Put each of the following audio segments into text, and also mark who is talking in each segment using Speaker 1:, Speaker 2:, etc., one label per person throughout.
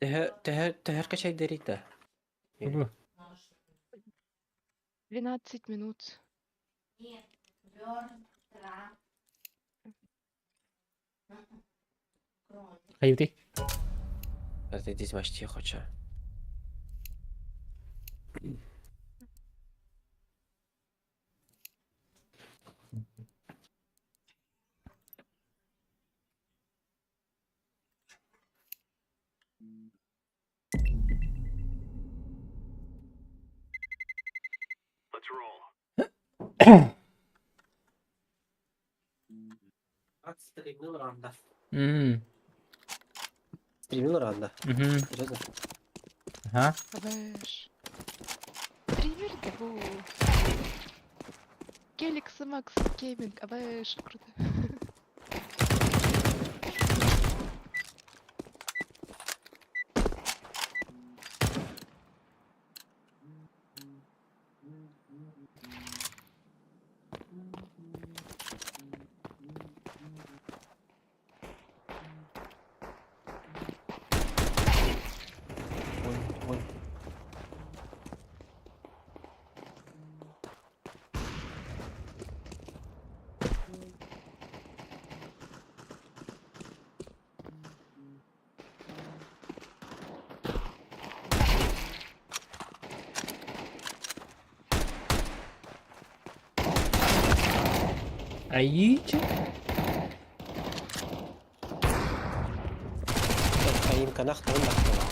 Speaker 1: Төһө төһө төһөр качайдарый да?
Speaker 2: Тугу?
Speaker 3: 12 минут.
Speaker 2: Хайытый?
Speaker 1: Разойдись хоча. Стримил ранда. Стримил ранда. Серьезно?
Speaker 2: Ага.
Speaker 3: Абэш. Стример да Геликс Макс Гейминг, абэш, круто.
Speaker 1: Ой, ой.
Speaker 2: Айичи.
Speaker 1: Айымканах тылын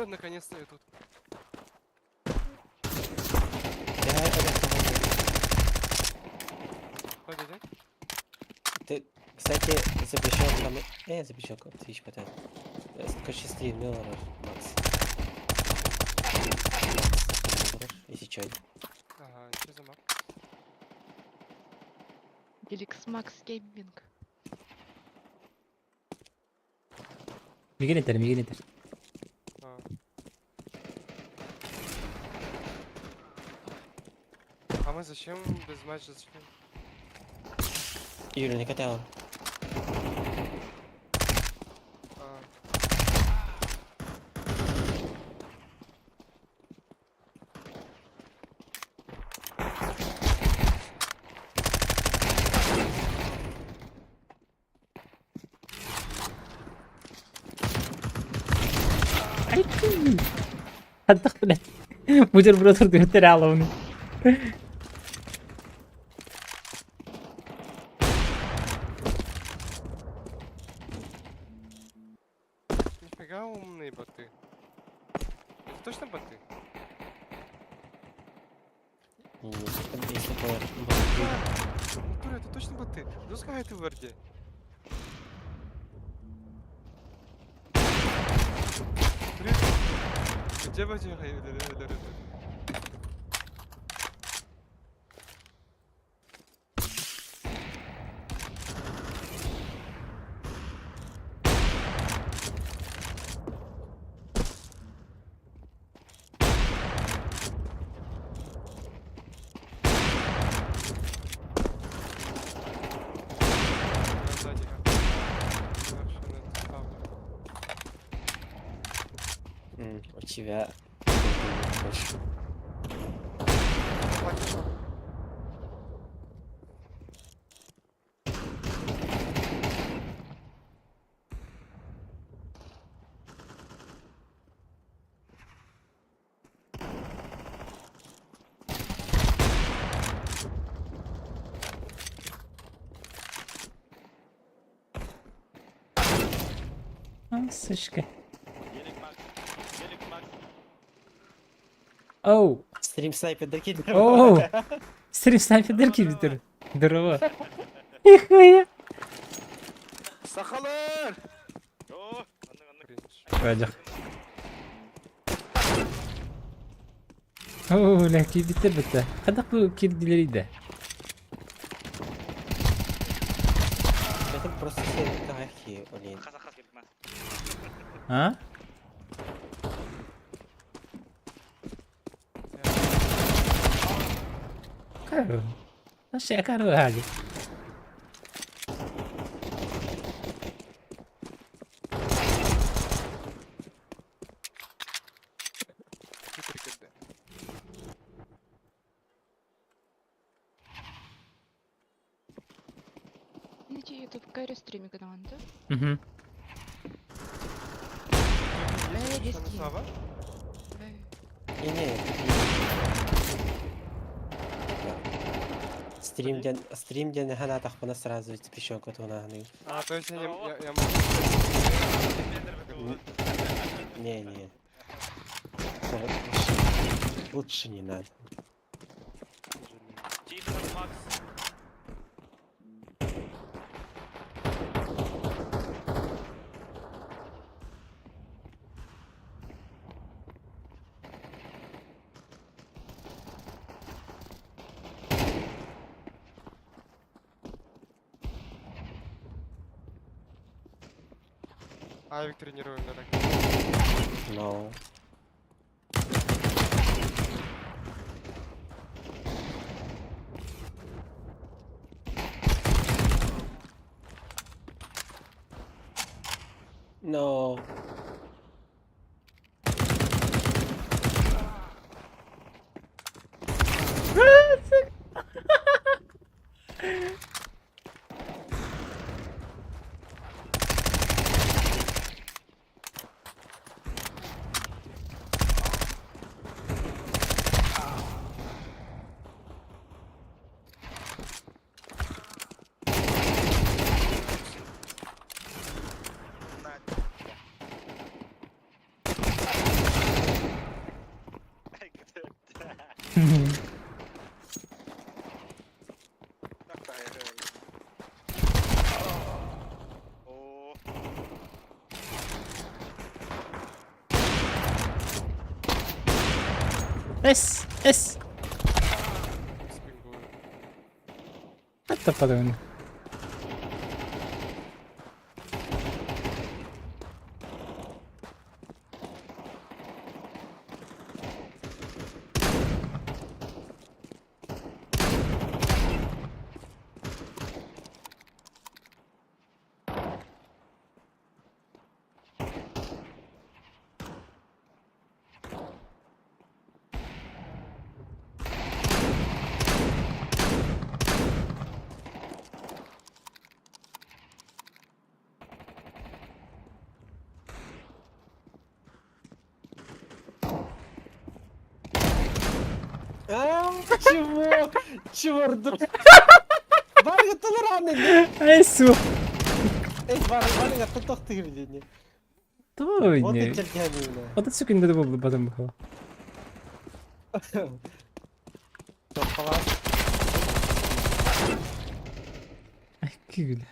Speaker 4: Наконец-то я тут. Погоди.
Speaker 1: Ты, кстати, запрещен там... запрещен Twitch потом. Короче, стримил, Макс. Если чё.
Speaker 4: Ага, что за мап?
Speaker 3: Геликс Макс Гейминг.
Speaker 2: Мигин этер, мигин этер.
Speaker 4: А. А мы зачем без матча зашли?
Speaker 1: Юля, не катала.
Speaker 4: А.
Speaker 2: Хантах блядь. Бутерброд теряла
Speaker 4: Нифига умные боты. Это точно боты?
Speaker 1: Если бы...
Speaker 4: Натура, это точно боты. Запускай ты в Верде. Где боты? Сзади. Хорошо, на это ставлю.
Speaker 1: У тебя... Больше.
Speaker 4: Платишь.
Speaker 2: А, сучка. Оу,
Speaker 1: Стрим снайпер докинь.
Speaker 2: оу. Стрим снайпер кибитер. Здорово. Нихуя.
Speaker 4: Сахалар! Кринж.
Speaker 2: Бадьах. Оо, бля, киирбиттэр бытта. Хайдах бу киирдилэрий да?
Speaker 1: Это просто все блин.
Speaker 2: А? Кару. Вообще, кару гали.
Speaker 4: Хитрый КД.
Speaker 3: Найди YouTube Кэрри стримик да?
Speaker 2: Угу.
Speaker 3: Есть
Speaker 4: Слава?
Speaker 1: Не-не. Стрим ден, стрим ден хана тахпана сразу запрещенка туна.
Speaker 4: А, то есть я, не, я могу...
Speaker 1: Не-не. Лучше не надо.
Speaker 4: Авик тренируем, да, так.
Speaker 1: No. No.
Speaker 2: Эс, эс.
Speaker 4: Спингую.
Speaker 2: Аттападын.
Speaker 1: А, чего? Чего? Барга толерантный.
Speaker 2: Эй, су.
Speaker 1: Эй, Барга, Барга, тохтыр дени.
Speaker 2: Той
Speaker 1: Вот
Speaker 2: не.
Speaker 1: и чертянина.
Speaker 2: Вот это сука не было потом было.
Speaker 1: Топ-класс.
Speaker 2: Ай, күл.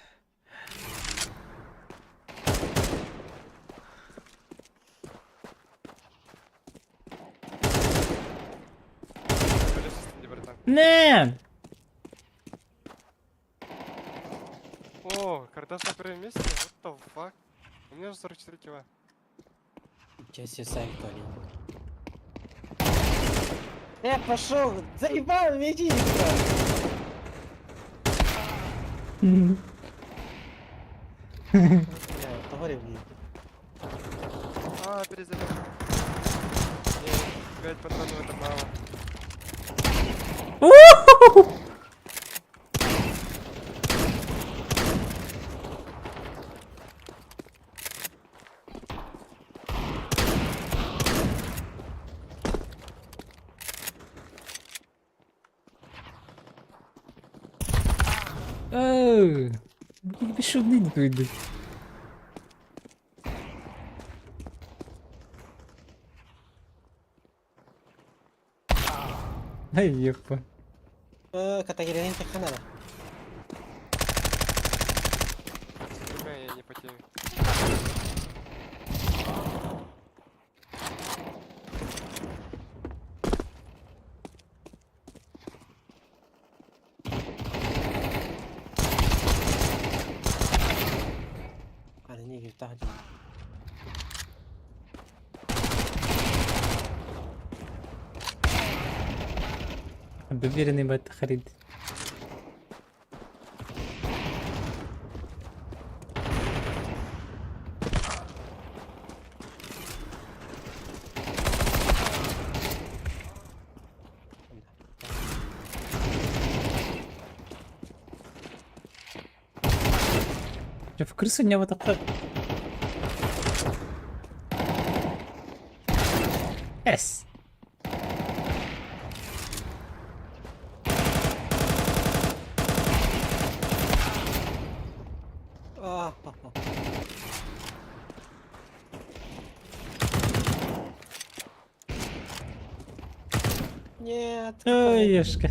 Speaker 2: Нэ!
Speaker 4: О, Кардаш на первом месте? What the fuck? У меня же 44 кило.
Speaker 1: Сейчас все сами понял. Пошел! Заебал, веди! Бля, говори мне.
Speaker 4: А, перезаряд. Не, 5 патронов это мало.
Speaker 2: Оу! Бесшумный не выйду. Ай, епа.
Speaker 1: Катагирин ханара.
Speaker 4: С я не по теме.
Speaker 1: Снайпердаах дьон.
Speaker 2: Уверенный бат харид. Дьэ, в крысу не вот так. С.
Speaker 1: Нет.
Speaker 2: Ой, ешка.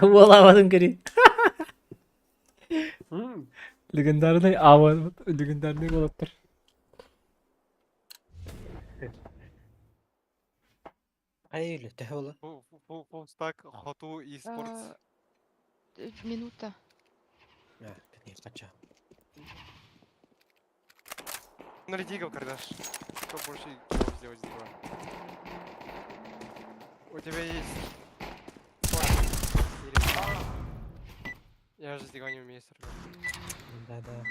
Speaker 2: Уолаабатын көрүй. Легендарный ава, легендарный уолаттар.
Speaker 1: Ай, үлэ, төһө буолла?
Speaker 4: Full stack Хоту eSports.
Speaker 3: Минута.
Speaker 1: А, нет, кача.
Speaker 4: Ну, Дигл, карандаш. Что больше киллов сделать с Дигла? У тебя есть... Или- Я же с Дигла не умею стрелять.
Speaker 1: Да-да.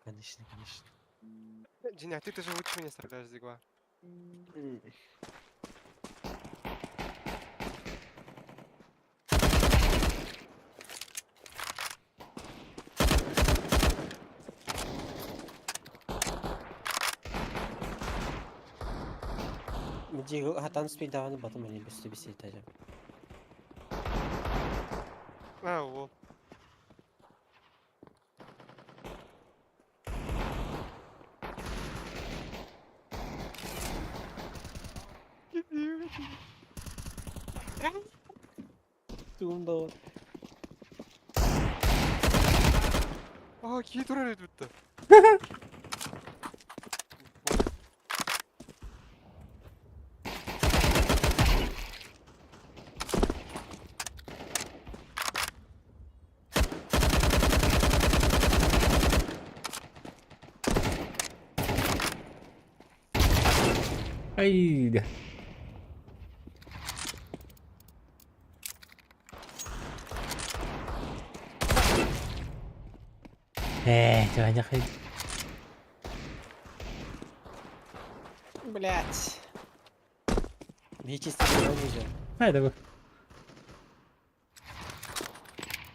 Speaker 1: Конечно, конечно.
Speaker 4: Джиня, ты же лучше меня стреляешь с Дигла.
Speaker 1: Дигл хатан спидаваны батым они без бесит.
Speaker 4: А, вот.
Speaker 1: Туумда.
Speaker 4: А, киһи турар этибит.
Speaker 2: Ай, Ээ, түһэнэх.
Speaker 1: Блять. Нечистый уже.
Speaker 2: Хайда бу.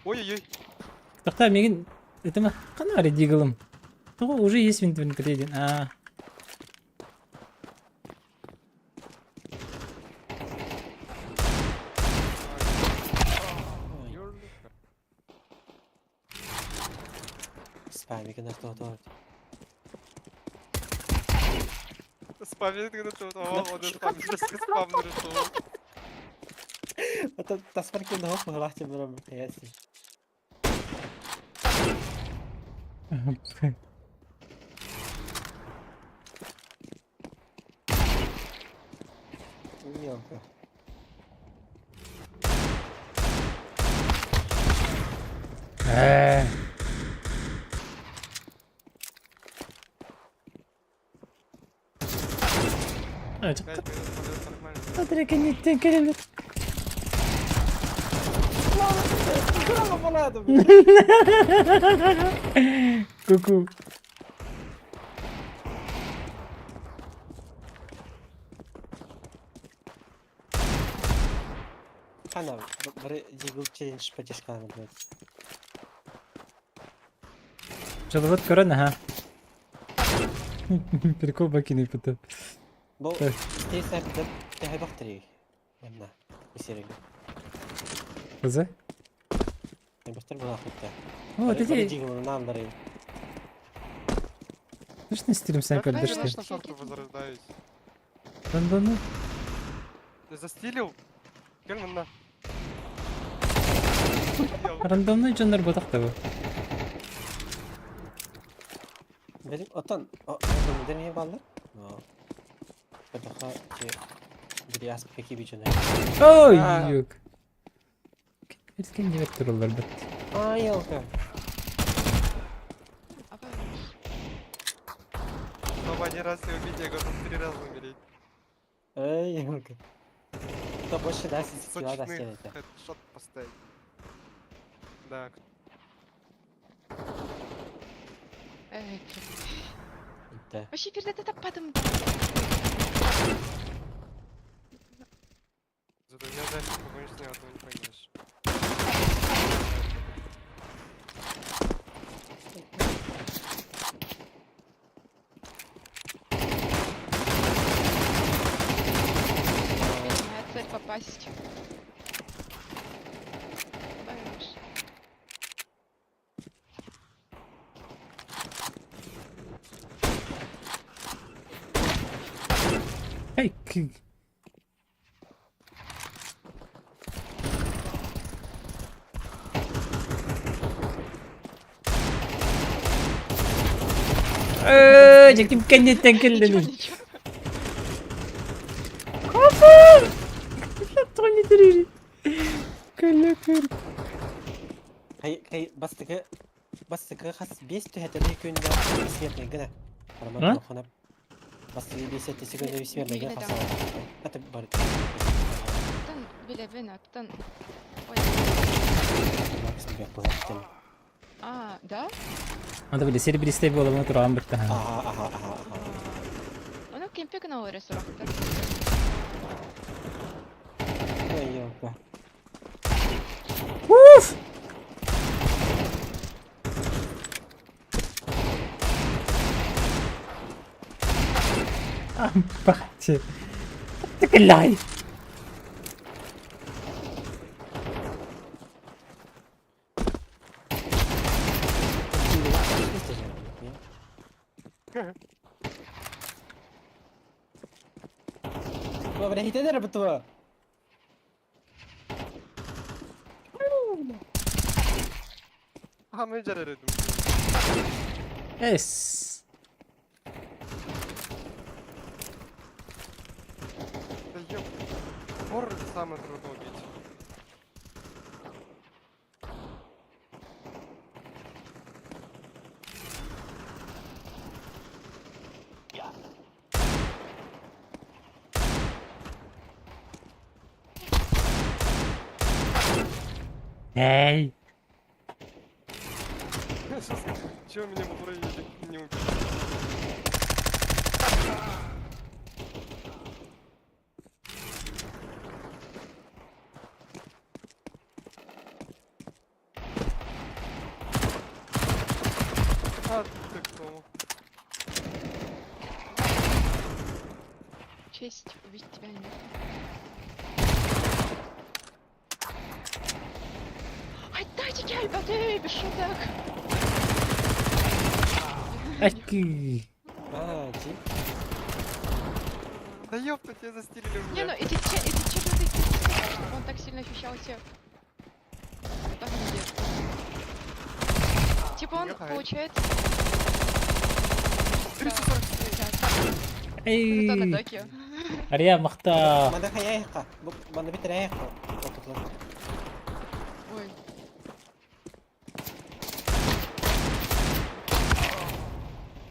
Speaker 4: Ой-ой-ой.
Speaker 2: Тохтоо миигин этима ханна баарый Deagle-ым? Тоҕо уже есть в инвентаре диэн. Аа.
Speaker 1: Ой. Спамик на то.
Speaker 4: Спамит, когда ты о, он спамит, спам нарисовал.
Speaker 1: Это тасмарки на хоп глахте бром яси. Мелко.
Speaker 2: Ээ. А,
Speaker 4: 5 минут, нормально.
Speaker 2: Смотри, кэнниттэн кэлэллэр. Ку-ку.
Speaker 1: Хана, бары Дигл челлендж поддержка будет.
Speaker 2: Жалобат көрөн, аха. Прикол бакины потом.
Speaker 1: Бу
Speaker 2: Так.
Speaker 1: стей сайпда тэхэ бахтри. Манна. Исериг.
Speaker 2: Кызы?
Speaker 1: Бахтар була хутта.
Speaker 2: О, ты
Speaker 1: Дигл нам дары.
Speaker 2: точно стилем снайпер
Speaker 4: Я
Speaker 2: дышты?
Speaker 4: конечно, шорту возрождаюсь.
Speaker 2: Да ну.
Speaker 4: Ты застилил? Кельман на.
Speaker 2: Рандомный дьоннор ботах бу.
Speaker 1: Берим отон. О, отон дерме баллар. Но. Баха че Били аспыка киби дьоно.
Speaker 2: Ой, юк. Кэннибэт тураллар бит.
Speaker 1: Ай, елка.
Speaker 4: Чтобы один раз не убить, я готов три раза умереть.
Speaker 1: Эй, елка. Кто больше даст, скилла даст
Speaker 4: Сочных
Speaker 1: это.
Speaker 4: хедшот поставить. Да,
Speaker 3: Эй,
Speaker 1: Да.
Speaker 3: Вообще перед это падом.
Speaker 4: зато я дальше погонишь, ни одного не поймешь.
Speaker 3: Моя цель попасть. Хорош.
Speaker 2: Эй, Э, дьэ ким кэнниттэн
Speaker 3: Ничего,
Speaker 2: кэллиҥ?
Speaker 3: ничего.
Speaker 2: Тони тирiri. Кэллэ көр.
Speaker 1: Хай, хай, бастакы, бастакы хас 5 түһэтэ күндэ бессмертный гына.
Speaker 2: А?
Speaker 1: Роман ханап. Бастакы 5 секунда бессмертный гына
Speaker 3: Миигин
Speaker 1: хасаа. Это бар.
Speaker 3: Оттон билэбин, оттон... Ой.
Speaker 1: Макс бля пылаттым.
Speaker 3: А, да?
Speaker 2: Анда били серебристый буола туран битта.
Speaker 1: Ага, ага, ага, ага.
Speaker 3: Ону кемпе гына олорор сурахтар.
Speaker 1: Ой, елка.
Speaker 2: Уф! Ампати. Тыкляй.
Speaker 1: Бля, хитенер бутуа.
Speaker 4: А, мы жарили,
Speaker 2: Эс.
Speaker 4: Да ёп. Хор самое трудно убить.
Speaker 2: Эй.
Speaker 4: Чего меня в уровне не убили? А, ты кто?
Speaker 3: Честь увидеть тебя мертвым. Ай, дайте я, ребята, без шуток.
Speaker 2: Аки.
Speaker 1: А, ти.
Speaker 4: Да ёпта, тебя застилили у
Speaker 3: Не, ну
Speaker 4: меня.
Speaker 3: эти че чтобы он так сильно ощущался. Так не Типа он,
Speaker 4: Ехай.
Speaker 3: получается...
Speaker 4: 347.
Speaker 2: Эй.
Speaker 3: Зато на Токио.
Speaker 2: Ария махта.
Speaker 1: Манда хаяйка. Манда битрайка.
Speaker 3: Ой.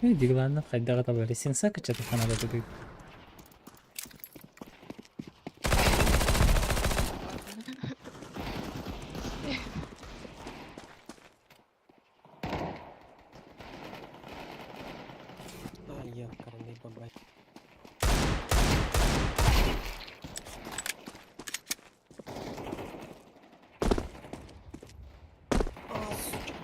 Speaker 2: Эй, дигланна хайдага табары сенса качата ханада туды.
Speaker 3: Ладно.
Speaker 1: Ай, ёкарный бабай. А, сучка.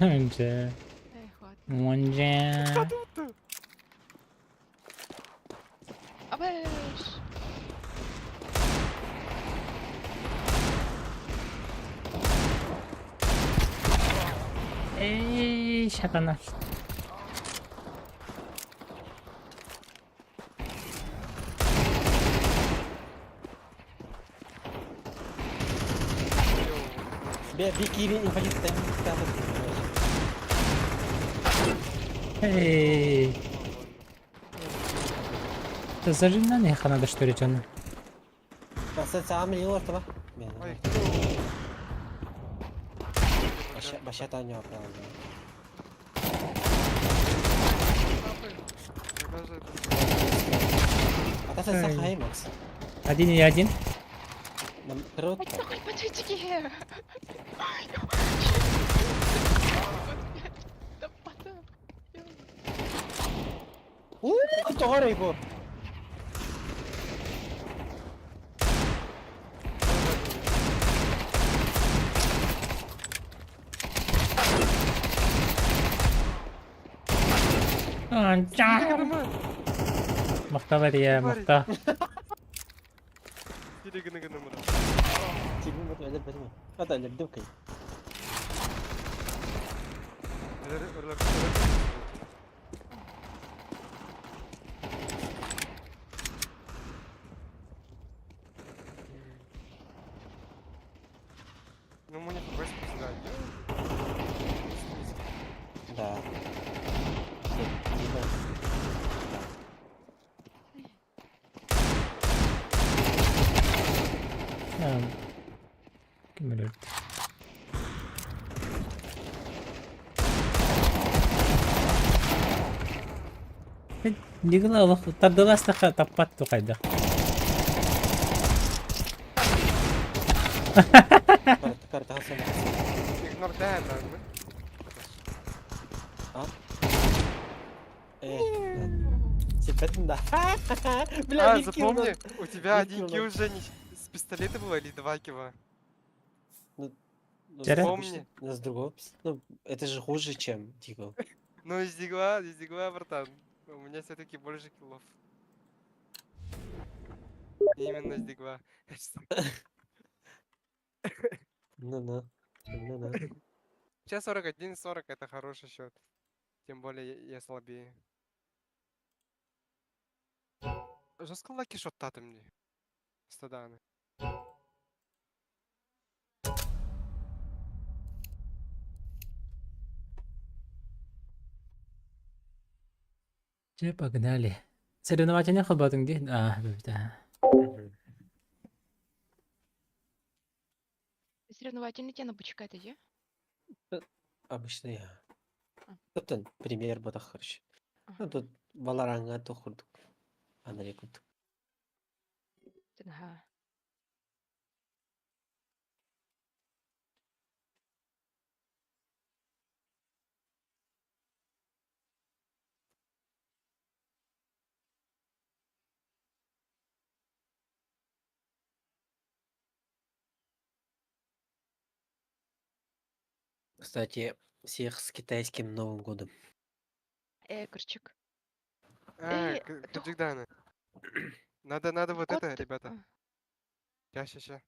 Speaker 2: Онже.
Speaker 3: Эх, ладно.
Speaker 2: Онже.
Speaker 3: Абэш!
Speaker 2: Эй, шатана.
Speaker 1: Бе, бики инвалид там.
Speaker 2: Эй. Да зажимнан их надо что ли дьону.
Speaker 1: Саамы ортоба.
Speaker 4: Ой, кто?
Speaker 1: Баша таня.
Speaker 4: Когда же это?
Speaker 1: Ата сахай Макс.
Speaker 2: Один и один.
Speaker 1: Нам круто.
Speaker 3: Ой, подожди!
Speaker 1: Тоҕо бу.
Speaker 2: Махта бар я, махта.
Speaker 4: Ну, мы не попасть сюда.
Speaker 1: Да.
Speaker 2: Ким өлөрдө? Дигила олох тардыластаха таппат тухайда.
Speaker 1: Карта хасан.
Speaker 4: Игнор да, да.
Speaker 1: А? Сипетин да. Бля,
Speaker 4: А, запомни, у тебя один килл уже не с пистолета было или два килла?
Speaker 1: Ну,
Speaker 4: Вспомни.
Speaker 1: С другого. Ну, это же хуже, чем Дигл.
Speaker 4: Ну, из дигла, братан. У меня все-таки больше киллов. Именно с дигла.
Speaker 1: Ну-ну. Ну-ну.
Speaker 4: Сейчас 41-40 это хороший счет. Тем более я слабее. Жестко lucky shot таты мне. Стаданы.
Speaker 2: Че, погнали. Соревновательный холбатың ди? А, да.
Speaker 3: Соревновательный тена бычка это где?
Speaker 1: Обычно я. Тут пример был хороший.
Speaker 3: Ага.
Speaker 1: Ну, тут Валоранга то курдук. Андрей курдук.
Speaker 3: Ага.
Speaker 1: Кстати, всех с китайским Новым годом.
Speaker 3: Кырчик.
Speaker 4: А,
Speaker 3: Эй,
Speaker 4: Каджигданы. Надо, надо вот
Speaker 3: Кот
Speaker 4: это,
Speaker 3: ты-
Speaker 4: ребята.
Speaker 3: а.
Speaker 4: Ща, ща, ща.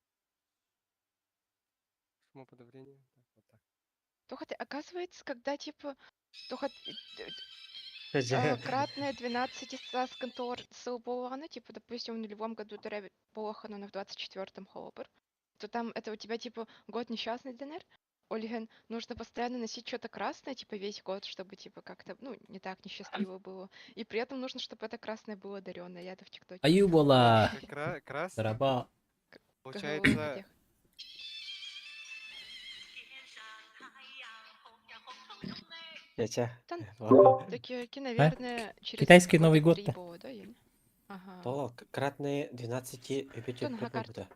Speaker 4: Шмо подавление. Так, вот так.
Speaker 3: Тоха, ты, оказывается, когда типа тоха кратное 12 сас контор сылболаны, типа, допустим, в нулевом году төрөбүт буолахына, но в 24-м холобур, то там это у тебя типа год несчастный дэнэр. Ольген, нужно постоянно носить что-то красное, типа весь год, чтобы типа как-то, ну, не так несчастливо было. И при этом нужно, чтобы это красное было дарёное. Я это в ТикТоке.
Speaker 2: Аю буола.
Speaker 4: Крас,
Speaker 2: Тараба.
Speaker 4: получается,
Speaker 1: Ча-ча.
Speaker 3: Тан- Такие, наверное, через
Speaker 2: Китайский
Speaker 3: года
Speaker 2: Новый
Speaker 3: три
Speaker 2: год-то.
Speaker 3: было, да, или? Ага.
Speaker 1: То, кратное 12 и 5
Speaker 3: Тон гагарт.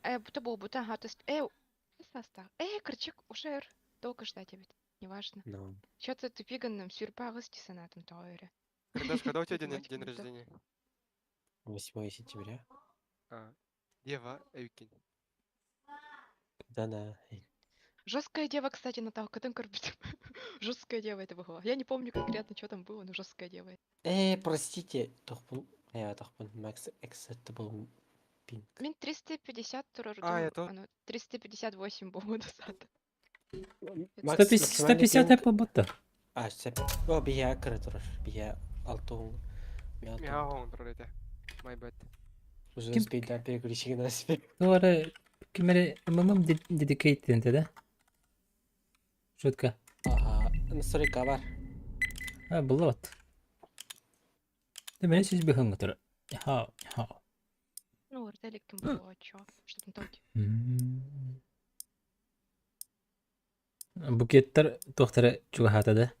Speaker 3: Бу буолбута, ага, то есть, састаах. Кырдьык, уже өр, долго ждать эбит, неважно.
Speaker 1: Ну,
Speaker 3: Чё-то тупиганным сюрпагыс дии санаатым тоҕо эрэ.
Speaker 4: Когда у тебя день,
Speaker 3: Математика
Speaker 4: день
Speaker 3: не то.
Speaker 4: рождения?
Speaker 1: 8 сентября.
Speaker 4: А, Дева Эйкин.
Speaker 1: Да, да.
Speaker 3: Жесткая дева, кстати, Наталка, там көрбүтүм. Жесткая дева это была. Я не помню конкретно, что там было, но жесткая дева.
Speaker 1: Простите, тохпун, тохпун, Max acceptable ping.
Speaker 3: Мин 350
Speaker 4: А, я
Speaker 3: турордум,
Speaker 4: то-
Speaker 3: ано 358 буолуо саата.
Speaker 1: Макс,
Speaker 2: 150,
Speaker 1: максимальный
Speaker 2: 150
Speaker 1: пинг-
Speaker 2: Apple ботта.
Speaker 1: А, сөп. О, бия кыра турар. Бия алтуң. Бия алтуң.
Speaker 4: Мяу, это. My bad.
Speaker 1: Уже
Speaker 2: Ким-
Speaker 1: успеть, да, переключи на себе.
Speaker 2: Туара кимере МММ dedicated да? Шутка.
Speaker 1: Ага, настройка бар.
Speaker 2: А, было вот. Ты меня сейчас бегом тура. Хао, хао.
Speaker 3: Ну, Артелик ким было, чё? Что там толки?
Speaker 2: М. Букеттар туохтара чугаһаата да?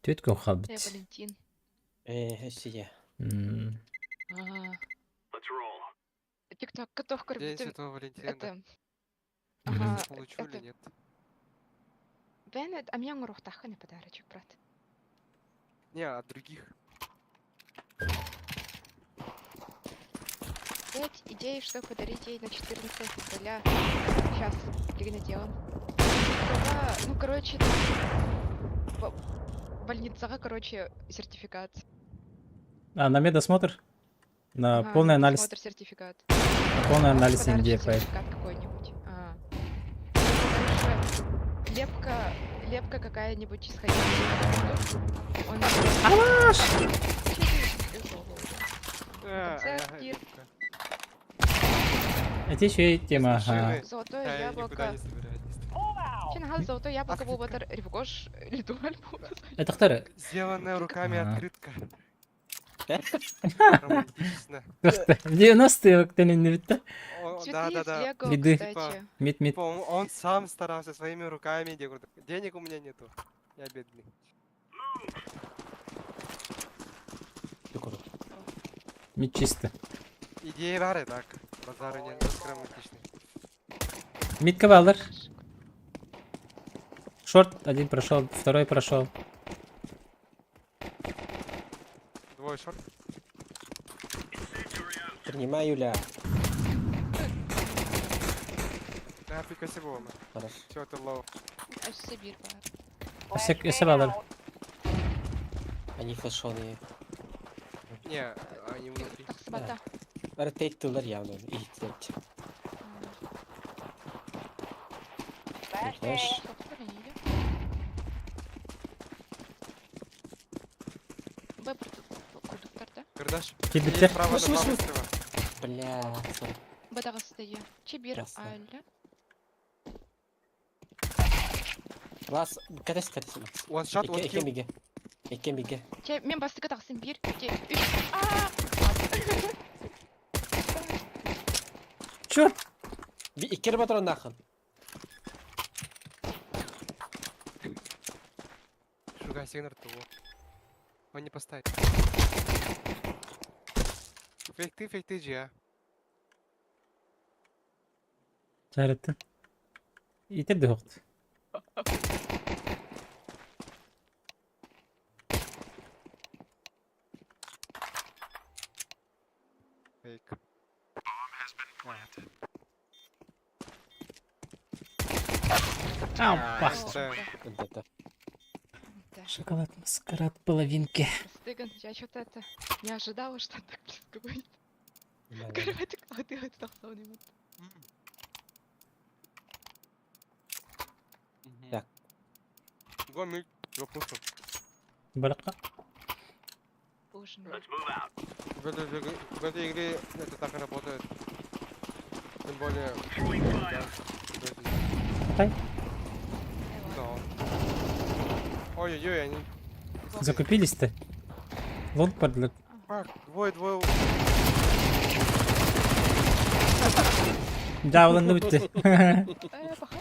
Speaker 2: Түөрт күн
Speaker 3: Э,
Speaker 2: хаалбыт.
Speaker 3: Валентин.
Speaker 1: Э, сия.
Speaker 2: М.
Speaker 3: А. Тикток котов
Speaker 4: День
Speaker 3: көрбүтүм.
Speaker 4: Святого Валентина.
Speaker 3: Это...
Speaker 2: Мгм.
Speaker 3: Ага,
Speaker 4: Получу или
Speaker 3: это...
Speaker 4: нет?
Speaker 3: Бен, а меня на подарочек, брат.
Speaker 4: Не, от других.
Speaker 3: Пять идей, что подарить ей на 14 февраля. Сейчас, делом. Ну, короче, больницаға, короче, сертификат.
Speaker 2: А, на медосмотр? На
Speaker 3: Ага,
Speaker 2: полный анализ,
Speaker 3: медосмотр сертификат.
Speaker 2: на полный анализ
Speaker 3: Подарочный
Speaker 2: НДФЛ.
Speaker 3: сертификат какой-нибудь. А. Дальше лепка, лепка какая-нибудь из хоккея. Он...
Speaker 2: Алаш!
Speaker 4: Э,
Speaker 3: Концерт,
Speaker 4: ага,
Speaker 3: Кир.
Speaker 4: лепка.
Speaker 2: Это еще и тема,
Speaker 4: Без
Speaker 2: ага.
Speaker 4: машины.
Speaker 3: Золотое
Speaker 4: Да, я никуда
Speaker 3: яблоко.
Speaker 4: не собираюсь.
Speaker 3: Чингал золотое яблоко
Speaker 4: Открытка.
Speaker 3: был Ревгош Литуаль был.
Speaker 2: Это второе.
Speaker 4: Сделанная руками
Speaker 2: Ага.
Speaker 4: открытка. Романтично.
Speaker 2: В 90-е кто-нибудь
Speaker 4: О,
Speaker 3: Цветы
Speaker 4: Да, да,
Speaker 3: из
Speaker 4: да.
Speaker 3: Лего,
Speaker 2: Виды.
Speaker 3: кстати.
Speaker 2: Мид-мид.
Speaker 4: Типа он сам старался своими руками. Я говорю, денег у меня нету. Я бедный.
Speaker 2: Мид чисто.
Speaker 4: Идеи бары так. Базару нет, только романтичный.
Speaker 2: Мид кавалер. Шорт один прошел, второй прошел.
Speaker 4: Двое шорт.
Speaker 1: Принимай, Юля.
Speaker 4: Да, прикоси было.
Speaker 1: Хорошо.
Speaker 4: Все, это low.
Speaker 3: А Сибирь бар.
Speaker 2: Все, все валер.
Speaker 1: Они флешоные.
Speaker 4: Не, они внутри.
Speaker 3: Так, сабата.
Speaker 1: Rotate тылар явно. Иһиттилэр. Флеш.
Speaker 3: Б продуктор, да?
Speaker 4: Кардаш.
Speaker 2: Кидбиттер.
Speaker 4: Право
Speaker 1: Слышь,
Speaker 4: на
Speaker 1: слышь,
Speaker 4: выстрела.
Speaker 1: Бля, сорри.
Speaker 3: Б дагыстые. Чебир
Speaker 1: Красный.
Speaker 3: аля.
Speaker 1: Лас, катас, катас.
Speaker 4: One shot, one
Speaker 1: Эки
Speaker 4: kill.
Speaker 1: миге. Эки миге.
Speaker 3: Че, мен бастыка тахсын бир, ики, үч. А!
Speaker 2: Черт!
Speaker 1: Би иккер патрон нахын.
Speaker 4: Шугай, сигнал того. Он не поставит. Фейк ты, фейк ты, джи,
Speaker 2: Чарыттын. Итер дөхөкт.
Speaker 4: Фейк.
Speaker 2: Опа!
Speaker 4: Да.
Speaker 1: Это.
Speaker 3: Да.
Speaker 2: Шоколад маскарад половинки.
Speaker 3: Стыган, я что-то это не ожидала, что так близко будет. Короче, а ты это тахсан
Speaker 1: Так.
Speaker 4: Го мид, го пушу.
Speaker 2: Баракка.
Speaker 3: Боже мой.
Speaker 4: В этой игре это так и работает. Тем более... Да, в этой.
Speaker 2: Ай.
Speaker 4: Да. Ой-ой-ой, они...
Speaker 2: Закупились-то? Лонг подлог.
Speaker 4: Как? Двое, двое.
Speaker 2: Да, уланны бітті.
Speaker 3: Э, пахай.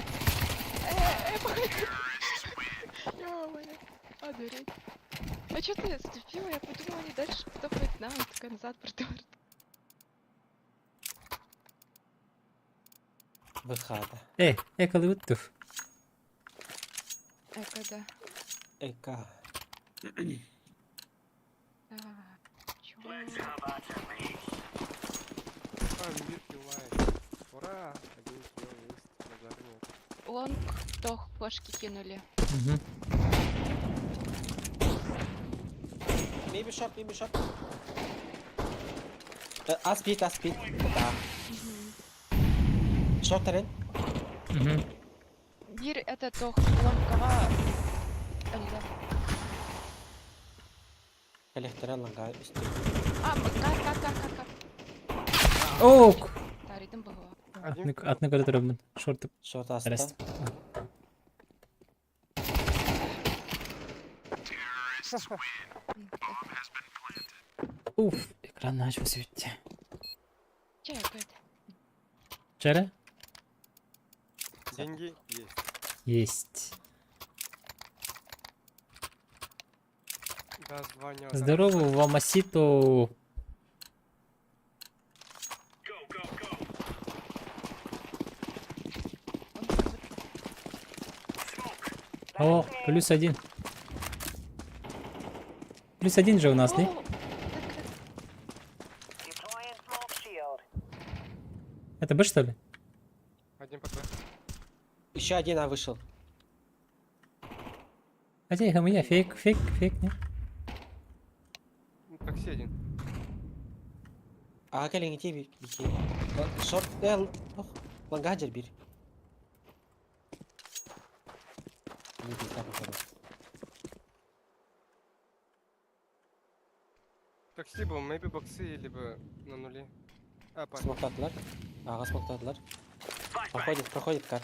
Speaker 3: Э, э, пахай. Ё-моё. Одуреть. А чё ты отступила? Я подумала, они дальше топают нам, такая назад протопает.
Speaker 1: Выхада.
Speaker 2: Э, э, коли бітті.
Speaker 3: Эко, да.
Speaker 1: Эка.
Speaker 3: Да. Чё?
Speaker 4: А, мир киллает. Ура! Один килл есть. Базар нет.
Speaker 3: Лонг, тох, флешки кинули.
Speaker 1: Maybe shot, maybe shot. Аспид, аспид. Да.
Speaker 3: Мгм.
Speaker 1: Шот тарен.
Speaker 3: Бир это тох, лонгова. Алла.
Speaker 1: Коллекторан ланга үстү.
Speaker 3: А, кар, кар, кар, кар, кар.
Speaker 2: Ок!
Speaker 3: Таридым было.
Speaker 4: Один.
Speaker 2: Атны көрі тұрамын. Шорты.
Speaker 1: Шот аста.
Speaker 2: Рест. Уф. Экран начал светить.
Speaker 3: Чай какой-то.
Speaker 2: Вчера?
Speaker 4: Деньги есть.
Speaker 2: Есть.
Speaker 4: Раз, два, не
Speaker 2: Здорово, Вамасито.
Speaker 3: Он как будто-
Speaker 2: О, +1. +1 же у нас, не?
Speaker 3: О, так,
Speaker 2: Это Б, что ли?
Speaker 4: Один по Б.
Speaker 1: Еще один А вышел.
Speaker 2: Хотя у меня фейк, фейк, фейк, не?
Speaker 4: Ну, Такси один.
Speaker 1: А кэлиҥҥи бир икки. Шорт ох, лонга сылдьар биир. Не пизда, походу.
Speaker 4: Такси был, maybe боксы, либо на нуле. А, пар.
Speaker 1: Смоктадылар. Ага, смоктадылар. Проходит, проходит как.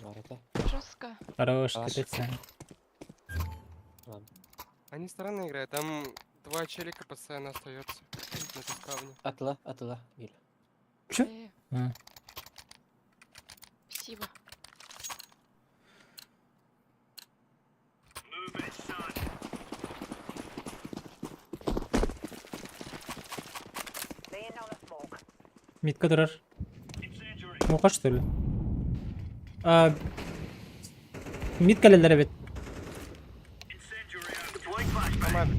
Speaker 1: Ворота.
Speaker 3: Жестко.
Speaker 2: Хорош,
Speaker 1: Хорош.
Speaker 2: капец.
Speaker 1: Ладно.
Speaker 4: Они странно играют, там два челика постоянно остается на спавне.
Speaker 1: Атыла, атыла. Гил.
Speaker 2: Чё?
Speaker 3: Э,
Speaker 2: А.
Speaker 3: Спасибо.
Speaker 2: Мидка турар. Муха, что ли? А, мид кэлэллэр эбит.
Speaker 4: Там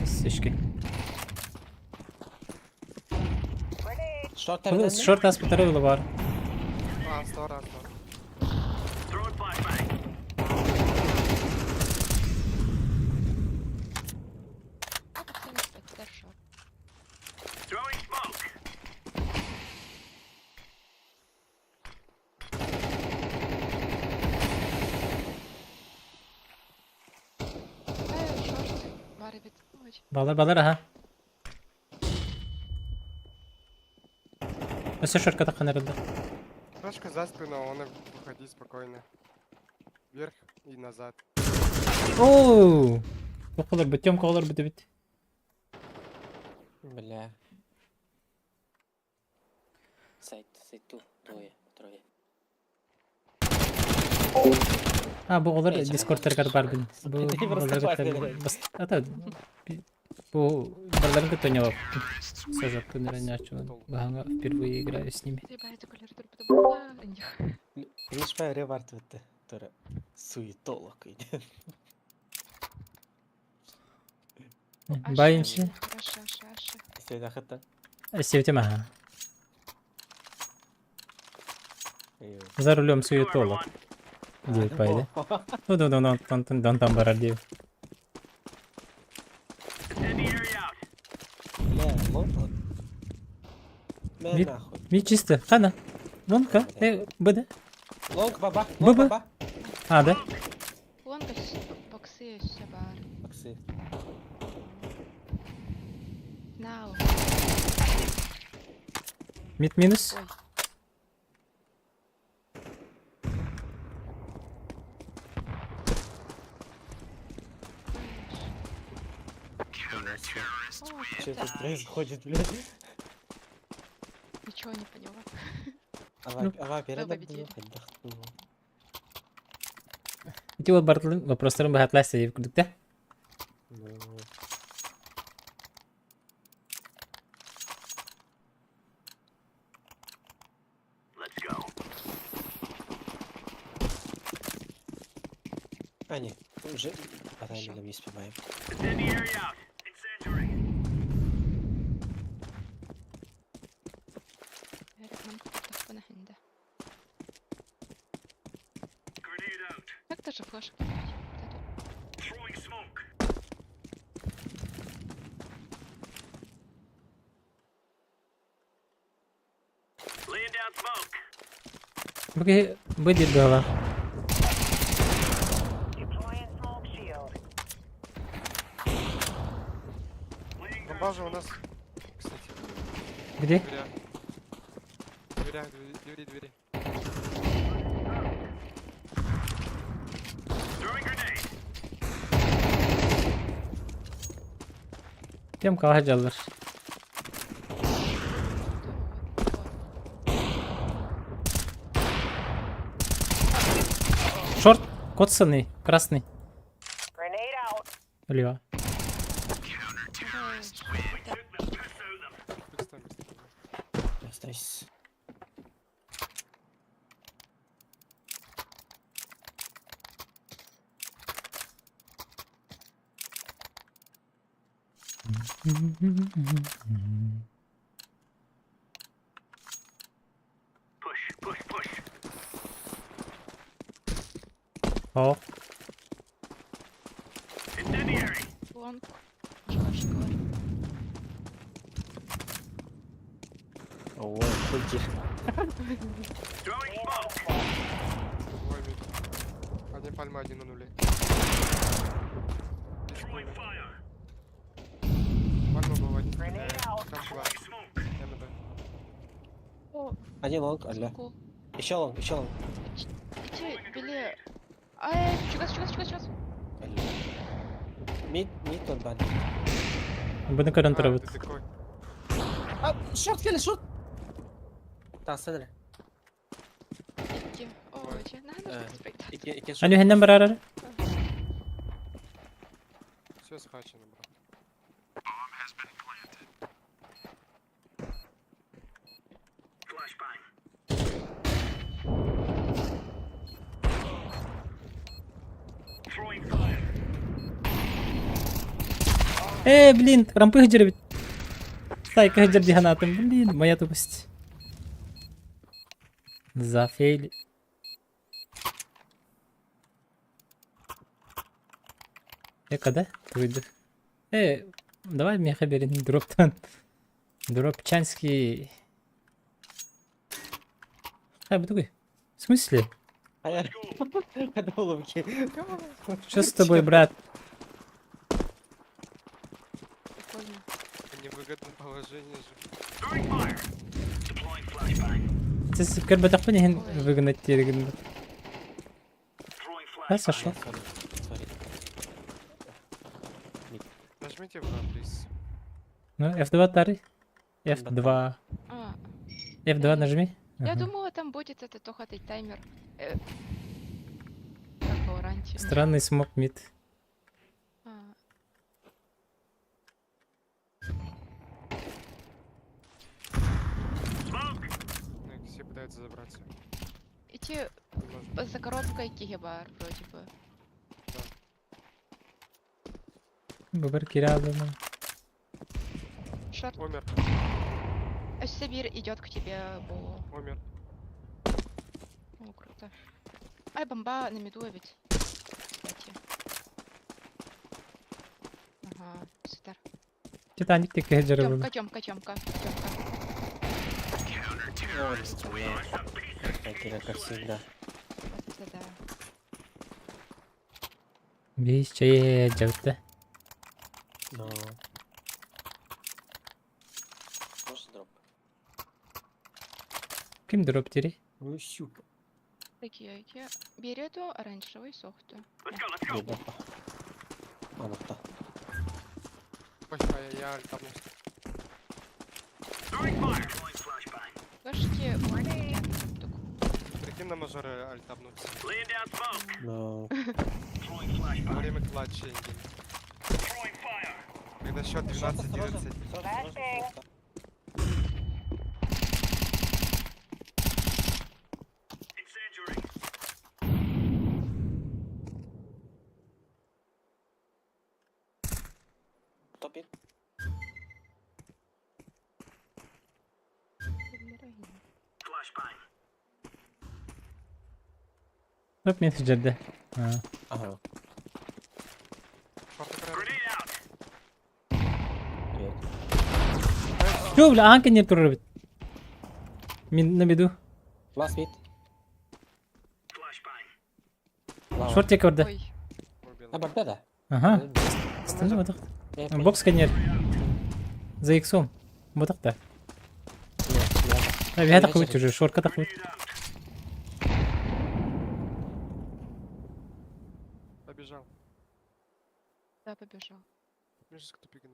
Speaker 2: Сучки.
Speaker 1: Шорт
Speaker 2: Бұл Шорт ас второй бар.
Speaker 4: А, сто раз, сто.
Speaker 3: А, пацаны, это шорт. Шорт. Баар эбит. Ой.
Speaker 2: Балар, балар, аха. Өссө шортка тахсан эрэр.
Speaker 4: Флешка за спину, он и выходи спокойно. Вверх и назад.
Speaker 2: Оу! Колор бит, тем колор бит бит.
Speaker 1: Бля. Сайт, сайту, двое, трое.
Speaker 2: А, бу олар
Speaker 1: Эй,
Speaker 2: дискордтарыгар баар бин. Бу
Speaker 1: Ты просто
Speaker 2: олар
Speaker 1: баар
Speaker 2: бас ата бу баларын кытта ойнап. Сожа Баганга впервые играю с ними.
Speaker 3: Ты баар колер турбута.
Speaker 1: Видишь, по ревард вот это. Суетолог.
Speaker 2: Баимся.
Speaker 3: Аша, аша, аша.
Speaker 1: Всегда хата.
Speaker 2: Севтем, ага. За рулем суетолог. Диэт пайда. Ну да, да, да, там там там барар диэ.
Speaker 1: Бля, лонг. Мэ
Speaker 2: Вид-
Speaker 1: нахуй.
Speaker 2: Ми чисто. Хана. Лонка. Э, БД.
Speaker 1: Лонг баба, лонг
Speaker 2: Б-б.
Speaker 1: баба.
Speaker 2: А, да.
Speaker 3: Лонга боксы өссө баар.
Speaker 1: Боксы.
Speaker 3: Нау.
Speaker 2: Мид минус.
Speaker 3: Ой. О,
Speaker 1: Что
Speaker 3: это-
Speaker 1: тут происходит, блядь?
Speaker 3: Ничего не поняла.
Speaker 2: Ну.
Speaker 1: Ава, передок
Speaker 3: победили.
Speaker 1: был.
Speaker 2: Ити ол бартылын вопростарын баһатлайса деп күрдүк да.
Speaker 1: Ну, А, не, уже по таймингам не успеваем.
Speaker 3: Нам хинда. Как даже флешек не брать? Вот это.
Speaker 2: Бүге бу дип бала.
Speaker 4: Бомба же у нас, кстати,
Speaker 2: Где?
Speaker 4: Дверях. Дверях, двери, двери.
Speaker 2: Кем хаһа дьаллар? Шорт, коцанный, красный. Лево.
Speaker 4: Быстро, быстро.
Speaker 1: Стресс.
Speaker 2: О,
Speaker 3: Лонг. Шкар,
Speaker 1: Ой, хуй
Speaker 4: Двое мид. Один пальма, один на нуле. Пальма был один. стреляет. Там два. Я на Б.
Speaker 3: О,
Speaker 1: Один лонг, алля.
Speaker 3: кул.
Speaker 1: Еще лонг, еще лонг.
Speaker 3: Ити, били... Ай, чугас, чугас, чугас, чугас.
Speaker 1: Алля. Мид, мид тот бан.
Speaker 2: бұны көрін
Speaker 4: А,
Speaker 2: тұрабыт.
Speaker 4: ты такой.
Speaker 1: А, шорт келе, шорт! Тасыдыр.
Speaker 3: Ики. О, че, на,
Speaker 1: Э,
Speaker 3: нужно спектакль.
Speaker 1: Ики, ики шорт.
Speaker 2: Аны хеннен барар.
Speaker 4: Все схвачено, брат.
Speaker 2: Э, блин, рампы хеджер Сайка хеджер диханатым. Блин, моя тупость. Зафейли. Э, когда? Выйду. Э, давай меха берин дроптан. Дропчанский. А, такой. В смысле?
Speaker 1: А я... Когда улыбки.
Speaker 2: Что с тобой, брат?
Speaker 3: Прикольно.
Speaker 4: Невыгодное положение же.
Speaker 2: Сез көрбөтөхпүн иһин выгнать тиэригин. А, сошел.
Speaker 1: Сори.
Speaker 4: Нажмите в плиз.
Speaker 2: Ну, F2 тары. F2.
Speaker 3: А,
Speaker 2: F2 нажми.
Speaker 3: я
Speaker 2: Ага.
Speaker 3: думала, там будет это только этот таймер. Как в Валоранте.
Speaker 2: Странный смок мид.
Speaker 3: А,
Speaker 4: Ну, все пытаются забраться.
Speaker 3: Эти
Speaker 4: Не можно.
Speaker 3: за коробкой кигебар вроде бы.
Speaker 2: Быбыр киралымы.
Speaker 3: Шорт.
Speaker 4: Умер,
Speaker 3: А Сабир идет к тебе, Бо.
Speaker 4: умер.
Speaker 3: О, круто. Ай, бомба на миду ведь. Кстати. Ага, супер.
Speaker 2: Титаник тик хеджер
Speaker 3: Тёмка, Тёмка, Тёмка, Тёмка.
Speaker 1: Ой, нет. Как всегда.
Speaker 3: Вот это да.
Speaker 2: Бейс чай жабытта.
Speaker 1: Но... Может дроп?
Speaker 2: Ким дроп тири?
Speaker 1: Ой, щука.
Speaker 3: Такие, такие. Берету оранжевый сохту.
Speaker 1: Беда. А, ну кто?
Speaker 4: Ой, а я альтабнулся.
Speaker 3: Флешки.
Speaker 4: Прикинь на мажоре альтабнуться.
Speaker 1: Но...
Speaker 4: Во время клатча ингейм. Когда счет 12-11.
Speaker 1: Топит.
Speaker 2: Дроп мид хеджерде. А.
Speaker 1: Ага.
Speaker 4: Шорт играет.
Speaker 1: Привет.
Speaker 2: Жо, бля, анка не турбит. Мин на миду.
Speaker 1: Last mid. Лава.
Speaker 2: Шорт тек орда.
Speaker 3: Ой,
Speaker 4: Убил.
Speaker 1: А, барда, да?
Speaker 2: Ага. Стыны бодох. Бокс конер. За иксом. Бодох да. Эбиһэ тахыбыт уже, шорка тахыбыт.
Speaker 4: Побежал.
Speaker 3: Да, побежал.
Speaker 4: Бежишь к тупику.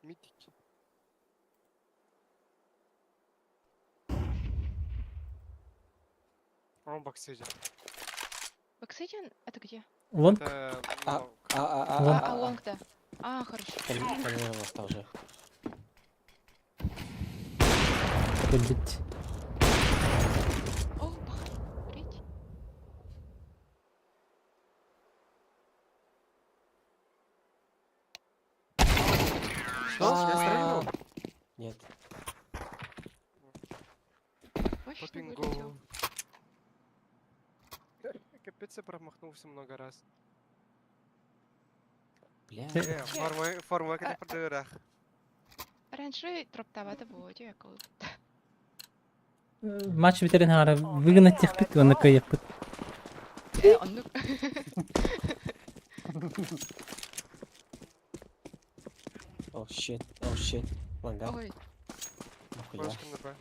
Speaker 4: Митики. А он боксидер.
Speaker 3: Боксидиан? Это где?
Speaker 2: Лонг?
Speaker 4: Это
Speaker 1: А.
Speaker 4: лонг.
Speaker 1: А, а, а,
Speaker 2: Лонг.
Speaker 3: А, а, лонг, да. А, хорошо.
Speaker 1: Там уже.
Speaker 2: Кэлбит.
Speaker 3: О, охренеть.
Speaker 4: Что? Я стрелял?
Speaker 1: Нет.
Speaker 4: По
Speaker 3: Мощно
Speaker 4: пингу.
Speaker 3: вылетел.
Speaker 4: Капец, я промахнулся много раз.
Speaker 1: Бля.
Speaker 4: Форма, форма,
Speaker 3: А,
Speaker 4: продырах.
Speaker 3: Раньше дроптавата было, дякую.
Speaker 2: Матч бүтэрин хаара выгнать техпит, уонна кыайыахпыт.
Speaker 3: Оннук.
Speaker 1: Oh shit, oh shit. Мангар,
Speaker 3: Ой,
Speaker 1: нахуя.
Speaker 4: Флешка на Б.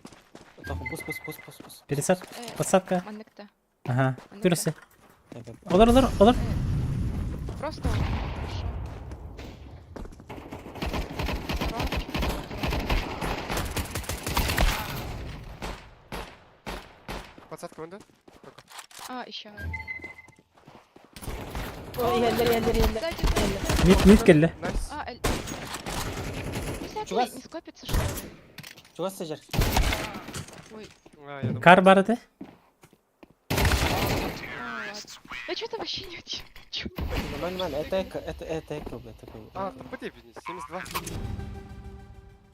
Speaker 1: Тоху, бус, бус, бус, бус, бус.
Speaker 2: Пересадка, подсадка.
Speaker 3: манныкта.
Speaker 2: Ага.
Speaker 3: Манныкта.
Speaker 2: Түрөсө.
Speaker 1: Так,
Speaker 2: Олор, олор, олор.
Speaker 3: Просто хорошо.
Speaker 4: Подсадка вон, да?
Speaker 3: А, еще.
Speaker 5: Ой, иһэллэр, иһэллэр, иһэллэр.
Speaker 3: Сзади, сзади, сзади.
Speaker 2: Мид, мид кэллэ.
Speaker 4: Nice.
Speaker 3: А, эль. Ну,
Speaker 1: Чувак.
Speaker 3: не скопится, что ли?
Speaker 1: Чугас сажар.
Speaker 3: Ой,
Speaker 4: А, я думал,
Speaker 2: Кар бар этэ.
Speaker 3: а, ладно. Да что-то вообще не Чё?
Speaker 1: Нормально, нормально. Это эко, это эко, бля, это эко.
Speaker 4: А, по тебе, 72.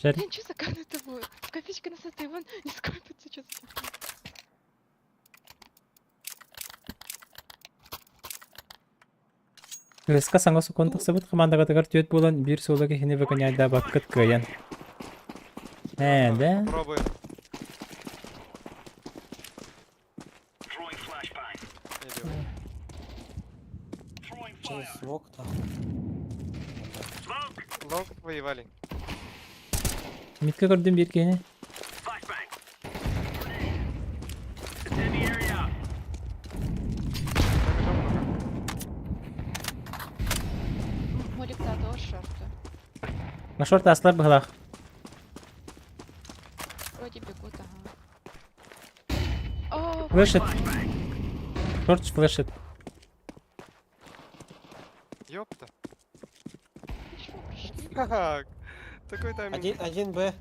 Speaker 2: Жарь.
Speaker 3: Блин, что за кан это будет? Копичка на саты, вон не скопится, что за фигня?
Speaker 2: Кыска саҥа сокуон тахсыбыт хамаандагатыгар түөрт буолан биир суола киһини бөкөньээйдээбаккыт кыайан. Ээ, да?
Speaker 4: Попробуем. Я бил.
Speaker 1: Че, смог нахуй?
Speaker 4: Long воевали.
Speaker 2: Мидка көрдүм биир киһини.
Speaker 4: Там еще много.
Speaker 3: Молик, да, тоже шорты.
Speaker 2: На шорт аслар быһылаах.
Speaker 3: Вроде бегут, ага. О,
Speaker 2: Флешит. Шорт флешит.
Speaker 4: Ёпта.
Speaker 3: еще пришли.
Speaker 4: Ха-ха. Такой тайминг.
Speaker 1: Один, один Б.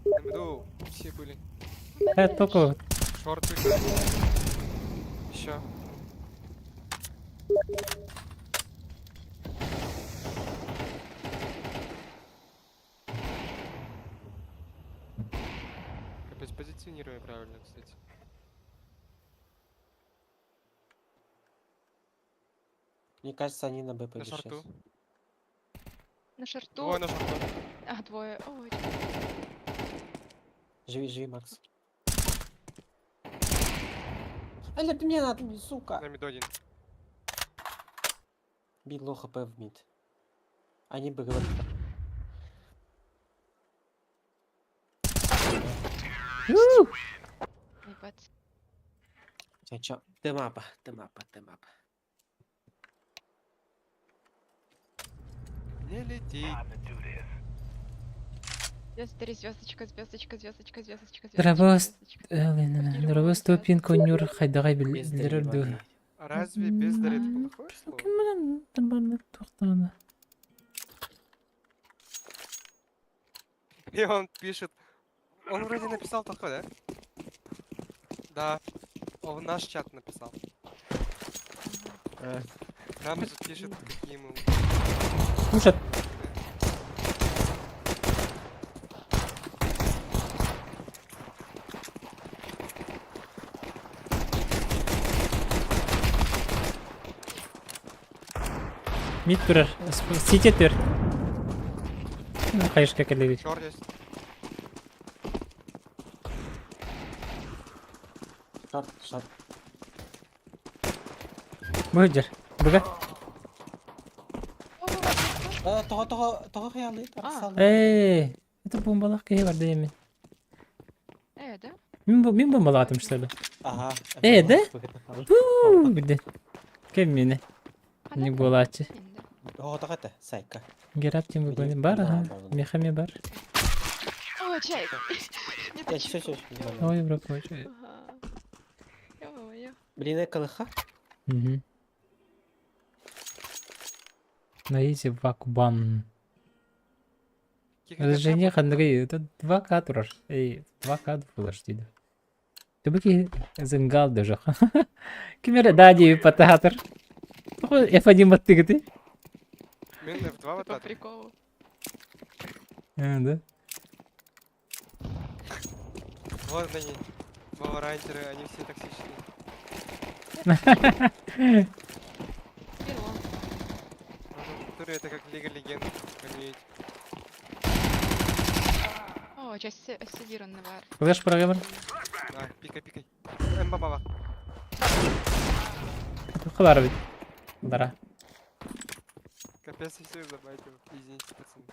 Speaker 4: На миду все были.
Speaker 2: Э, только
Speaker 4: Шорт выиграли. Еще. Капец, позиционирую правильно, кстати.
Speaker 1: Мне кажется, они на Б
Speaker 4: На
Speaker 1: пойдут сейчас.
Speaker 4: шорту.
Speaker 3: На шорту.
Speaker 4: Двое на шорту.
Speaker 3: А, двое. Ой,
Speaker 1: Живи, живи, Макс. Аля, ты мне надо, сука.
Speaker 4: На миду один.
Speaker 1: Бить low хп в mid. Они бы говорят.
Speaker 3: ебать.
Speaker 1: Чё, чё? Ты мапа, ты мапа, ты мапа.
Speaker 4: Не лети.
Speaker 3: Звезды, звездочка, звездочка, звездочка, звездочка,
Speaker 2: Дорогой
Speaker 3: звездочка.
Speaker 2: Дорогой конюр хайдагай
Speaker 1: Без
Speaker 2: билдерер ду.
Speaker 1: дерьма.
Speaker 4: А разве бездарь это плохое слово? И он пишет. Он вроде написал такое, да? Да. Он в наш чат написал.
Speaker 1: Э,
Speaker 4: Нам же пишет, какие мы...
Speaker 2: Кушат. Мид турар. Сити тур. Хайышка кэллибит.
Speaker 4: Шорт есть.
Speaker 1: Short, short.
Speaker 2: Быдыр. Быга.
Speaker 1: Э, Того, того, того хыялы,
Speaker 3: А.
Speaker 1: арсалы.
Speaker 2: Эй, Это бомбалаах киһи бар дии мин.
Speaker 3: Да?
Speaker 2: Мин бомбалаатым что ли?
Speaker 1: Ага.
Speaker 2: Да? Пуу, где? Кем мені? Не буолааччы.
Speaker 1: Оҕотоҕо сайка.
Speaker 2: Герап тем выгони бар, ага. Мехами бар.
Speaker 3: О, чай! Не
Speaker 1: Все, все,
Speaker 3: точу.
Speaker 1: все.
Speaker 2: Ой, бро,
Speaker 3: Ага. Ё-моё.
Speaker 1: Блин, колыха.
Speaker 2: Угу. На изи вакубан. Разжение хандры, это 2К турар. Эй, 2К фулаш дейді. Түбі зенгал даже. Кимере да дии пататор. F1 баттыгыты.
Speaker 4: Мен F2
Speaker 3: Это по
Speaker 4: вот
Speaker 3: приколу.
Speaker 2: Да.
Speaker 4: Вот они. Валорантеры, они все токсичные.
Speaker 3: Перелом.
Speaker 4: В натуре это как Лига Легенд. Комьюнити.
Speaker 3: О, часть сидиран бар.
Speaker 2: Флеш программер.
Speaker 4: Да, пикай, пикай. Мбабаба.
Speaker 2: Хылар бит. Дара.
Speaker 4: Капец, я всех забайтил. Извините, пацаны.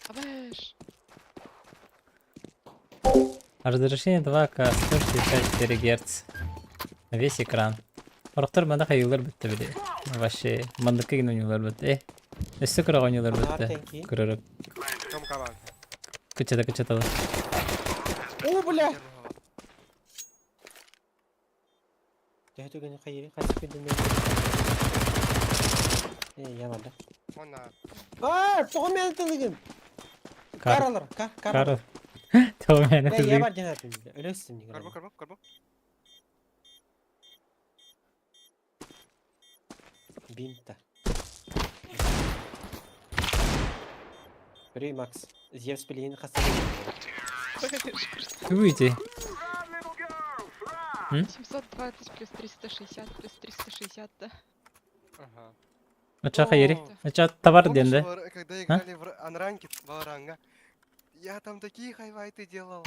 Speaker 3: Абэш.
Speaker 2: Разрешение 2К 164 Гц. На весь экран. Орохтор манда хайылар бітті біле. Вообще, мандыкы гин ойнулар бітті. Өссө кыра ойнулар бітті. Кырырып.
Speaker 4: Том кабан.
Speaker 2: Кычата кычаталы.
Speaker 1: О, бля! Я бар да.
Speaker 4: Он на.
Speaker 1: А, тоҕо мен тылыгын.
Speaker 2: Кар.
Speaker 1: Каралар, кар, кар.
Speaker 2: Карл. Тоҕо мені
Speaker 1: Бля, я бар ден атым. Өлөссүн
Speaker 4: Карбо, карбо, карбо.
Speaker 1: Бинта. Бери, Макс. Зевс билин хаса.
Speaker 2: Выйти.
Speaker 3: 720 плюс 360 плюс 360, да.
Speaker 4: Ага.
Speaker 2: Ача хайри.
Speaker 4: О.
Speaker 2: Ача товар
Speaker 4: Помнишь,
Speaker 2: ден да?
Speaker 4: Когда играли в Анранке, Валоранга, я там такие хайлайты делал.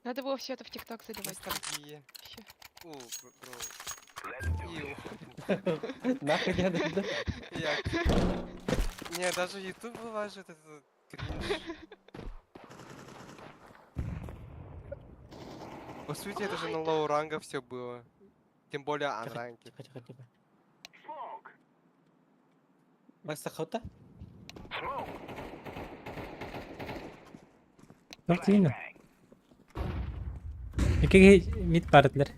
Speaker 3: Надо было все это в ТикТок заливать.
Speaker 4: Ностальгия.
Speaker 3: Вообще.
Speaker 4: О, бро. Ил.
Speaker 1: Нахуй я да.
Speaker 4: Я... Не, даже YouTube вылаживает этот кринж. По сути, это же на low ранга все было. Тем более анранки.
Speaker 1: Тихо, тихо, тихо. Макс, сахаута?
Speaker 2: Тортино. Икки мид партлер.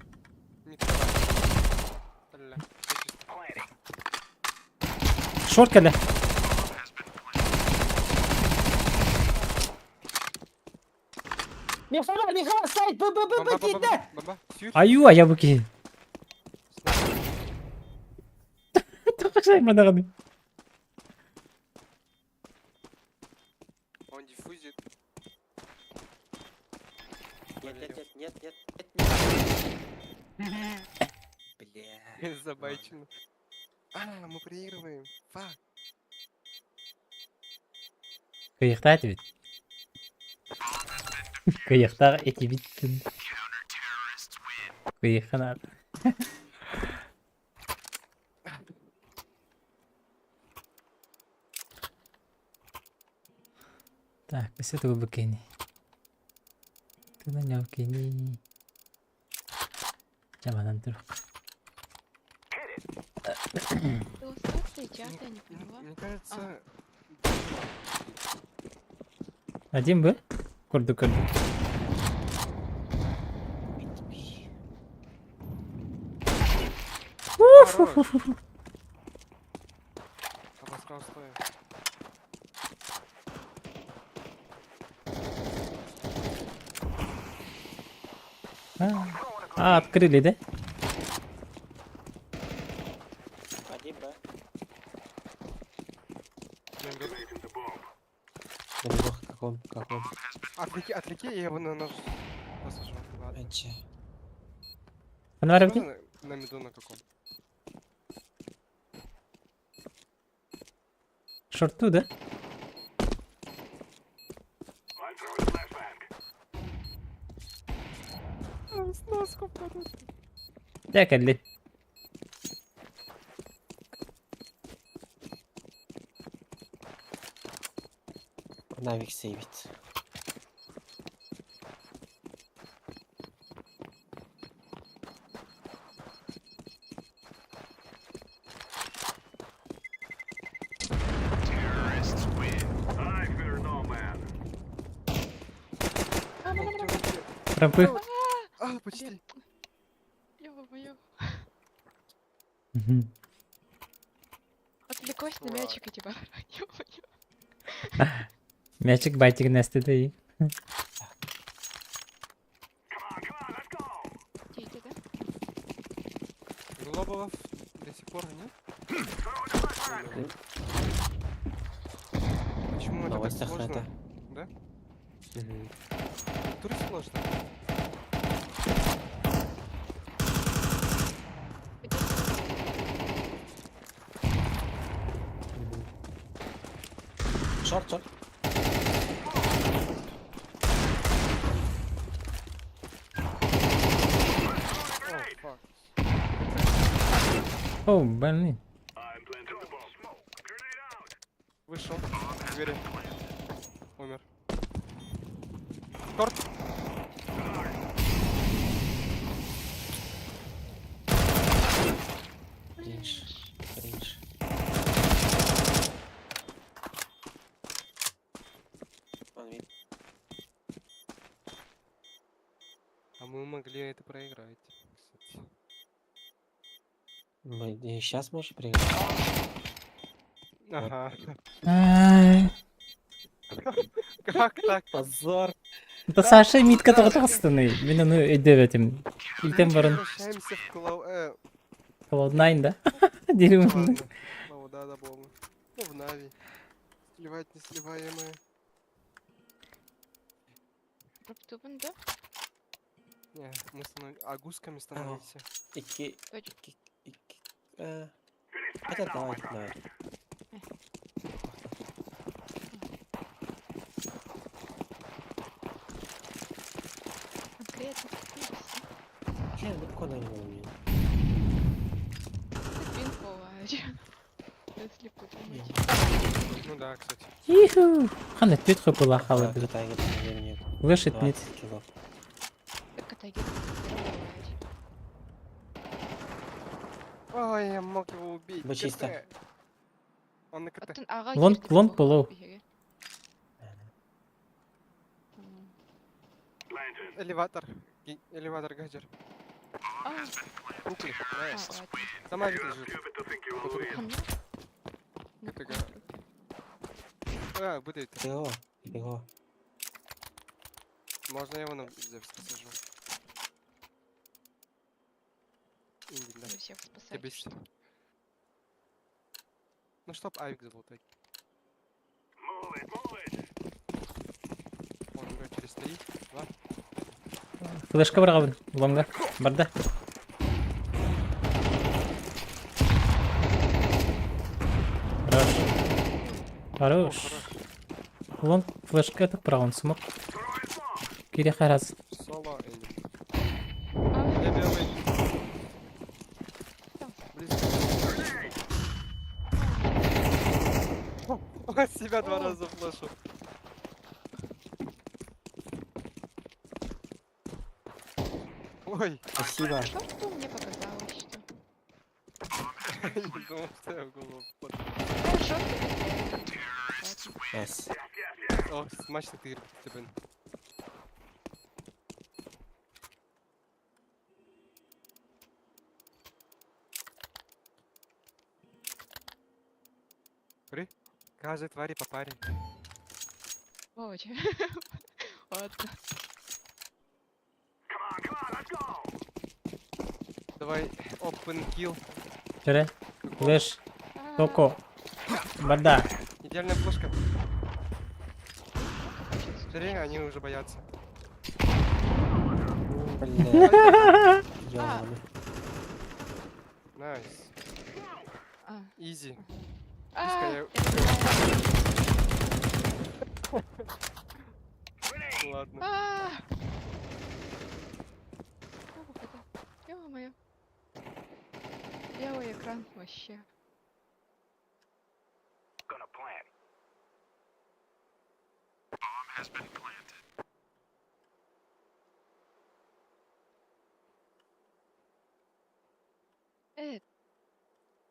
Speaker 4: Бля,
Speaker 2: Шорт кэлэ.
Speaker 1: Михаил, Михаил, сайт, Б, Б, Б, Б, кида!
Speaker 4: Бомба, сюр.
Speaker 2: Аю, а я буки. Тоқсай мадағаны.
Speaker 4: Он диффузит.
Speaker 1: Нет, нет, нет, нет, нет, нет. Бля.
Speaker 4: Забайчено. А, мы проигрываем. Fuck.
Speaker 2: Кыйықтат бит. Кыйықтақ эти биттин. Кыйыққанар. Так, өсө тугу букени. Тына няукени. Жаманан турук.
Speaker 3: Иллюстрация чата, я не поняла.
Speaker 4: Мне кажется,
Speaker 2: Один бы? Курду курду.
Speaker 4: Хорош. Обосрал стоя.
Speaker 2: А, открыли, да?
Speaker 1: Один Б. Каком, каком?
Speaker 4: Отвлеки, отвлеки, я его на нож посажу. Ладно.
Speaker 1: Анча.
Speaker 2: Анвар
Speaker 4: Можно на миду на каком?
Speaker 2: Шорту, да?
Speaker 4: С носком.
Speaker 2: Дэ кэллин.
Speaker 1: Навик сейвит.
Speaker 2: Рампы.
Speaker 4: А, почти.
Speaker 3: Ё-моё.
Speaker 2: Мгм.
Speaker 3: Отвлеклась на
Speaker 4: Фак.
Speaker 3: мячик, типа. Ё-моё.
Speaker 2: Мячик байтик нэстэдэй.
Speaker 3: Дети, да?
Speaker 4: Глобалов до сих пор нет? Почему
Speaker 1: В
Speaker 4: это так
Speaker 1: новостях
Speaker 4: сложно?
Speaker 1: это.
Speaker 4: Да?
Speaker 1: Мгм.
Speaker 4: Тур сложно.
Speaker 1: Мгм. Short, short.
Speaker 4: О, fuck.
Speaker 2: О, блин.
Speaker 4: Вышел. Двери. Умер. Торт.
Speaker 1: Кринж. Кринж. Он вид.
Speaker 4: А мы могли это проиграть, кстати.
Speaker 1: Мы и сейчас можешь приехать?
Speaker 4: Ага.
Speaker 2: Ай.
Speaker 4: Как так?
Speaker 1: Позор.
Speaker 2: Да Саша митка тоҕо Мин ону өйдөөбөтүм. Илтэн баран
Speaker 4: Возвращаемся в Клау...
Speaker 2: Cloud9 да? Дерим.
Speaker 4: Ладно. Клау, да, да, было. Ну, в Нави. Сливать несливаемое.
Speaker 3: Раптубан, да?
Speaker 4: Не, мы становимся... А гусками становимся.
Speaker 1: Икки,
Speaker 3: Точно.
Speaker 1: икки, икки. Хотя давай, давай.
Speaker 3: Конкретно. И всё.
Speaker 1: Я далеко на него не.
Speaker 3: Это пинг Если подумать.
Speaker 4: Ну да, кстати.
Speaker 2: Иху. Хана түт хыпыла халады.
Speaker 1: Катайга времени.
Speaker 2: Вышит нет.
Speaker 1: 20 кило.
Speaker 3: Так это я.
Speaker 4: Ой, я мог его убить.
Speaker 1: Бы чисто.
Speaker 4: КТ. Он на КТ.
Speaker 2: Лонг- лонг полу.
Speaker 4: Элеватор. Элеватор гаджер.
Speaker 3: А,
Speaker 4: Кукли.
Speaker 3: а,
Speaker 4: Nice.
Speaker 3: ладно.
Speaker 4: Сама вид лежит. По трупу.
Speaker 3: Хамно? На
Speaker 4: КТ.
Speaker 3: каком трупе?
Speaker 4: А, будет.
Speaker 1: Его, его.
Speaker 4: Можно я его на Зевс посажу? Инди, да.
Speaker 3: Буду всех спасать.
Speaker 4: Тебя бесит. Ну чтоб авик залутать. Он умрет через 3, 2.
Speaker 2: Флешка барабын. Лонга. Барда. Хорош. Хорош. Лонг флешка так правон смог. Кире хараз.
Speaker 4: Соло Энди.
Speaker 3: А,
Speaker 4: Я белый.
Speaker 3: Там.
Speaker 4: Близко. О, Он себя два
Speaker 3: О.
Speaker 4: раза флешил. Ой,
Speaker 1: Спасибо.
Speaker 3: Что мне показалось, что...
Speaker 4: не думал, что я в голову попаду.
Speaker 3: Хорошо, что
Speaker 1: Nice.
Speaker 4: О, смачно ты, Степен. При? Каждой твари по паре.
Speaker 3: Ой, Ладно.
Speaker 4: Давай, open kill.
Speaker 2: Чere. Флеш.
Speaker 3: А,
Speaker 2: Токо. Барда.
Speaker 4: Идеальная флешка.
Speaker 3: сейчас
Speaker 4: Смотри, они уже боятся.
Speaker 1: Бля. Ёбаный.
Speaker 4: Nice.
Speaker 3: А.
Speaker 4: Easy.
Speaker 3: А,
Speaker 4: я-
Speaker 3: я понимаю.
Speaker 4: Ладно.
Speaker 3: А. Ё-моё. экран вообще.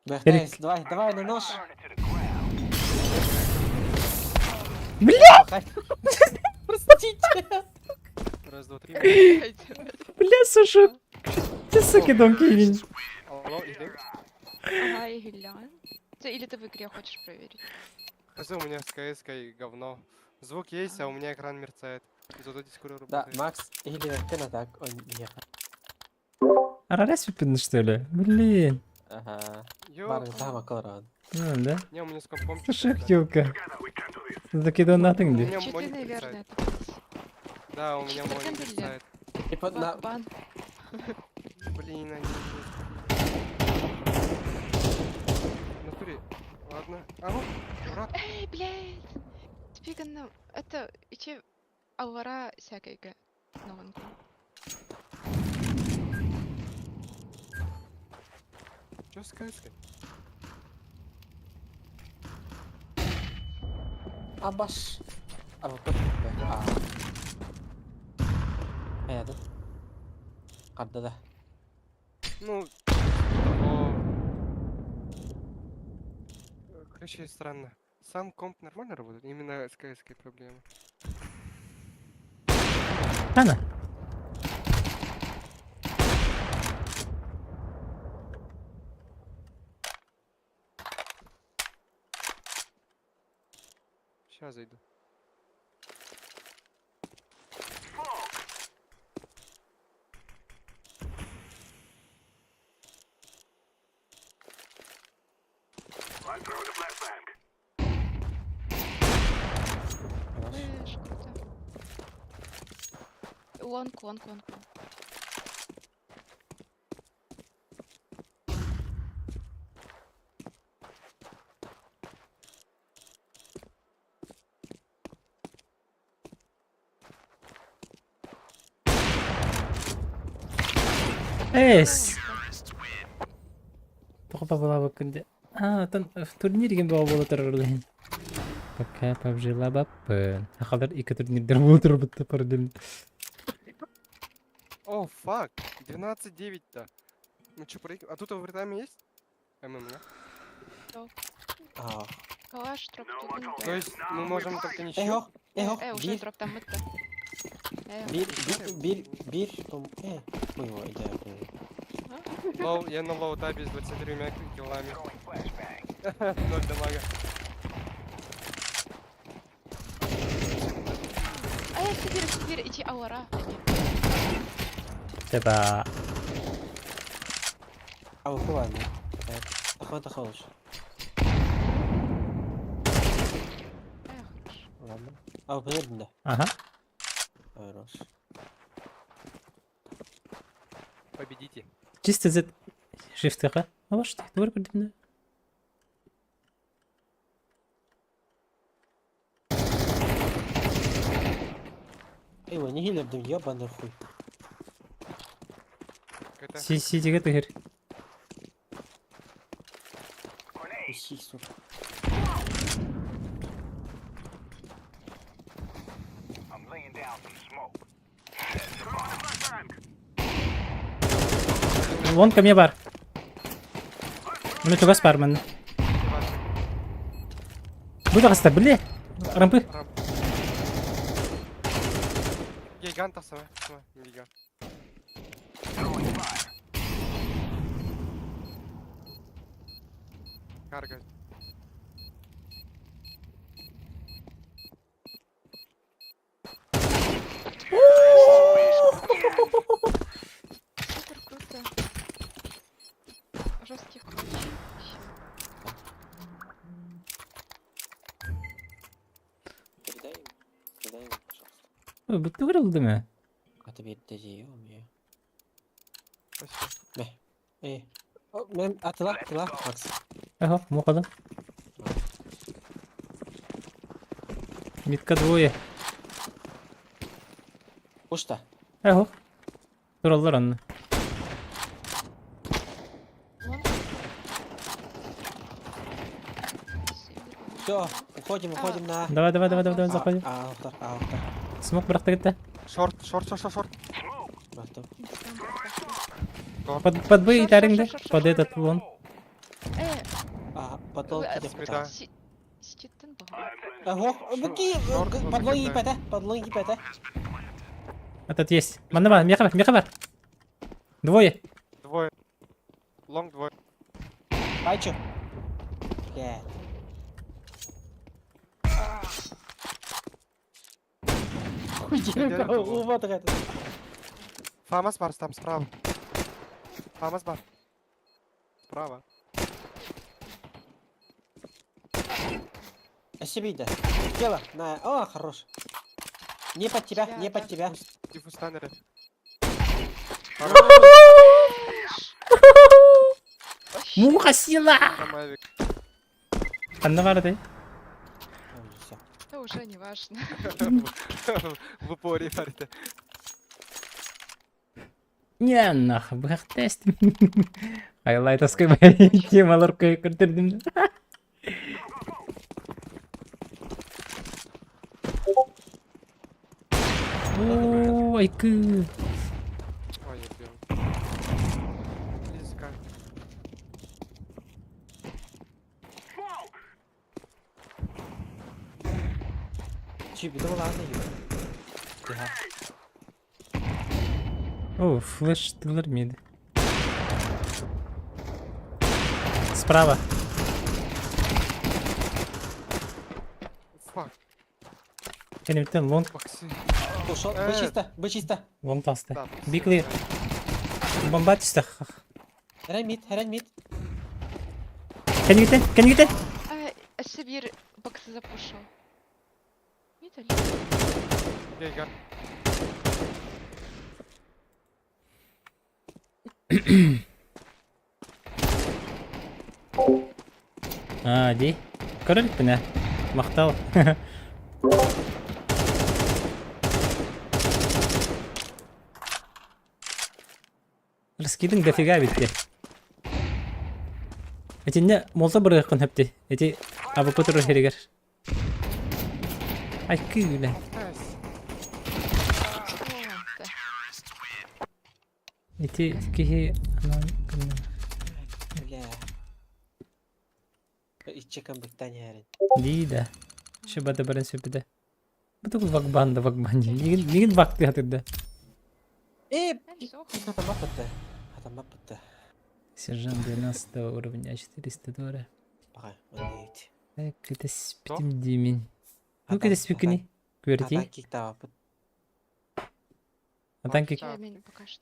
Speaker 1: Бэхтэйс, давай, давай на нож.
Speaker 2: Бля!
Speaker 1: Простите.
Speaker 4: Раз, два, три.
Speaker 2: Бля, Саша, ты суки дом кинь.
Speaker 4: Алло, иди.
Speaker 3: Ага, и глянь. Или ты в игре хочешь проверить?
Speaker 4: Что у меня с КС говно. Звук есть, а у меня экран мерцает. Зато дискура
Speaker 1: Да,
Speaker 4: работает.
Speaker 1: Макс, или ты на так, он ехал.
Speaker 2: Арарас выпидно, что ли? Блин.
Speaker 1: Ага.
Speaker 4: Ё,
Speaker 1: Бары, тама колорад.
Speaker 2: Ну, да.
Speaker 4: не, у меня с компом
Speaker 2: Саша,
Speaker 4: что-то
Speaker 2: ёлка. Закидонатың
Speaker 4: У
Speaker 2: ди.
Speaker 4: меня
Speaker 3: Читы,
Speaker 4: моник
Speaker 3: наверное,
Speaker 4: мерцает.
Speaker 3: это блядь.
Speaker 4: Да, у меня
Speaker 3: Читы
Speaker 4: моник
Speaker 3: были.
Speaker 4: мерцает.
Speaker 1: Типа на...
Speaker 3: Бан.
Speaker 4: Блин, они... В натуре. Ладно. А ну, брат.
Speaker 3: Эй, блядь! Спиганно, это ити аллара всякой новеньку.
Speaker 4: Чё с КС-кой?
Speaker 1: Абаш. А вот А. Хайады. Карды да.
Speaker 4: Ну, того... Короче, странно. Сам комп нормально работает? Именно с КС-кой проблемы.
Speaker 2: Ана.
Speaker 4: Сейчас зайду.
Speaker 1: Хорош.
Speaker 3: Слышь, круто. Long, long, long, long.
Speaker 2: Эс. Тоқпа була күнде. А, тан турнир деген бола бола тұрыр лен. Пока PUBG лабаппын. Ақалдар екі турнирдер бола тұр бітті параллельно.
Speaker 4: О, fuck! 12-9-то. Мы чё, проигрываем? А тут овертайм есть? ММ, да?
Speaker 1: А.
Speaker 3: Калаш, дроп тут.
Speaker 4: То есть мы можем только ничью?
Speaker 1: Эхо, эхо,
Speaker 3: Э, уже
Speaker 1: бир,
Speaker 3: дроп там это. Э,
Speaker 1: бир, бир, бир, бир, том, ой, ой, да, блин.
Speaker 4: Low, я на low табе с 23 киллами. Ноль дамага.
Speaker 3: А я Сибирь, Сибирь, иди аллара.
Speaker 2: Теба.
Speaker 1: А вы ладно. Охота хорош.
Speaker 3: Э, хорош.
Speaker 1: Ладно. А вы да.
Speaker 2: Ага.
Speaker 1: Хорош.
Speaker 4: Победите.
Speaker 2: Чисто Z shift-қа. Алаш, твор көрдім.
Speaker 1: Эй, не хилердим, ебаный хуй.
Speaker 4: Это
Speaker 2: Си си деген түгер.
Speaker 1: Уси, сука.
Speaker 2: Вон ко мне бар. Міне тугас бар мін. Бұда қаста, біле. Рампы.
Speaker 4: рамп. Гигант сама, сама, гигант. Карга.
Speaker 3: Супер круто. Жесткий ключ. Вообще.
Speaker 1: Передай им, передай им, пожалуйста.
Speaker 2: Ой, Бітті көрілді ме?
Speaker 1: А тебе даю, мне.
Speaker 4: Спасибо.
Speaker 1: Эй. О, мен, атыла, атыла, Макс.
Speaker 2: Ага, мұқадым. Митка двое.
Speaker 1: Пушта.
Speaker 2: Ага. Тураллар онны.
Speaker 3: Long.
Speaker 1: Все, уходим, уходим на...
Speaker 2: Давай, давай, давай, давай, давай, заходим.
Speaker 1: А, автор, а, автор.
Speaker 2: Смок бырахта кытта.
Speaker 4: Шорт, шорт, шорт, шорт, шорт.
Speaker 1: Автор.
Speaker 2: Под, под Б
Speaker 3: Шор,
Speaker 2: итаринг,
Speaker 3: шор,
Speaker 2: да?
Speaker 3: шор, шор,
Speaker 2: Под
Speaker 3: шор.
Speaker 2: этот вон.
Speaker 1: А, потол
Speaker 4: Беда.
Speaker 3: Сититтен баҕар.
Speaker 1: Ого, буки,
Speaker 4: Шорт,
Speaker 1: подлоги
Speaker 4: шорт,
Speaker 1: ипэте, подлоги ипэте.
Speaker 2: Этот есть. Манна бар, меха бар, меха бар. Двое.
Speaker 4: Двое. Лонг двое.
Speaker 1: Байчу. Блядь. Хуй, вот это.
Speaker 4: Фамас бар там справа. Фамас бар. Справа.
Speaker 1: Ошибида. Тело, на, о, хорош. Не под тебя, не под тебя.
Speaker 4: Диффуз таннеры.
Speaker 2: Муха сила!
Speaker 4: Там авик.
Speaker 2: Ханна бар ты.
Speaker 1: Всё.
Speaker 3: Это уже не важно.
Speaker 4: В упоре парите.
Speaker 2: Не нах, бых тест. Хайлайтовской темалар көйкөрдүрдүм. О, айкы.
Speaker 4: Ой, я пил. Близко.
Speaker 1: Чиби, да ладно, ебать. Тихо.
Speaker 2: О, флеш тылар мид. Справа.
Speaker 4: Фак,
Speaker 2: Кенептен лонг,
Speaker 4: боксы.
Speaker 1: Ушел, Б чисто, Б чисто.
Speaker 2: лонг тасты.
Speaker 4: Да,
Speaker 2: Бикли. Бомба түсті.
Speaker 1: Херен мид, херен мид.
Speaker 2: Кенептен, кенептен.
Speaker 3: Өссө биир боксы запушил. Мид
Speaker 4: Гейгар.
Speaker 2: А, ди. Көрөлік піне. Мақтал. Раскидың дофига битти. Этинне молта бырыгын хөпти. Эти абы көтөрөр херигер. Ай күйүле.
Speaker 4: Найс.
Speaker 2: Эти кихи анан күннө.
Speaker 1: Бля. Ичекан быктан херен.
Speaker 2: Ди да. Шыбада баран сөпүдө. Бу тугул вакбанда вакбанди. Мигин мигин вакты хатырда.
Speaker 1: Э, хатама бытты. Хатама бытты.
Speaker 2: Сержант 12 уровня 400 долларов.
Speaker 1: Бага, он не
Speaker 2: Так, это спитим димин. Ну, это спикни. Кверти.
Speaker 1: Атан киктава быт.
Speaker 2: Атан кик.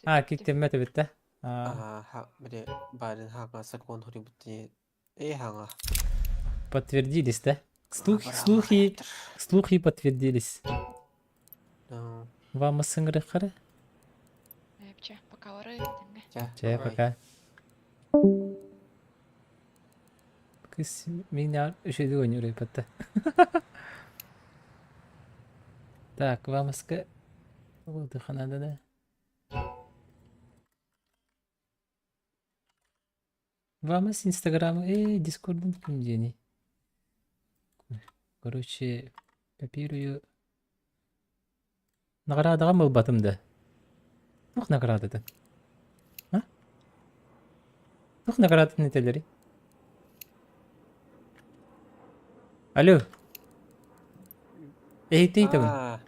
Speaker 2: А, киктеммет эбит да. А,
Speaker 1: А, ха, бля, барын хага сакон хури бытты. Э, хага.
Speaker 2: подтвердились, да? Слухи, слухи, слухи подтвердились.
Speaker 1: Ну,
Speaker 2: Вам сыңры қары?
Speaker 1: ча.
Speaker 2: Че, пока. Кыз меня үшеді ойныр өйпатта. Так, вамаска... Дыханада, да? Вамас Инстаграм, Дискордын кімдені. Короче, копирую. Наградаға мылбатымды. Тух наградады. А? Тух наградатын нетелери? Алло. Эй, ты там.
Speaker 1: А,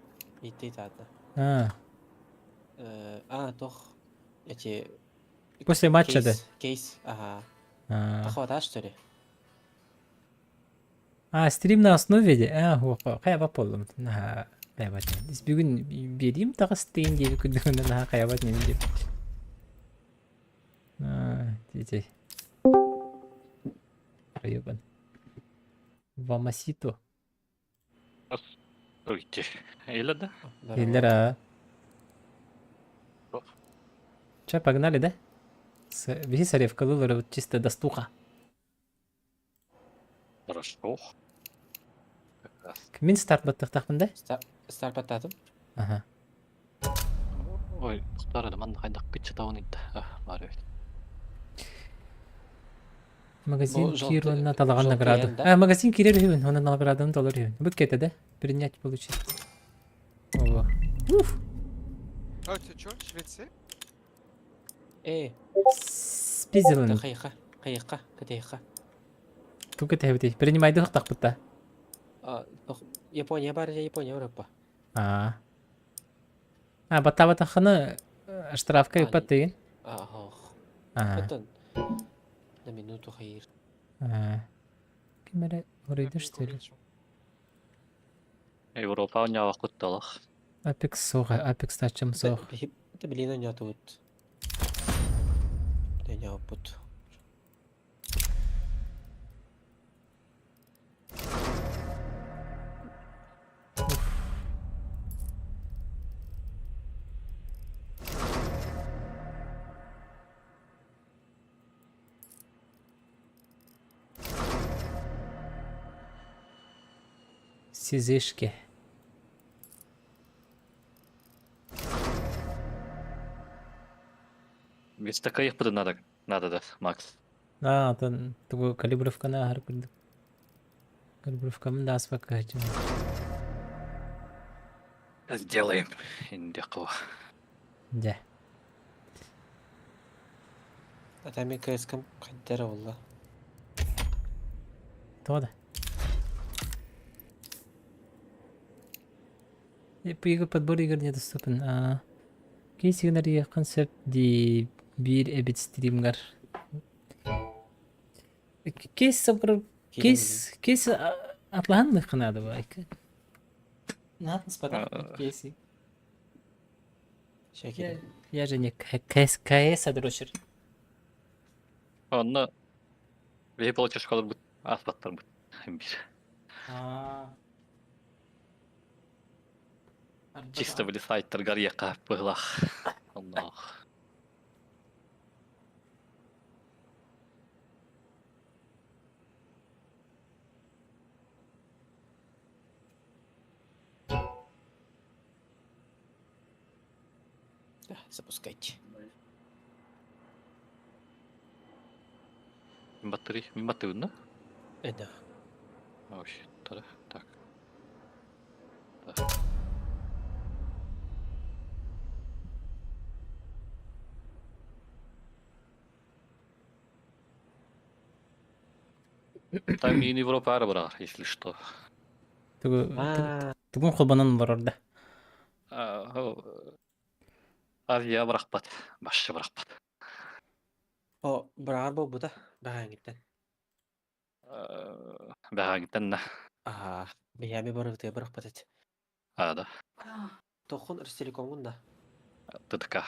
Speaker 1: итти тата.
Speaker 2: А,
Speaker 1: А, тох. Эти...
Speaker 2: после матча, да.
Speaker 1: Кейс, кейс, ага.
Speaker 2: А,
Speaker 1: Похвата, что ли?
Speaker 2: А, стрим на основе де. А, опа, кая болдум. На, кая бат. Бүгүн берейм тағы стрим деп күндүгүн на кая бат неме деп. А, детей. Проебан. Вамасито.
Speaker 6: Уйти. Или да?
Speaker 2: Еллер, а. Че, погнали, да? Биһи саревкалылары вот чисто достуха.
Speaker 6: Хорошо. Как раз.
Speaker 2: Мин старт баттықтақпын да?
Speaker 1: Старт баттадым.
Speaker 2: Ага.
Speaker 6: Ой, тоқтар манна хайдақ кытчы тауын итті. Бар өйт.
Speaker 2: Магазин
Speaker 1: Бу
Speaker 2: киир
Speaker 1: желтый
Speaker 2: уонна талаҕан
Speaker 1: желтый
Speaker 2: награда.
Speaker 1: эн да?
Speaker 2: А, магазин киирэр үһүбүн, уонна награданы толор үһүбүн. Бу кэтэ да? Принять получить. Ого. Уф!
Speaker 4: А, ты чё, Швеция?
Speaker 1: Э,
Speaker 2: Спизилин.
Speaker 1: хайыха, хайыха, кытайха.
Speaker 2: Ту кэтэһэбитий? Принимайды хахтахпыт
Speaker 1: А, Япония бар, Япония Европа.
Speaker 2: А. А, баттаабатаххына штрафка
Speaker 1: А,
Speaker 2: ыппат дигин?
Speaker 1: А, ох.
Speaker 2: А.
Speaker 1: Потом на минуту хайыр.
Speaker 2: А. Ким эрэ
Speaker 4: Я
Speaker 2: уруйда
Speaker 4: пинг
Speaker 2: что ли?
Speaker 4: уменьшил.
Speaker 6: Европа оонньообох кутталах.
Speaker 2: Апекс суох, Апекс тачым суох.
Speaker 1: Это блин, у него тут. Не опыт.
Speaker 2: Сизишки.
Speaker 6: Без таких буду надо, надо да, Макс.
Speaker 2: А, атын тугу калибровканы аһар курдук. Калибровкамын да аспакка сылдьабын.
Speaker 6: Сделаем. Индекова.
Speaker 2: Дьэ.
Speaker 1: Атами КСК хайдара буолла.
Speaker 2: Тоҕо да? Игр подбор игр недоступен. А, кейс гынарыйыаххын сөп дии биир эбит стримгар. Кейс собрал кейс кейс атлаһан наада бу. Надо спадах кейси.
Speaker 1: Шекер.
Speaker 2: Я же не КС КС дрочер.
Speaker 6: Онно биһи получишкаларбыт ааспаттарбыт биир.
Speaker 2: А.
Speaker 6: Чисто были сайттаргар яка быһылах. Онноох.
Speaker 1: Да, запускайте.
Speaker 6: Мин баттырый, мин баттыбын да?
Speaker 1: Это.
Speaker 6: Вообще, тогда так. Да. Там и Европа арабра, если что.
Speaker 2: Тугу
Speaker 1: А,
Speaker 2: тугун холбонон барар да.
Speaker 6: Азия бырахпат, башчы бырахпат.
Speaker 1: О, быраар буолбута. Баҕаҥыттан.
Speaker 6: Бэҕэҥиттэн да.
Speaker 1: Аа, бэйэми барыбытыга бырахпат этэ.
Speaker 6: А, да.
Speaker 1: Тохун Ростелекомун да.
Speaker 6: ТТК.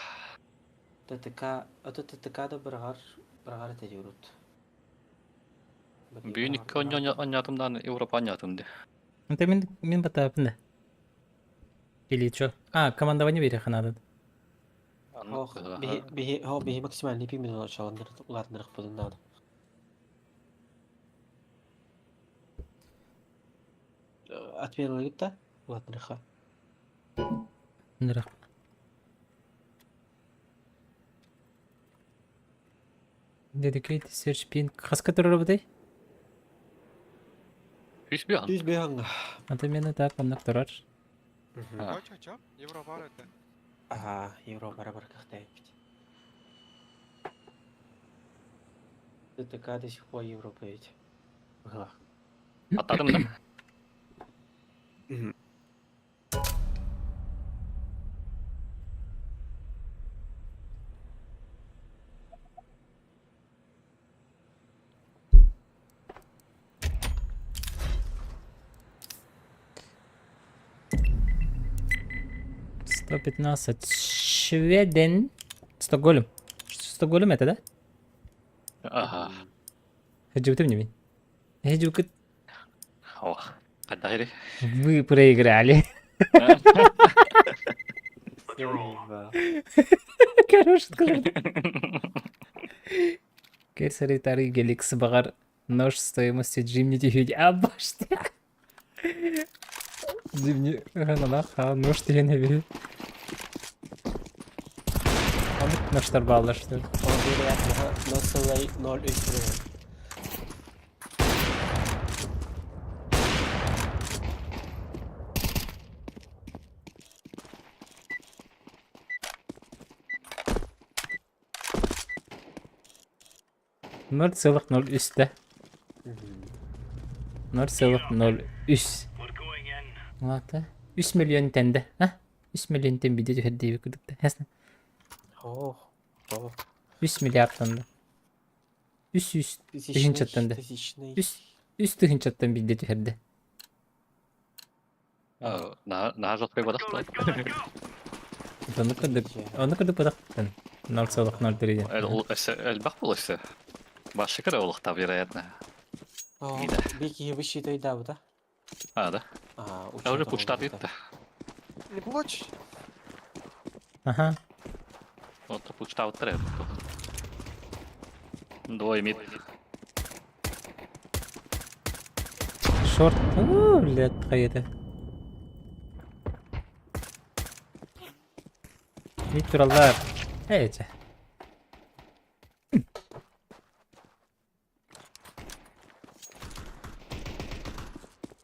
Speaker 1: ТТК, ото ТТК да быраҕар, быраҕар этэ диурут.
Speaker 6: Бүгүн икки онньоотумдаан Европа онньоотум ди.
Speaker 2: Это мин мин батаапын да. Или чё? А, командование береха надо.
Speaker 1: Ох, биһи биһи хо биһи максимальный пимен улаатыннар улаатыннарыахпытын наада. Отменалыгыт да улаатыннарыха.
Speaker 2: Нырах. Dedicate search pin. Хаска турар бутай?
Speaker 6: Үс биан.
Speaker 1: Жүз бэһаҥҥа.
Speaker 2: Ата мени так оннук турар.
Speaker 6: А.
Speaker 4: Чё, чё, чё? Европа это.
Speaker 1: Аа, Европа бар кахтаеппит. ТТК до сих пор Европа ведь. Быһылаах.
Speaker 6: Аттадым да.
Speaker 2: 115. Шведен. Стокгольм. Стокгольм это, да?
Speaker 6: Ага.
Speaker 2: Хэдьүтүм не Хэдьүкүт.
Speaker 6: Ох. Хайдах
Speaker 2: Вы проиграли. Хорош скажи. Кесари Тари Геликс бағар нож стоимостью Джимни тихить. А башты. Джимни ханалах, нож деген эби. Ножтар баллар, что ли?
Speaker 1: Ол биэрэ 0,03.
Speaker 2: 0,03 да? 0,03. Ладно. 3 миллион тенде. А? 3 миллион тен биде түһэр диэбит курдук да. Ясно?
Speaker 1: Ох, ох.
Speaker 2: 3 миллиардтан да. 300
Speaker 1: Тысячный,
Speaker 2: тыһыынчаттан да.
Speaker 1: тысячный.
Speaker 2: 3 тыһыынчаттан биирдэ түһэрдэ.
Speaker 6: Наһаа жесткай бодахтан.
Speaker 2: Ону курдук, ону курдук бодахтан. 0,03 диэн.
Speaker 6: Элбэх буолуоса. Башы кыра олохта, вероятно.
Speaker 1: О,
Speaker 6: Ида.
Speaker 1: Бики высчитай да, да?
Speaker 6: А, да.
Speaker 1: А,
Speaker 6: Я уже
Speaker 1: учетом
Speaker 6: пучта
Speaker 1: вот это.
Speaker 6: ыытта.
Speaker 4: Не плачь.
Speaker 2: Аха.
Speaker 6: Вот пучтаабыттар Двое мид.
Speaker 2: Шорт. Уу, блядь, хайата. Мид тураллар. Эй, чэ.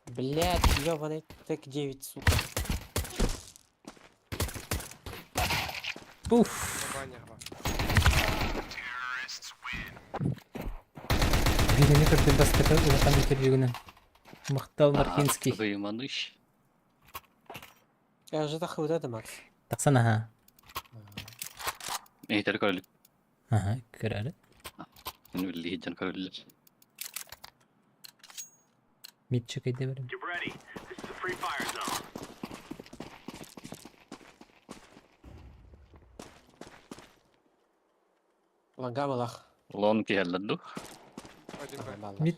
Speaker 1: Блядь, ёбаный ТЭК-9, сука.
Speaker 2: Уф.
Speaker 4: Ваня, ва.
Speaker 2: Биrini көрдüm бастакы улахан интервьюгунан. Махтал Мархинский.
Speaker 6: Выйманыш.
Speaker 1: Я же так вот это, Макс.
Speaker 2: Тахсан аха.
Speaker 6: Эйтер көрөлүк.
Speaker 2: Аха, көрәре.
Speaker 6: Үллиһиджан көрөллөр.
Speaker 2: Митчик әйдә берем.
Speaker 1: Ланга балах.
Speaker 6: Лон киһэллэр ду.
Speaker 4: Один Б.
Speaker 1: Балах.
Speaker 2: Мид,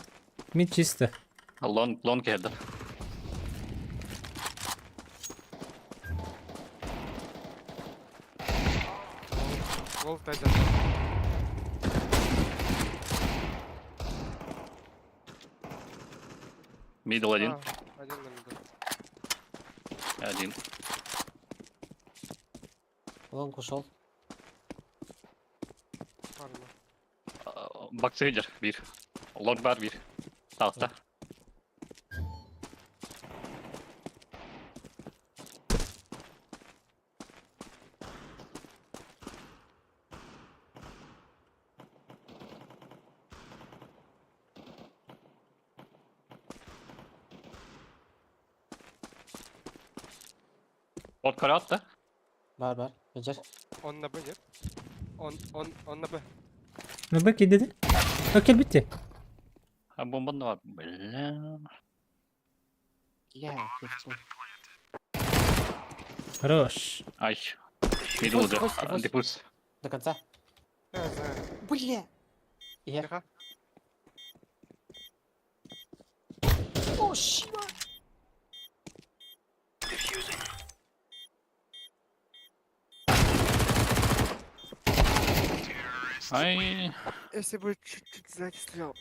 Speaker 2: мид чисто.
Speaker 6: Лон лон киһэллэр.
Speaker 4: Лол один.
Speaker 6: Мидл один.
Speaker 4: А, один на миду.
Speaker 6: Один.
Speaker 1: Лонг ушел.
Speaker 4: Парно.
Speaker 6: Баксыдер бир. Лонг бар бир. Таалта. От көрө да?
Speaker 1: Бар, бар. Бежер.
Speaker 4: Он на Б, нет? Он на Б.
Speaker 2: Ну бэк диде. Окей, битте.
Speaker 6: А бомбаны бар. Бля.
Speaker 1: Я, пизду.
Speaker 2: Хорош.
Speaker 6: Ай. Мидл
Speaker 1: Диффуз, диффуз, диффуз.
Speaker 6: Диффуз.
Speaker 1: До конца.
Speaker 4: Я знаю.
Speaker 1: Бля. Я.
Speaker 4: Тихо.
Speaker 1: О, щиба.
Speaker 6: Ай.
Speaker 4: Если бы чуть-чуть сзади стрелял.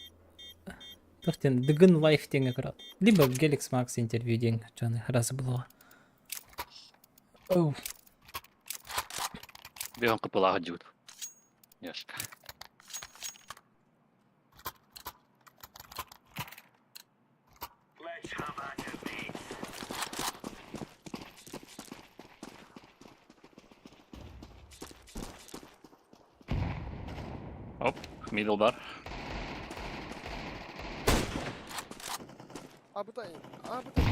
Speaker 2: Тохтен Дыгын лайф деңе көрөт. Либо Геликс Макс интервью дең жаны разы булуга. Оу.
Speaker 6: Бегон кыпылага жут. Яшка. Оп, мидл бар.
Speaker 4: Абытай, абытай.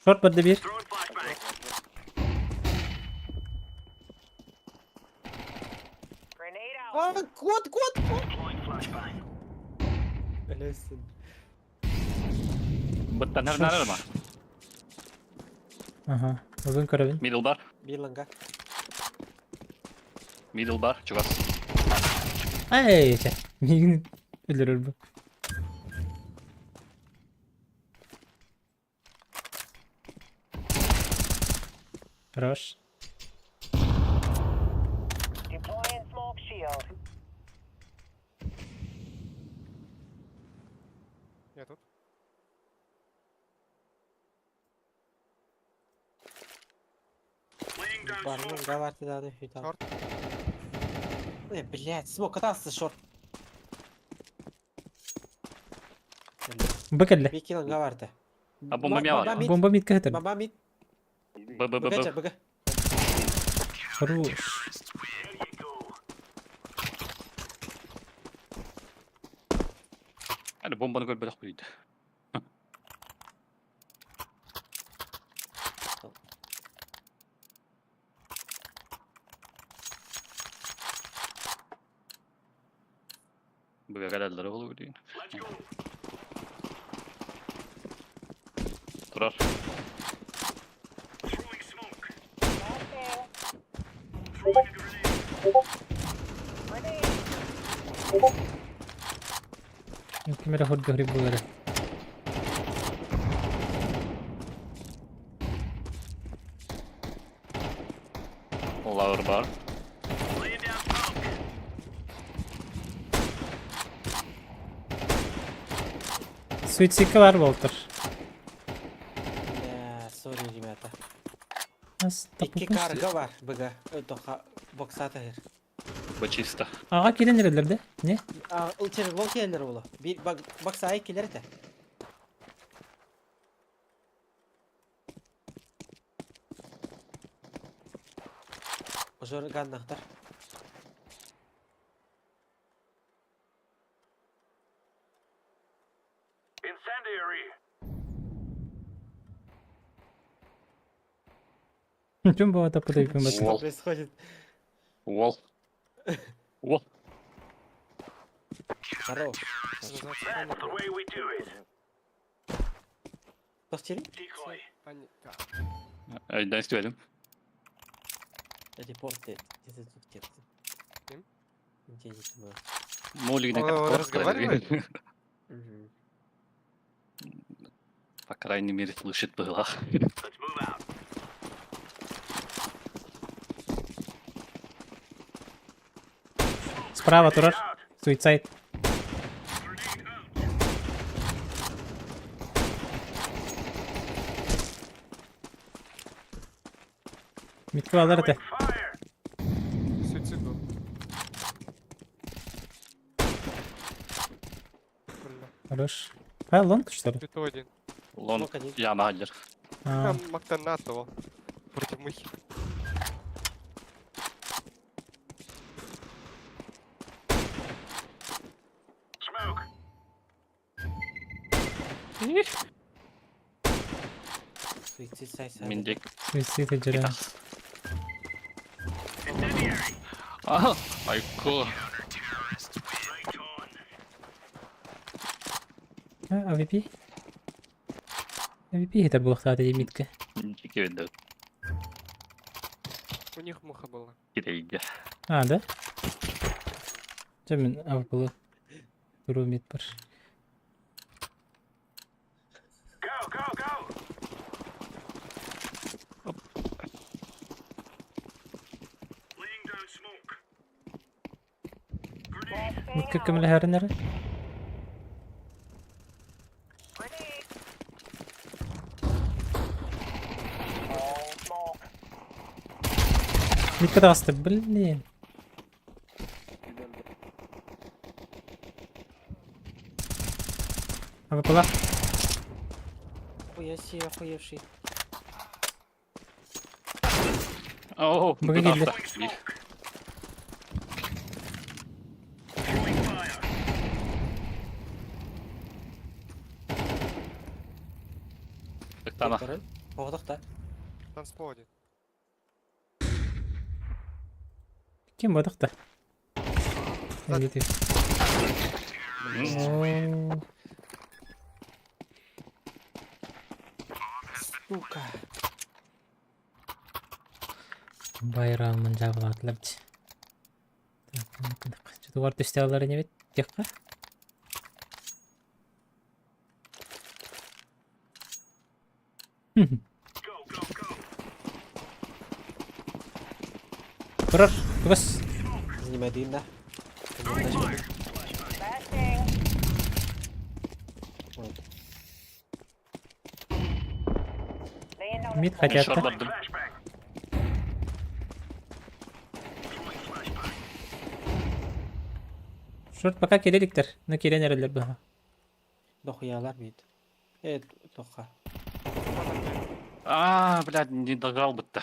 Speaker 2: Шорт барды бир.
Speaker 1: А, кот, кот, кот. Өлөсүн.
Speaker 6: Быттан һәр ма?
Speaker 2: Аха. Озын көрөбүн.
Speaker 6: Мидл бар.
Speaker 1: Бир ланга.
Speaker 6: Мидл бар, чугас.
Speaker 2: Ай, чэ. Мигин өлөрөр бу. Хорош.
Speaker 7: Deploying smoke shield.
Speaker 4: Я тут.
Speaker 1: Бар, ланга бар дады.
Speaker 4: Шорт.
Speaker 1: Э, блядь, смог катался шорт.
Speaker 2: Бэк элле.
Speaker 1: Бики ланга барды.
Speaker 6: А бомба мия бар.
Speaker 2: Бомба мид кәһәтер.
Speaker 1: Бомба мид.
Speaker 6: Б Б Б
Speaker 1: Бг,
Speaker 6: Б.
Speaker 1: бг.
Speaker 2: Хорош.
Speaker 6: Hadi bombanı gör bırak buydu. Быга кэлэллэрэ буолуо диэн. Турар.
Speaker 2: Ким эрэ хурдуһуруй буолара.
Speaker 6: Лаур бар.
Speaker 2: Суицидка бар буолтар.
Speaker 1: Бля, сори, ребята.
Speaker 2: Нас
Speaker 1: Икки
Speaker 2: таппыппын.
Speaker 1: карга бар быга. Тоха боксата хер.
Speaker 6: Бу чисто.
Speaker 2: Аҕа киирэн эрэллэр да? Не?
Speaker 1: А, через лон келер оло. Bir bak бокса келер это. Ожор ганнахтар.
Speaker 2: Түн баҕата пытайбын
Speaker 1: Что
Speaker 6: Уол.
Speaker 1: происходит?
Speaker 6: Уол. Уол.
Speaker 1: Здорово.
Speaker 4: Паника.
Speaker 1: Тохтери?
Speaker 4: Паника.
Speaker 6: Айдан истибэтим.
Speaker 1: Репорты. Где тут терти?
Speaker 4: Ким?
Speaker 1: Где здесь было?
Speaker 6: Молигин
Speaker 4: Он- он разговаривает?
Speaker 1: Мгм.
Speaker 6: По крайней мере, слышит было.
Speaker 2: Справа турар. Суицид. Митка алар этэ.
Speaker 4: Суицид был. Бля.
Speaker 2: Хорош. А, лонг, что ли?
Speaker 4: Это один.
Speaker 6: Лон
Speaker 1: Лонг один.
Speaker 6: яма халлер.
Speaker 2: А,
Speaker 4: Там Мактанатова. Против мухи.
Speaker 1: Суицид сай сай.
Speaker 6: Миндек.
Speaker 2: суицид эдьэрэ.
Speaker 6: А, айко.
Speaker 2: А, АВП? АВП это буолуохтаах дии митка.
Speaker 6: Дики видно.
Speaker 4: У них муха была.
Speaker 6: Кирейге.
Speaker 2: А, да? Дьэ мин АВП-лы туруу мид бар. Митка көмөлөһөрүн эрэ. Митка таҕыста, блин. АВП-лаах.
Speaker 1: Хуя себе, охуевший.
Speaker 6: Оо,
Speaker 2: Быга киирдэ.
Speaker 6: Биир. Ыктама.
Speaker 1: Оҕотох да.
Speaker 4: Танцпол один.
Speaker 2: Ким бодох да? Эйгити. Оо.
Speaker 1: Сука.
Speaker 2: Байрамын жабылаатылар дии. Чутугар түстэ инибит диэххэ. Турар, тугас.
Speaker 1: Занимай да. Вот.
Speaker 2: Мид хотят
Speaker 6: Шор
Speaker 2: да?
Speaker 6: бардым.
Speaker 2: Шорт пока кэлэ Но киирэн эрэллэр быһа.
Speaker 1: Дохуялар бит. Тоха.
Speaker 6: А, блядь, не дожал бы-то.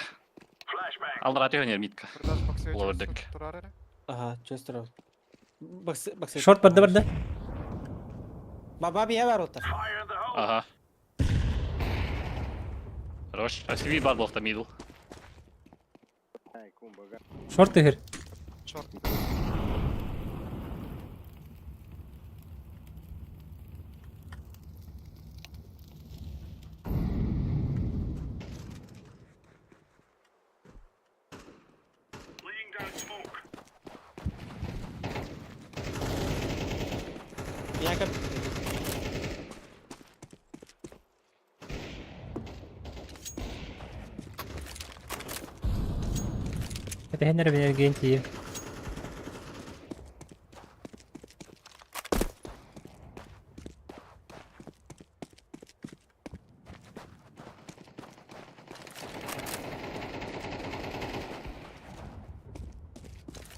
Speaker 6: Аллара түһэн митка.
Speaker 4: Продаж боксович
Speaker 6: Лордик.
Speaker 4: турар эрэ.
Speaker 1: Ага, чувствую. Баксы, баксы.
Speaker 2: Шорт барды барды.
Speaker 1: Баба бия бар оттар.
Speaker 6: Ага. Хорош. А CV бар блокта мидл.
Speaker 2: Шорт түһэр.
Speaker 4: Шорт.
Speaker 1: Якоб.
Speaker 2: Кэтэһэн эрэ мин эргийэн тиийиэм.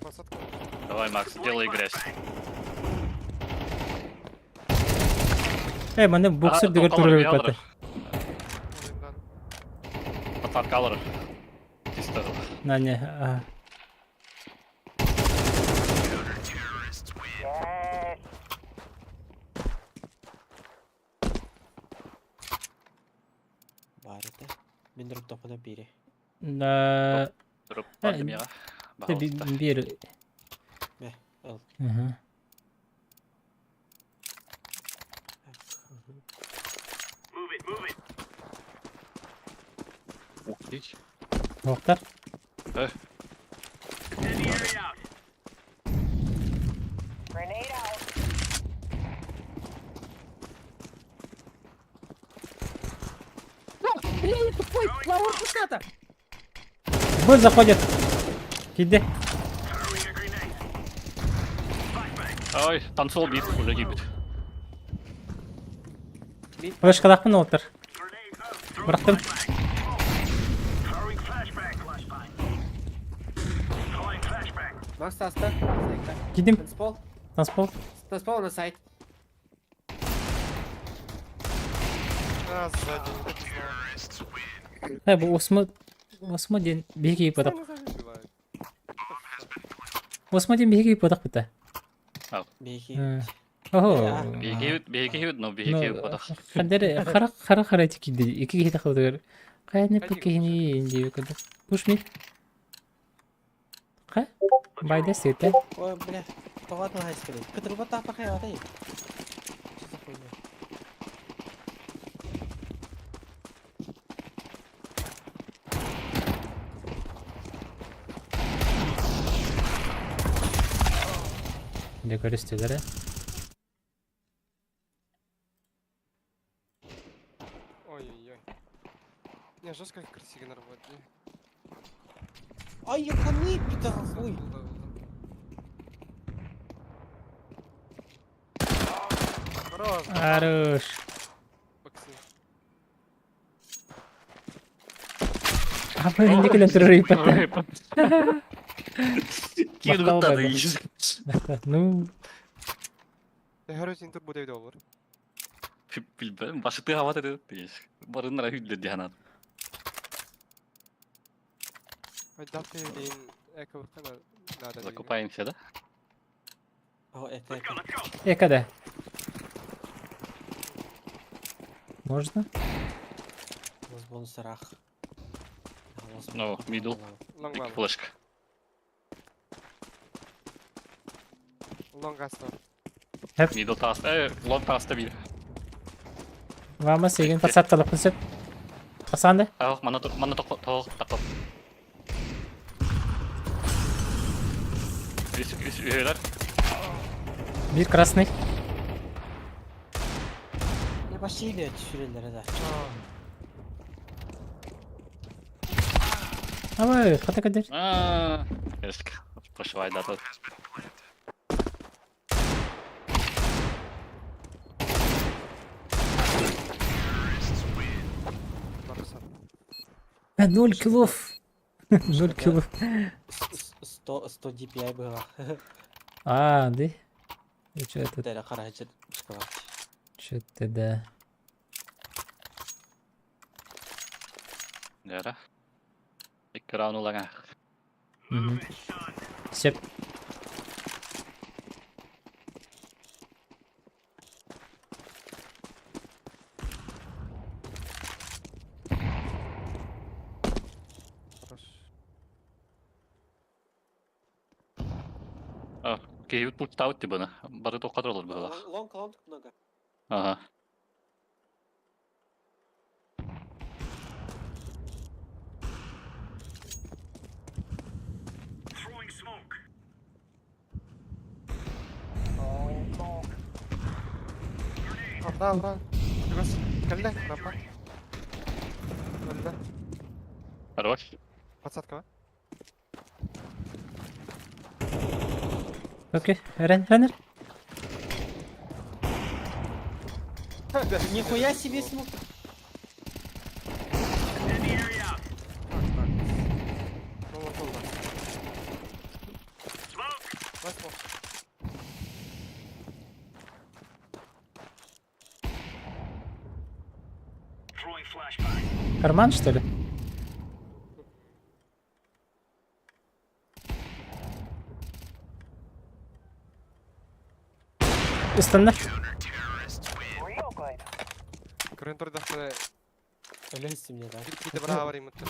Speaker 4: Посадка.
Speaker 6: Давай, Макс, делай грязь.
Speaker 2: Э, манна боксер дэгэр турар эбит бата.
Speaker 4: Ойындан.
Speaker 6: Посадка алар. Чисто.
Speaker 2: На не. а.
Speaker 7: Yes.
Speaker 1: Бар это. Мен дұрып топына бире.
Speaker 2: Да.
Speaker 6: Дроп
Speaker 2: Э,
Speaker 6: пандемияға.
Speaker 2: Те биир.
Speaker 1: Мә, ал.
Speaker 2: Мгм. Уохтар.
Speaker 7: Grenade out.
Speaker 2: Б заходит. Киди.
Speaker 6: Ой, танцол бит, уже гибит.
Speaker 2: Флешкалаахпын уолаттар. Бырахтым.
Speaker 1: Макс таста.
Speaker 2: Кидим.
Speaker 1: Танцпол.
Speaker 2: Танцпол.
Speaker 1: Танцпол на сайт.
Speaker 4: А, сзади, не так и знал.
Speaker 2: Э, бу осмо осмо диэн биһиги киһи
Speaker 4: Постоянно сзади убивают.
Speaker 2: Осмо диэн биһиги киһи быта.
Speaker 1: Бейхи.
Speaker 2: Охо.
Speaker 6: Биһиги но биһиги бодох.
Speaker 2: Хандер хара хара хара тикиди. Ики киһи тахылдыгар. Кайны пикини инди куда. Пуш ми. Ха? Байда сете.
Speaker 1: Ой, бля. Тоғат маған скелет. Кытырба тапа қай атай. Что за хуйня?
Speaker 2: Де көрүстүлөр.
Speaker 4: Ой-ой-ой. Не, жестко как красиво наработали.
Speaker 1: Ай, ёбаный пидор, хуй.
Speaker 4: Хорош,
Speaker 2: Хорош.
Speaker 4: боксы.
Speaker 2: Апа инди келен турар ипатта.
Speaker 6: Кир
Speaker 2: Мактал
Speaker 6: бутады.
Speaker 2: байда. Ну,
Speaker 4: Я говорю, син тут буде доллар.
Speaker 6: Билбем, башыты хават эти. Барыннара хүлле диханат.
Speaker 4: Даты дин эко надо.
Speaker 6: Закупаемся, да?
Speaker 1: О, это, это.
Speaker 2: экада. Можно?
Speaker 1: У нас бонус рах.
Speaker 6: Ну, мидл.
Speaker 4: Лонг
Speaker 6: Ик
Speaker 4: ван.
Speaker 6: флешка.
Speaker 4: Лонг астор.
Speaker 6: Мидл таста, лонг таста бир.
Speaker 2: Вама сеген подсатталып сөп. Тасанды.
Speaker 6: Ах, мана мана ток ток ток. Үс үс үһөлөр.
Speaker 2: Бир красный.
Speaker 1: Я пошли түсірелер да.
Speaker 2: Абай, хата кадер.
Speaker 6: Аа, эск. Пошвай да тут.
Speaker 4: Барса.
Speaker 2: Э, 0 килов. 0 килов.
Speaker 1: 100, 100 DPI было.
Speaker 2: А, да? И чё это?
Speaker 1: Дәлі қара жер
Speaker 2: Чё ты, да.
Speaker 6: Яра. Икки раунд ылаҥа.
Speaker 2: Сөп.
Speaker 4: Хорош.
Speaker 6: Киһибит путтаабыт тибаны. Бары тоққа туралар быһылаах.
Speaker 1: Лонг, лонг много.
Speaker 6: Ага.
Speaker 7: Throwing smoke.
Speaker 4: Алла, алла. Чугас. Кэллэ, рапа. Кэллэ.
Speaker 6: Хорош.
Speaker 4: Подсадка,
Speaker 2: Окей, Рен, Ренер.
Speaker 4: да?
Speaker 1: Нихуя себе смог.
Speaker 4: Так, так. Ну, вот он, да. Давай смок.
Speaker 2: Карман, что ли? Ыстанна.
Speaker 7: Real good.
Speaker 4: Көрөн турдахтары
Speaker 1: Өлөйсүм мне, да.
Speaker 4: кирпиде бара бар имитти.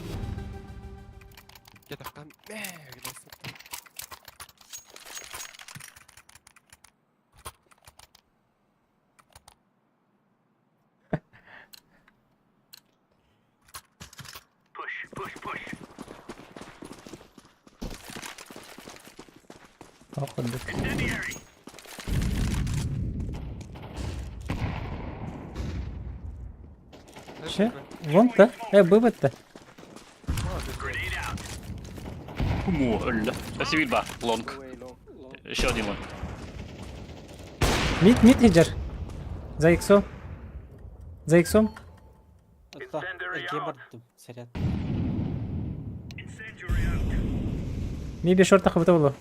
Speaker 4: Кетахтан мэ гынасың.
Speaker 2: Походу. Че? Вон да? Э, бывает-то.
Speaker 6: Куму өллө. Спасибо, ба. Лонг. Еще один лонг.
Speaker 2: Мид, мид, Хиджар. За иксом. За иксом.
Speaker 1: Это гебардым, сорян.
Speaker 2: Ми бе шорта хабыта болу.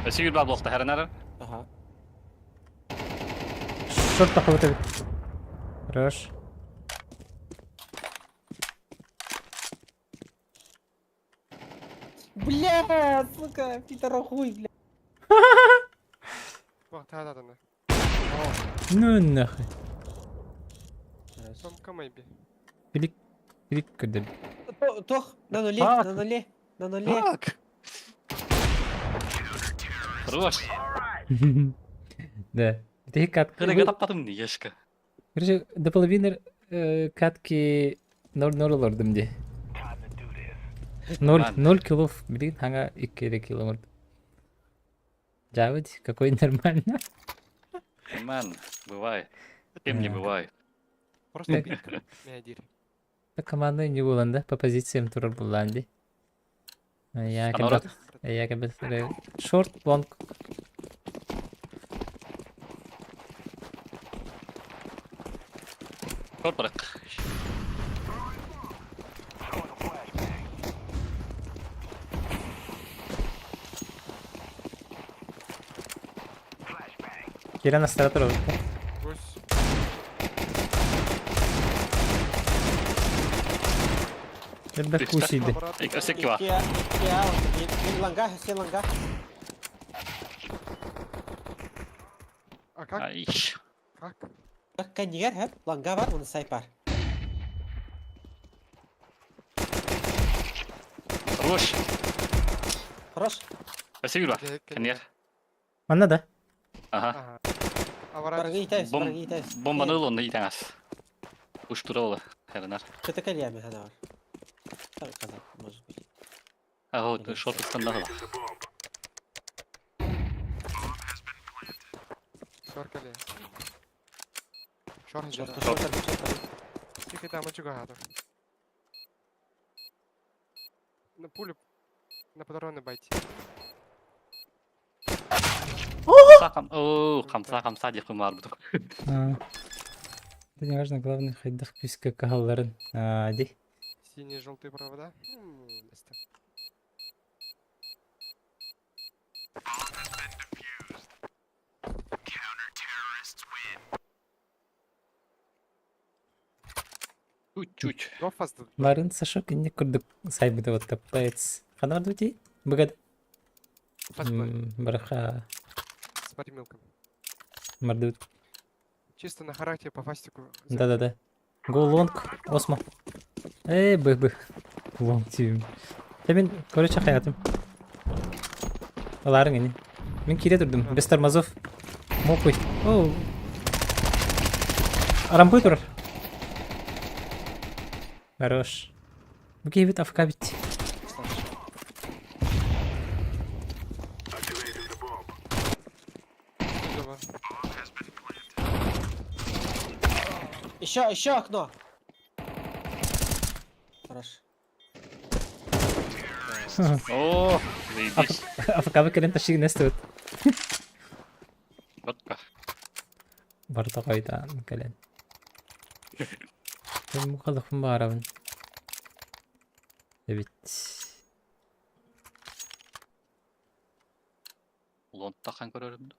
Speaker 6: Спасибо, ба блокта хәрәнәр.
Speaker 1: Ага.
Speaker 2: Шорта хабыта бит. Хорош.
Speaker 1: Бля, сука, Питер хуй, бля.
Speaker 4: Бак, та да да.
Speaker 2: Ну нахуй.
Speaker 4: Сомка майби.
Speaker 2: Клик. Клик кірді.
Speaker 1: Тох, на нуле,
Speaker 6: Фак.
Speaker 1: на нуле, на нуле.
Speaker 6: Так. Хорош.
Speaker 2: Да. Ты катка.
Speaker 6: Кырыга таппадым не ешка.
Speaker 2: Короче, до половины катки 0-0 олордум де. 0,
Speaker 6: Нормально.
Speaker 2: 0 килов, блин, ага, 2 кило морд. Джавыч, какой нормально.
Speaker 6: Нормально. Бывает. Кем не
Speaker 2: Да.
Speaker 6: бывает.
Speaker 4: Просто
Speaker 2: Так.
Speaker 4: пик. Мэ дир.
Speaker 2: Команда не буланда, по позициям турар буланди. Я
Speaker 6: Анорат.
Speaker 2: когда я когда шорт лонг.
Speaker 6: Шорт барак.
Speaker 2: Кирана стратор.
Speaker 4: Гусь.
Speaker 2: Ребят,
Speaker 6: Ты что?
Speaker 2: кусиды.
Speaker 4: Аппарат.
Speaker 6: Өсек ва.
Speaker 1: Икки, икки, ланга, все ланга.
Speaker 4: А как?
Speaker 6: Ай.
Speaker 4: Как?
Speaker 1: Как каньер, хэп, ланга бар, он сайпар.
Speaker 6: Хорош.
Speaker 1: Хорош.
Speaker 6: Спасибо, ба.
Speaker 4: Бля,
Speaker 6: Канер.
Speaker 2: Манна да.
Speaker 6: Ага.
Speaker 4: Ага. Аварат.
Speaker 1: Баргы итәбез,
Speaker 6: Бом-
Speaker 1: баргы итәбез.
Speaker 6: Бомбаны ыл онны итәңәс. Уштура ола. Хәрәнәр.
Speaker 1: Көтә кәлияме хәнә бар. Так, казак, может быть.
Speaker 6: Ага, шорт ыстанда гыла.
Speaker 4: Шор кэлэ. Шор хиджар.
Speaker 1: Шорт, шорт, шорт.
Speaker 4: Тихо там чуга хатыр. На пулю. На патроны байти.
Speaker 6: Сакам. О, камса, камса дип кымар бутук.
Speaker 2: А, Это не важно, главное хайдах писка кагалларын. А, ди.
Speaker 4: Синие желтые провода. Место.
Speaker 6: Чуть-чуть.
Speaker 4: Go fast.
Speaker 2: Марын Сашок инник курдук сайбыта вот капец. Ханна бардыбыт Быгад.
Speaker 4: Fast play.
Speaker 2: Бараха
Speaker 4: С паримилком.
Speaker 2: мардыбыт.
Speaker 4: Чисто на характере по фастику.
Speaker 2: Да-да-да. Go long, Осмо. Эй, бых бых. Long team. Да мин, короче, хаятым. Аларың ини. Мин кире турдум, без тормозов. Мопуй. Оу. Арампуй турар. Хорош. Бу киһибит АФК бит.
Speaker 4: Здорово.
Speaker 1: Еще, еще окно! Хорош.
Speaker 6: О, заебись.
Speaker 2: АФК кэлэн ташигин эстибит.
Speaker 6: Четко.
Speaker 2: Барда кайдан кэлэн. Мен мукалыкпын баарабын. Эбит.
Speaker 6: Лонтахан көрөрүм.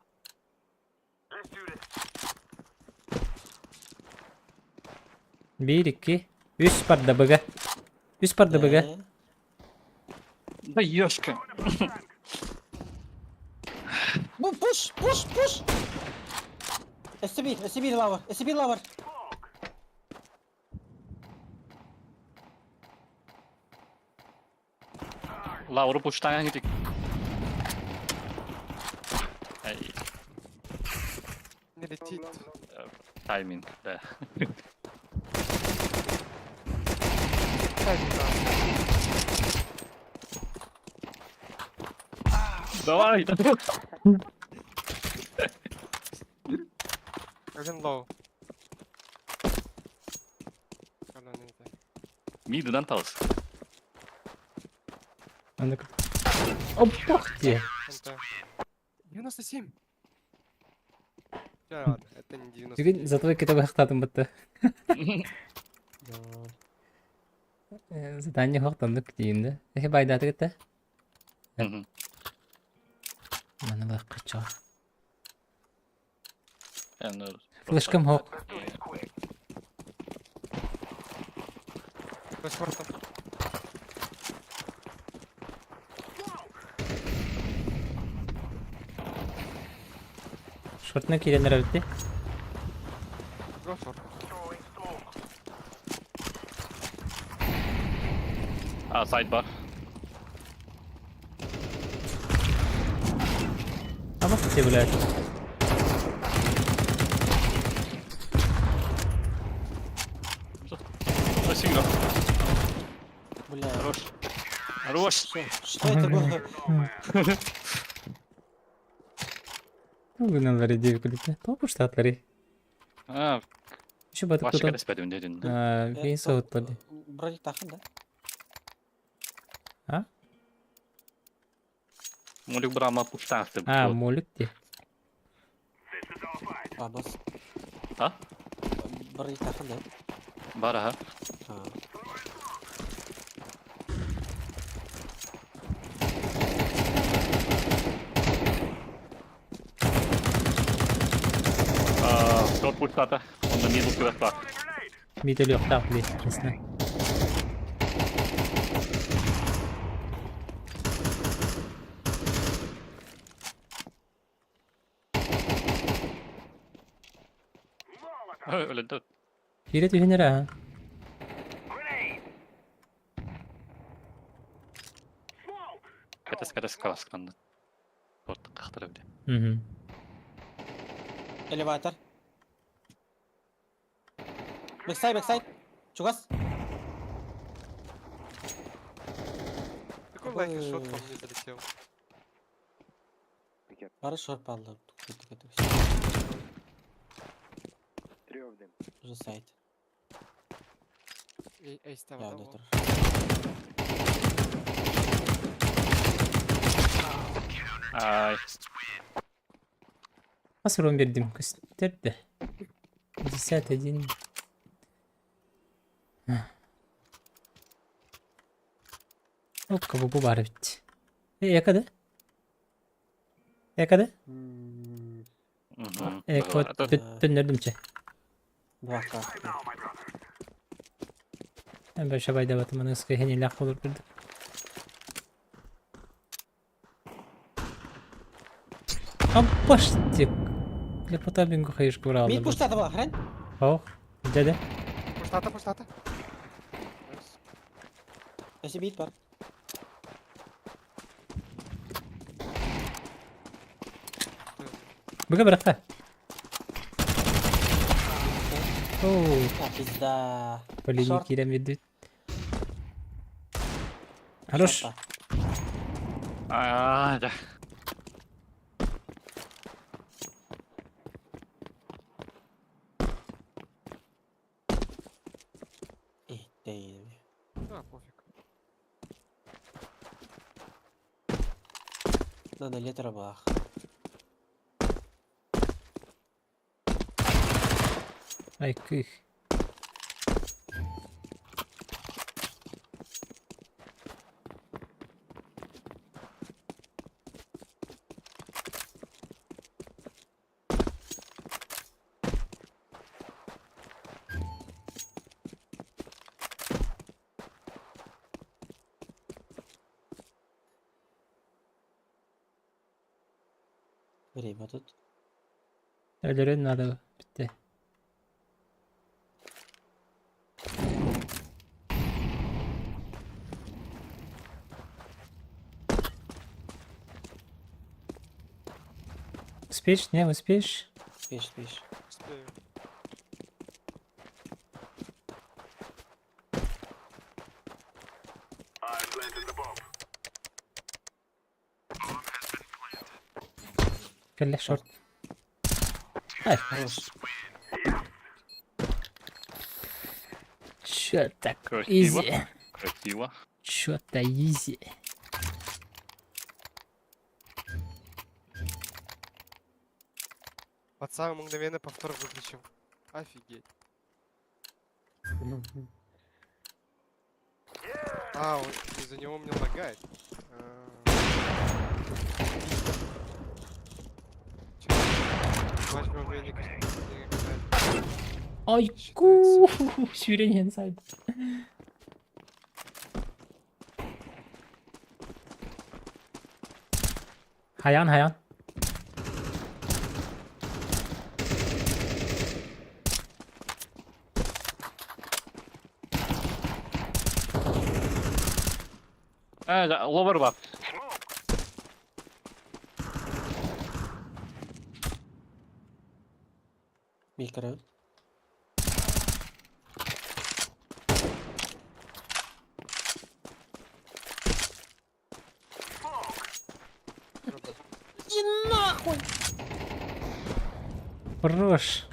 Speaker 2: Бир, икки, үс барда быга. Үс барда быга.
Speaker 1: Э,
Speaker 6: Да ёшка.
Speaker 1: Бу, пуш, пуш, пуш! Өссө биир, өссө биир лавр, өссө биир лавр.
Speaker 6: Лауру пуштан гитик. Ай,
Speaker 4: Не летит.
Speaker 6: тайминг, да.
Speaker 4: Тайминг, да.
Speaker 6: Давай!
Speaker 4: Один low. Алло, не знаю.
Speaker 6: Мидынан талыс.
Speaker 2: Аны Опах те.
Speaker 4: НТ. 97. Да, ладно, это не 90.
Speaker 2: Бүгүн зато китеп хактадым бытты. Задание хактандык дейм да. Эхе байдаты кетте.
Speaker 6: Мгм.
Speaker 2: Маны бак кача.
Speaker 6: Эми
Speaker 2: Флешкам хок.
Speaker 4: До шорта.
Speaker 2: Шортна киренер битти.
Speaker 4: Go short.
Speaker 6: А, сайт бар.
Speaker 2: Абак те блядь.
Speaker 6: Спасибо.
Speaker 1: Бля.
Speaker 6: Хорош. Хорош.
Speaker 1: Что, что это было?
Speaker 2: Бүгүн деп күлүп. Топу штатлары.
Speaker 6: А,
Speaker 2: Еще батып
Speaker 6: ваша
Speaker 2: тутан.
Speaker 6: кадес бәдүн дедин.
Speaker 2: Бейин соғыттарды.
Speaker 1: Броник тахын, да?
Speaker 6: Молик брама пуштан
Speaker 2: А, молик те.
Speaker 1: А, бас.
Speaker 6: А?
Speaker 1: Броник тахын, да?
Speaker 6: Бар, ага.
Speaker 1: А.
Speaker 6: А, шорт пуштата. Онда мидл кыбат бар.
Speaker 2: Мидел yok бли, честно.
Speaker 6: Өлөдө.
Speaker 2: Кире түһүнер а.
Speaker 6: Кадес кадес каласканды. Шорт кактыра биле.
Speaker 2: Мгм.
Speaker 1: Элеватор. Backside, backside. Чугас.
Speaker 4: Какой лайк шот по мне залетел?
Speaker 1: Бары шорт алды. Уже сайт.
Speaker 4: Эй, эй, става,
Speaker 1: Я
Speaker 4: да,
Speaker 1: доктор.
Speaker 6: Ай,
Speaker 2: Асырын бердим көстерді. 51. Опка бу бар бит. Э, якады? Якады?
Speaker 6: Мгм.
Speaker 2: Э, код
Speaker 6: Ата-
Speaker 2: төннөрдүмче.
Speaker 1: 2К.
Speaker 2: Больше байдабатым аныгыскы иһин буолар курдук. Аппаштик. Лепота бинго хайышка
Speaker 1: Мин
Speaker 2: уралды.
Speaker 1: пуштата була, хрен.
Speaker 2: Ох, дядя.
Speaker 4: Пуштата, пуштата.
Speaker 1: Өссө биир бар.
Speaker 2: Быга бырахта. Оу,
Speaker 1: А, пизда.
Speaker 2: полини
Speaker 1: Шорт.
Speaker 2: кирем ведут. Хорош.
Speaker 1: Шорта.
Speaker 6: Аа, да.
Speaker 1: Эй,
Speaker 4: А, пофиг.
Speaker 1: Надо литра бах.
Speaker 2: Ай, кых.
Speaker 1: Время тут.
Speaker 2: Өлөрөн надо. Битте. Успеешь? Не, успеешь?
Speaker 1: Успеешь, успеешь.
Speaker 4: Успею.
Speaker 2: Кэллэ шорт. Ай,
Speaker 1: Хорош.
Speaker 2: чё так
Speaker 6: Красиво.
Speaker 2: изи?
Speaker 6: Красиво.
Speaker 2: Чё-то изи.
Speaker 4: Пацан мгновенно повтор выключил. Офигеть. А, он из-за него мне лагает. А. Чё? Матч мне не не
Speaker 2: Ай, ку, сүүрэн инсайд. Хаян, хаян.
Speaker 6: Аа, да, ловер бар.
Speaker 1: Микро. И нахуй!
Speaker 2: Хорош.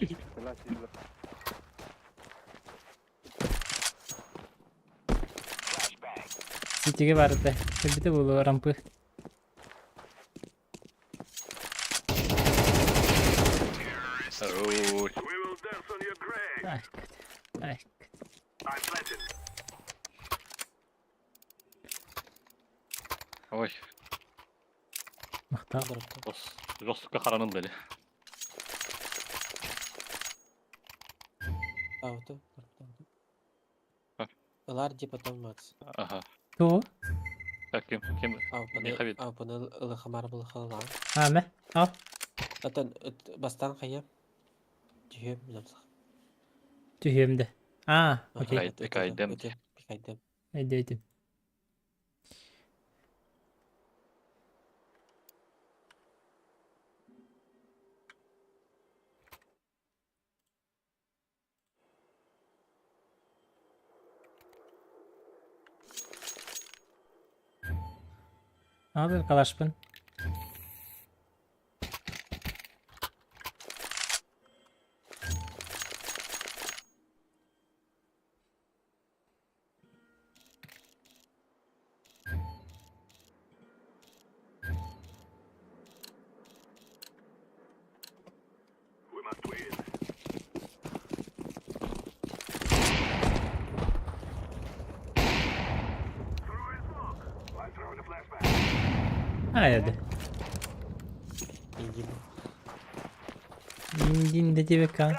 Speaker 2: Ситиге барды. Кэлбитэ буолуо рампы.
Speaker 6: Хорош.
Speaker 2: Ай, ай.
Speaker 6: Ой,
Speaker 2: Махтал.
Speaker 6: жос, жестко хараныл дели.
Speaker 1: Ауто.
Speaker 6: А.
Speaker 1: Ларди потом мац.
Speaker 6: Ага.
Speaker 2: Тоо?
Speaker 6: Так, ким, ким?
Speaker 1: Ауыпаны
Speaker 6: Михавит.
Speaker 1: ауыпаны ылыхамар былыхалаан.
Speaker 2: А, мэ? Ал.
Speaker 1: Атын бастан хайа. Түһүм намсах.
Speaker 2: Түһүөм дэ. А, окей.
Speaker 6: Ай- Икайдэм.
Speaker 1: Икайдэм.
Speaker 2: Өйдөөтүм. Abi калашпын. Айды.
Speaker 1: Индим.
Speaker 2: Индинде тебе кан.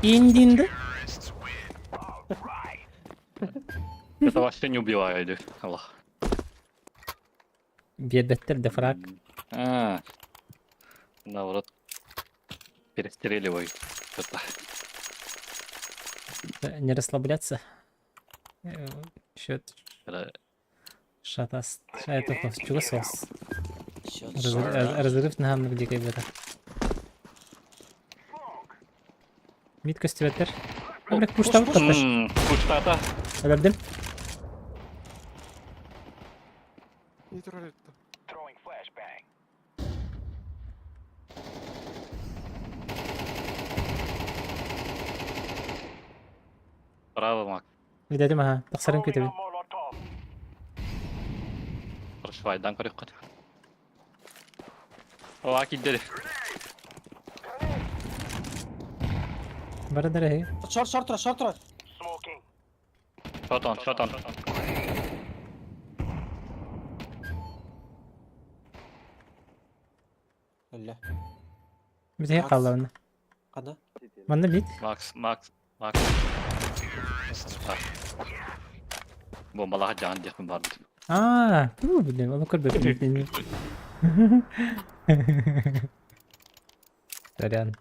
Speaker 2: Индинде.
Speaker 6: Это вообще не убиваю, иди. Аллах.
Speaker 2: Биэрбэттэр да фраг.
Speaker 6: А, наоборот, перестреливай. Что-то.
Speaker 2: Не расслабляться. Счет
Speaker 6: Когда
Speaker 2: шатас. Это чего сос?
Speaker 1: Счет
Speaker 2: Разрыв на где это. Мид көстүбэттэр. Бля, пуштабыт таппаш.
Speaker 6: Пуштата.
Speaker 2: Өлөрдүм.
Speaker 4: Не троллит-то.
Speaker 6: Право, Мак.
Speaker 2: Видетим аха. Тахсарын күтөбүн.
Speaker 6: Прошвайдан көрүккүт. Оа киддери.
Speaker 2: Бары дәрәһи.
Speaker 1: Шорт, шорт, тура, шорт, тура.
Speaker 6: Шотон, шотон.
Speaker 1: Өллө.
Speaker 2: Бүтэ қаллауна.
Speaker 1: Қана?
Speaker 2: Манна бит.
Speaker 6: Макс, Макс, Макс. Бомбалаха жаан диэхпин бар бит.
Speaker 2: Аа, бу блин, оны көрбөппүн. Сорян.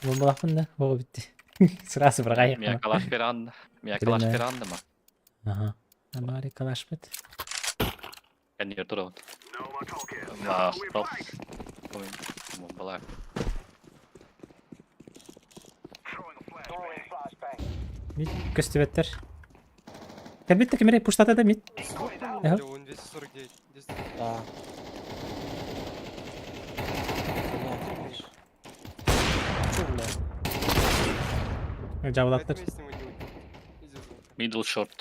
Speaker 2: Бомбалахпын да, оҕо бүтті. Сразу бырағайық.
Speaker 6: Мия калаш беран, мия калаш
Speaker 2: Блин,
Speaker 6: беран ма.
Speaker 2: Ага. Амари калаш бит.
Speaker 6: Кәнер тура. Ма, стоп. Бомбалах.
Speaker 2: Мит көстүбэттэр. Кэлбит кимире пуштата да мит. Ага.
Speaker 4: Где он 249. 249.
Speaker 1: Да. Бля, Чё, бля?
Speaker 4: На
Speaker 2: Жабылаттыр.
Speaker 4: этом месте мы не уйдем. Иди звук.
Speaker 6: Middle short.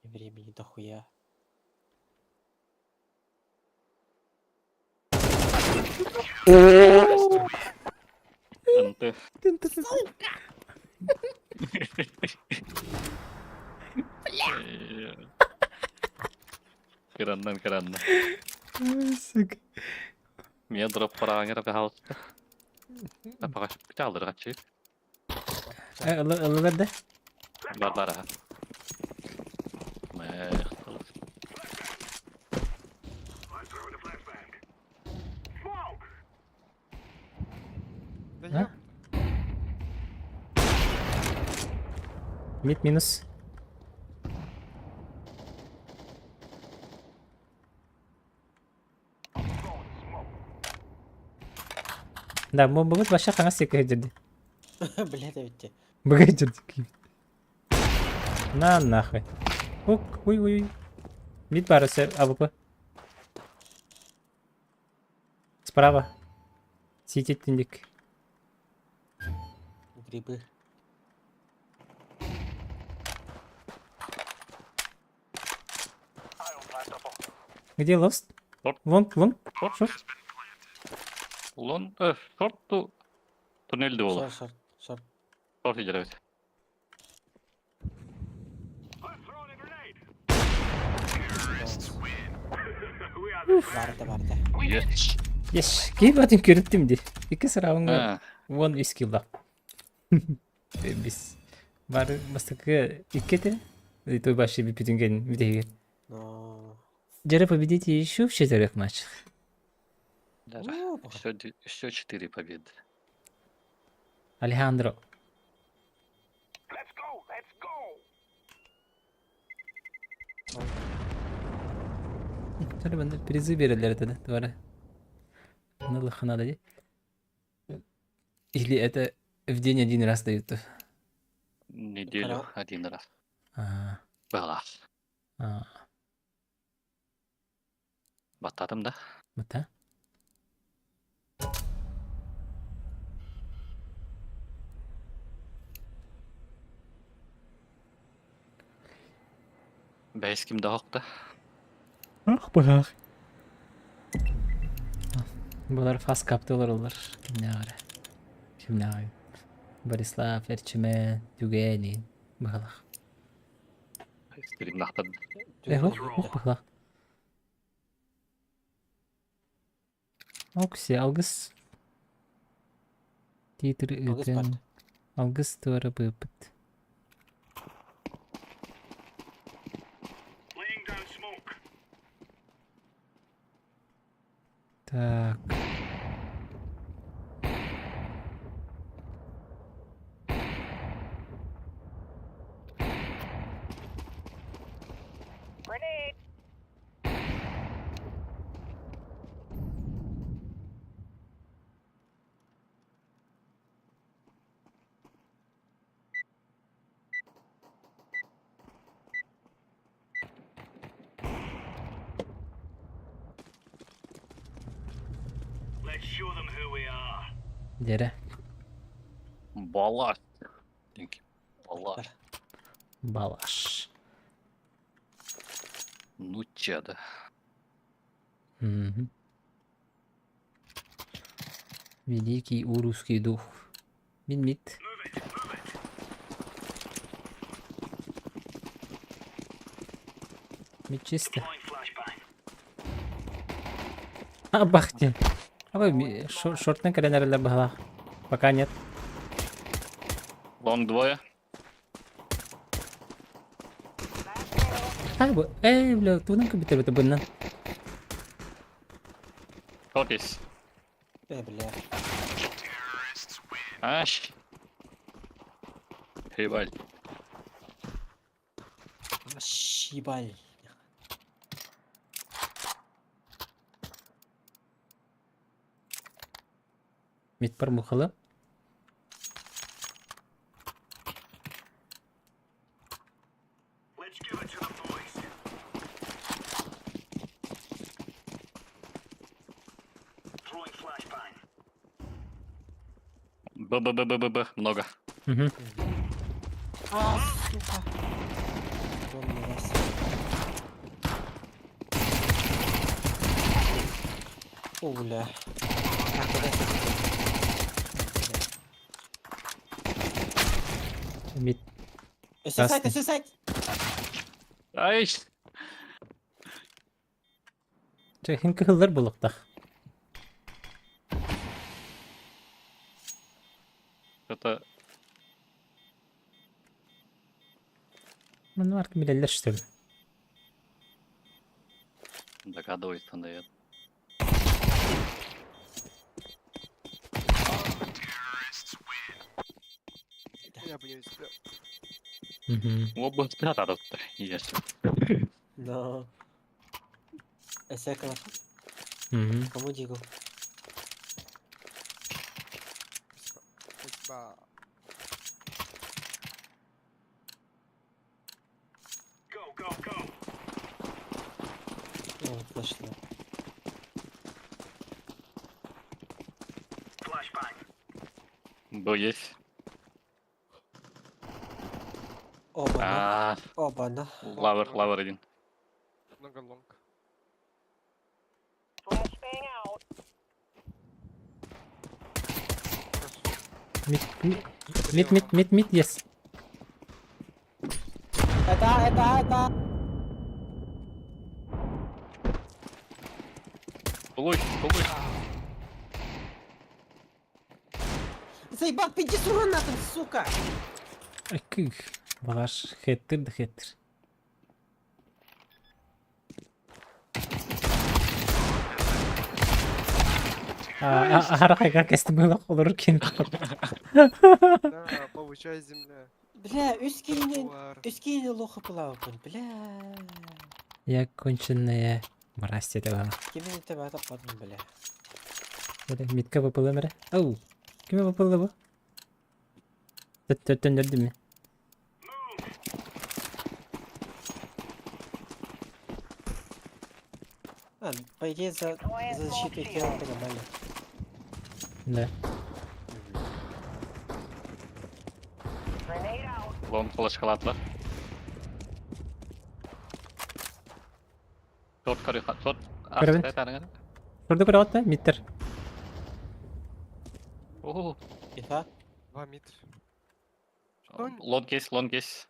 Speaker 1: Времени дохуя.
Speaker 6: НТ. Бля. Кыраннан кыранна.
Speaker 2: Сука.
Speaker 6: Мия дроп параңыр апа Апаға бите алдыр качы.
Speaker 2: Ылы да.
Speaker 6: Бар бар аха. Мэ.
Speaker 4: Да
Speaker 2: А?
Speaker 4: ёп.
Speaker 2: Мид минус. Да, бомбабыт баша қаңа секе жүрді.
Speaker 1: Бля, да ведь.
Speaker 2: Бұға жүрді. На нахуй. Ок, ой, ой, ой. Мид бар өсі, АВП. Справа. Сидит түндік.
Speaker 1: Грибы.
Speaker 2: Где лост?
Speaker 6: Шорт.
Speaker 2: Лонг, лонг.
Speaker 6: Шорт.
Speaker 2: Шорт.
Speaker 6: Лон, шорт ту. Туннельде болу.
Speaker 1: Шорт, шорт, шорт.
Speaker 6: Шорт идер
Speaker 1: Барды, барды.
Speaker 6: Yes.
Speaker 2: Еш, кейб атын көріттім де. Екі сұрауыңа
Speaker 6: А,
Speaker 2: 10 үс килла. Бис. Бар бастакы иккете. И той баши бипитинген битеге.
Speaker 1: Но...
Speaker 2: Джере победите еще в четырех матчах.
Speaker 6: да.
Speaker 1: О,
Speaker 6: Еще, еще четыре победы.
Speaker 2: Алехандро. Söyle ben de prizi verirler dedi duvara. Ну лохана да. Или это в день один раз дают?
Speaker 6: Неделю один раз.
Speaker 2: А,
Speaker 6: Была.
Speaker 2: а,
Speaker 6: Баттадым да.
Speaker 2: вот да?
Speaker 6: Бэйс ким да охта.
Speaker 2: Ах быһах. Булар фас капты олороллор. Кимнээҕэр. Кимнээҕэр. Борислав, Эрчимэ, Түгэни быһалах.
Speaker 6: Стримнахтар.
Speaker 2: Э, ох, ох быһалах. Окси, алгыс титры
Speaker 1: Алгыс
Speaker 2: ыытын.
Speaker 1: барда.
Speaker 2: Алгыс туора быыппыт. Так.
Speaker 7: Grenade.
Speaker 2: Дьэрэ.
Speaker 6: Балаш. Thank you. Балаш.
Speaker 2: Балаш.
Speaker 6: Ну чадо.
Speaker 2: Мгм. Великий урусский дух. Мин-мит. Мид чисто. А, бахти. А вы шортный календарь была. Пока нет.
Speaker 6: Long двое.
Speaker 2: А, бу, эй, бля, тугунан компьютер это быннан.
Speaker 6: Short есть.
Speaker 1: Э, бля.
Speaker 6: Аш. Ебать.
Speaker 1: Щибаль.
Speaker 2: Мид бар мухалы.
Speaker 6: Б, Б, Б, Б, Б, Б. Много.
Speaker 2: Угу.
Speaker 1: А, сука. Он не раз. О, бля. А, куда ты?
Speaker 2: Мид.
Speaker 1: Өсө сайт,
Speaker 2: Красный.
Speaker 1: өсө сайт!
Speaker 6: Ай!
Speaker 2: Чэ, хин кыһыллар булуктах.
Speaker 6: Это
Speaker 2: Ну, арк билеллер что ли?
Speaker 6: догадывается, наверное.
Speaker 4: Я бы не успел.
Speaker 2: Угу.
Speaker 6: Оба спрятал. Есть.
Speaker 1: Но. Өсө калаш.
Speaker 2: Угу.
Speaker 1: Кому дигу?
Speaker 4: Спасибо.
Speaker 1: О, флешно.
Speaker 6: Б есть.
Speaker 1: Оба-на.
Speaker 6: А,
Speaker 1: Оба-на.
Speaker 6: лавр, лавр один.
Speaker 4: Много long.
Speaker 7: Flashbang out.
Speaker 2: Mid, mid, mid, mid, mid, mid, yes.
Speaker 1: Это, это, это!
Speaker 6: Получ, получ.
Speaker 1: Заебал, пиди сура нахуй, сука!
Speaker 2: Ай, кых. Балаш, хеттер да хеттер. Ахара как было олор кин.
Speaker 4: Да, получай земля.
Speaker 1: Бля, үскейнен,
Speaker 4: Бар.
Speaker 1: үскейнен лоха пылауын, бля.
Speaker 2: Я конченая мразь этого.
Speaker 1: Кимин тебе атападым, бля.
Speaker 2: Бля, митка выпала мере. Оу. Киме выпала бу? Төттөннөрдүм мен.
Speaker 1: А, по идее, за защиту тела это нормально.
Speaker 2: Да.
Speaker 7: Grenade out.
Speaker 6: Long флешкалатлар. Шорт көрү, шорт.
Speaker 2: Көрөбүн. Шорду көрөҕүт да, миттер.
Speaker 6: О,
Speaker 1: Иха.
Speaker 4: Два мид. Что,
Speaker 6: Лонг есть, лонг есть.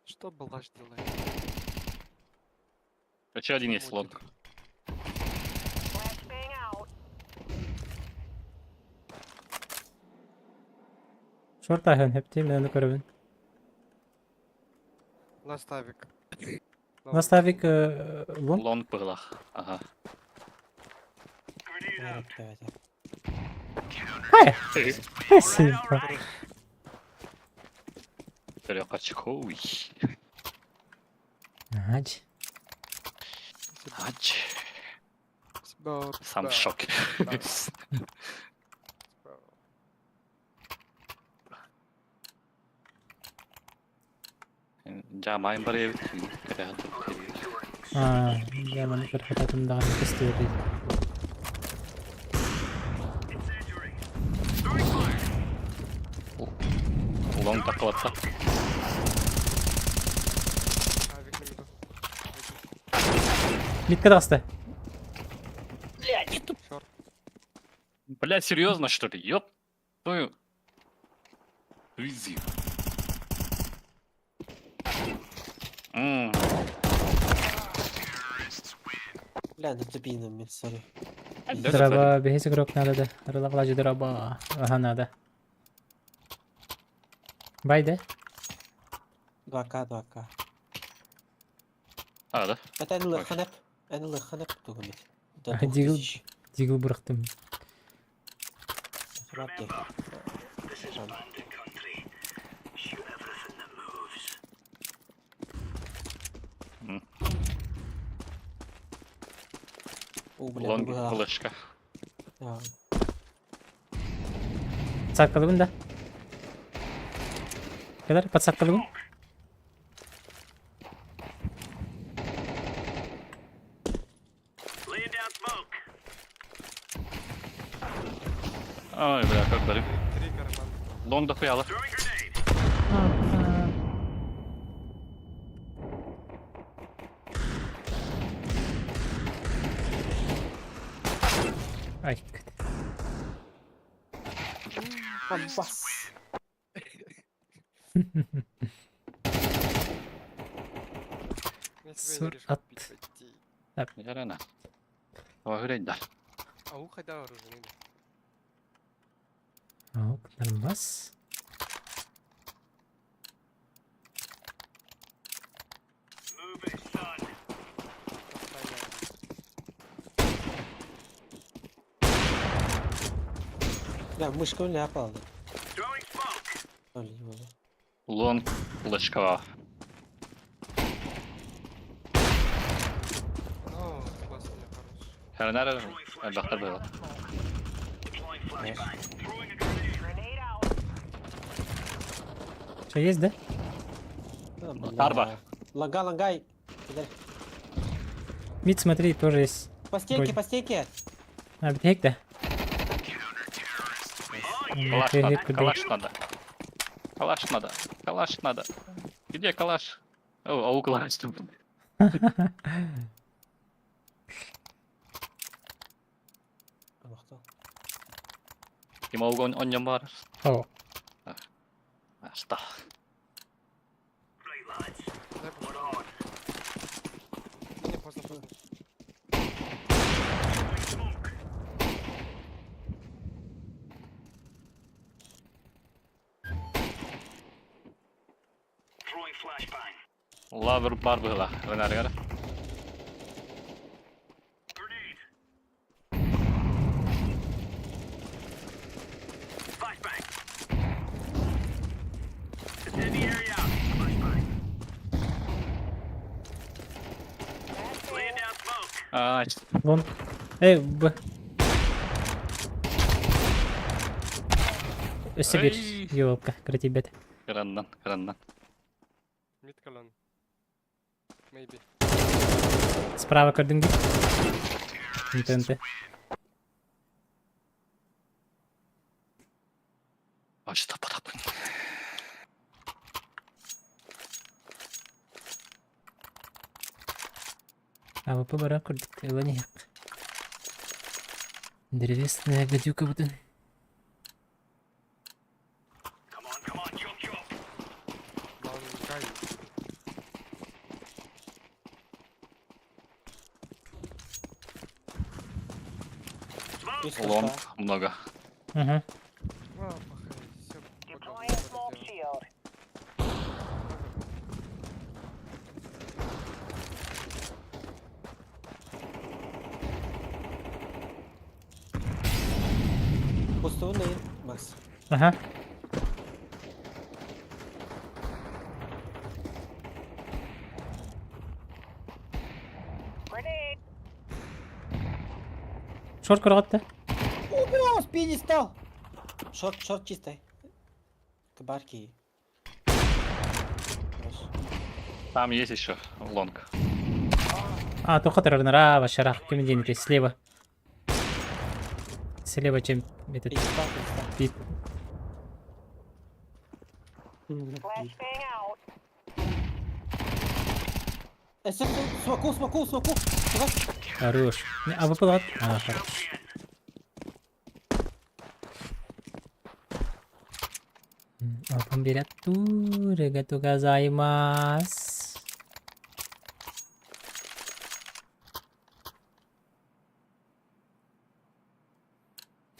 Speaker 4: что Балаш делает?
Speaker 6: Еще один есть лонг.
Speaker 7: Flashbang out.
Speaker 2: Шорт аһын хөптей, мен оны көрөбүн.
Speaker 4: Ластавик.
Speaker 2: Наставик лонг.
Speaker 6: Лонг быһылах. Ага.
Speaker 1: Давайте.
Speaker 2: Хай! Спасибо.
Speaker 6: Трехочковый.
Speaker 2: Ач.
Speaker 6: Ач. Сам в шоке. Жамайын бар эбит.
Speaker 2: А, я маны көрхөтөтүм даҕаны көстүбэт.
Speaker 6: Лонг такылатта.
Speaker 4: Авик на миду.
Speaker 2: Митка таҕыста.
Speaker 4: Шорт.
Speaker 6: Бля, серьезно что ли? Ёп. Твою. Изи. М,
Speaker 1: Бля, на тупином, мен, сори.
Speaker 6: да,
Speaker 2: Драба, бэһис игрок надо да. Рылаҕлажы драба. Аха надо. Бай да?
Speaker 1: 2К, 2К.
Speaker 6: А, да?
Speaker 1: Это эн лыханеп. Эн лыханеп тугумит. До
Speaker 2: А, Дигл-
Speaker 1: 2000.
Speaker 2: Дигл бырахтым.
Speaker 1: Рабды.
Speaker 6: М.
Speaker 1: О, бля,
Speaker 6: Лонг
Speaker 1: быһа.
Speaker 6: флешка.
Speaker 1: Да.
Speaker 2: Подсадкалыбын да? Кэлэр, подсадкалыбын?
Speaker 6: Ой, бля, как бы.
Speaker 4: Три кармана.
Speaker 6: Лонг дохуяла.
Speaker 2: Ай,
Speaker 1: Бамбас.
Speaker 4: Я тебе
Speaker 2: Сур
Speaker 4: не решу
Speaker 2: ат.
Speaker 4: купить пойти.
Speaker 6: Ярана. Ой, да.
Speaker 4: А у хотя оружие.
Speaker 2: Ок, нормас.
Speaker 1: Бля, мышка ляпала.
Speaker 6: Лонг флешка.
Speaker 4: Ну, класс, я хорош.
Speaker 6: Хернер, бахтар было.
Speaker 7: Grenade out.
Speaker 2: Что, есть, да?
Speaker 6: Арба.
Speaker 1: Лага, лагай. Кидай.
Speaker 2: Мид, смотри, тоже есть.
Speaker 1: По стенке,
Speaker 2: Вроде.
Speaker 1: по стенке.
Speaker 2: А, битек да?
Speaker 6: Калаш надо, калаш надо. Калаш надо, калаш надо. Где калаш? О, а у калаш тут.
Speaker 1: Анахта.
Speaker 6: Ким огонь он не бар.
Speaker 2: О,
Speaker 6: Аста.
Speaker 4: Дай попробую. Не, поздно, поздно.
Speaker 6: Лавр бар было. Ренар, А,
Speaker 2: вон. Эй, б. Өссө бир
Speaker 6: Эй.
Speaker 2: елка, кратибет.
Speaker 6: Краннан, краннан.
Speaker 4: Мид колон. Maybe.
Speaker 2: Справа көрдүң НТНТ.
Speaker 6: А что потап?
Speaker 2: АВП барар курдук ылан иһиэх. Древесная гадюкабытын.
Speaker 4: Лангай.
Speaker 1: Үс
Speaker 6: Лонг
Speaker 1: каша.
Speaker 6: много.
Speaker 2: Угу.
Speaker 4: А, похуй, всё,
Speaker 7: Deploying smoke shield.
Speaker 1: Пустуун ыйын, Макс.
Speaker 2: Ага.
Speaker 7: Grenade.
Speaker 2: Шорт көрөҕүт
Speaker 1: О, спиди стал! Шорт, шорт чистой. Кабарки. Хорош.
Speaker 6: Там есть еще лонг.
Speaker 2: А, туха тарарнара, вашарах, кем денете, слева. Слева, чем этот
Speaker 1: Перестал, перестал.
Speaker 2: пит.
Speaker 7: Flashbang out.
Speaker 1: Э, всё, всё, смоку, смоку, смоку. Давай.
Speaker 2: Хорош. Не, а выпал. А, хорош. オープンビラトゥありがとうございます。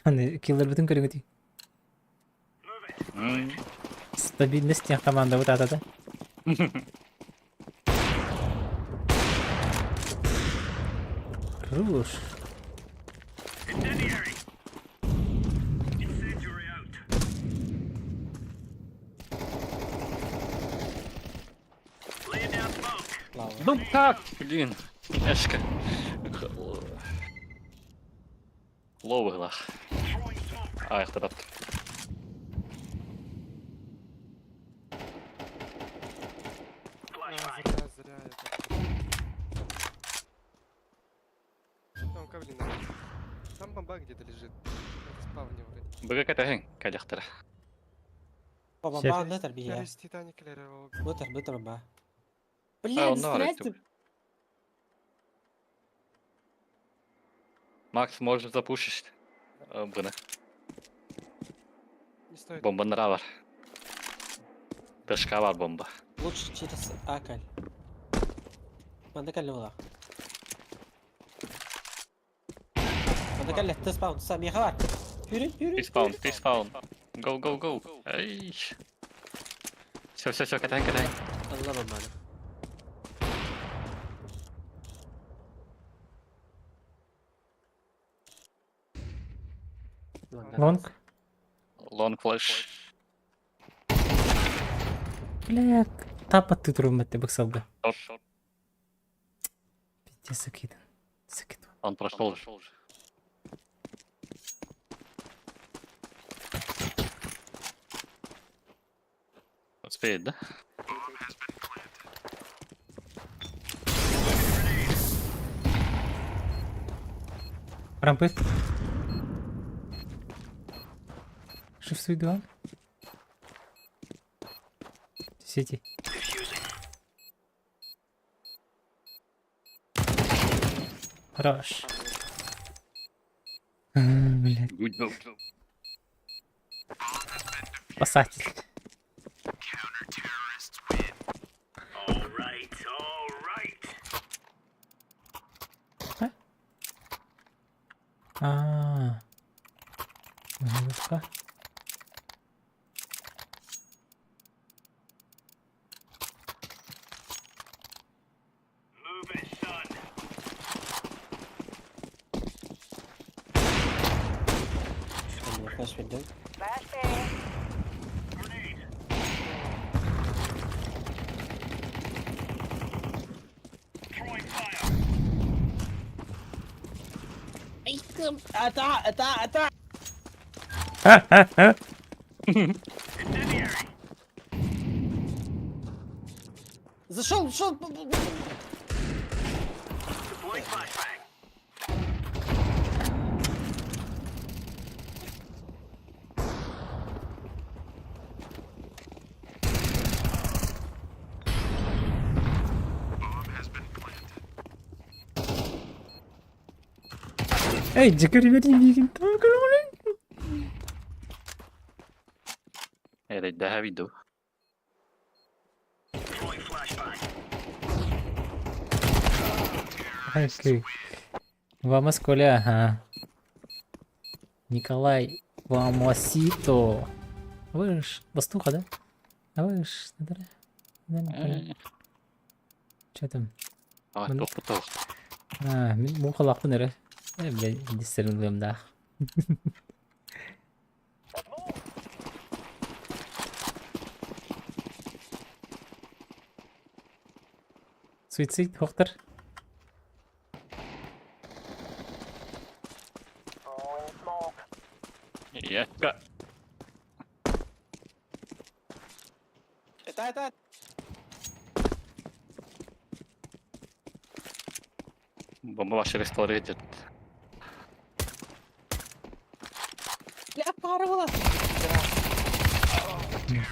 Speaker 2: Аны киллербытын көрүҥүтүй. Стабильность диэн командабыт аатата. Хорош.
Speaker 1: Лава.
Speaker 6: Ну как, блин, Эшка. Лоу быһыылаах. Аахтарат.
Speaker 4: А, зря, зря я так. Там кабли надо. Там бомба где-то лежит. На спавне вроде.
Speaker 6: Быга кэтэһиҥ, кэлиэхтэрэ.
Speaker 1: Баба,
Speaker 2: Шеф.
Speaker 1: ба, нетер бия.
Speaker 4: Через Титаник или Револ.
Speaker 1: Бутер, бутер, ба.
Speaker 6: А,
Speaker 1: Блядь,
Speaker 6: онно баар
Speaker 1: здрасте.
Speaker 6: Макс, может запушишь? Быны.
Speaker 4: Не стоит.
Speaker 6: Бомбанара бар. Дышка бар бомба.
Speaker 1: Лучше через Акаль. Манна кэллэ буолла. Манна кэллэ, ты спаун, сам ехала. Пюрю, пюрю.
Speaker 6: Ты спаун, ты спаун. Go, go, go. Эй. Все, все, все, кэтэһиҥ, кэтэһиҥ.
Speaker 1: Алла бомбаны.
Speaker 2: Лонг.
Speaker 6: Лонг флеш.
Speaker 2: Бля, тапатты турум этте быксалга.
Speaker 6: Шорт.
Speaker 2: Пиздец, закидан. Закидан.
Speaker 6: Он прошел же. Успеет, да?
Speaker 2: Рампы. Shift 2. Сети. Хорош. Блядь,
Speaker 6: Good job.
Speaker 2: спасатель. А? А. Ну-ка.
Speaker 1: Флеш ведем.
Speaker 7: Flashbang.
Speaker 1: Ата, ата, ата. Зашел, шел.
Speaker 2: Эй, дьэкэр миигин
Speaker 6: Эрэйдэһэ виду.
Speaker 2: Окей. Вамос Коля, ага. Николай Вамосито. Вы ж пастуха, да? А вы ж... Че там?
Speaker 6: А, туох
Speaker 2: А, мин муухалаахпын эрэ. Э, бля, диссэрин ылыамдаах. Суицид хохтар.
Speaker 6: Якка.
Speaker 1: Это, это!
Speaker 6: Бомба ваша ресторит.
Speaker 1: Бля, пара была!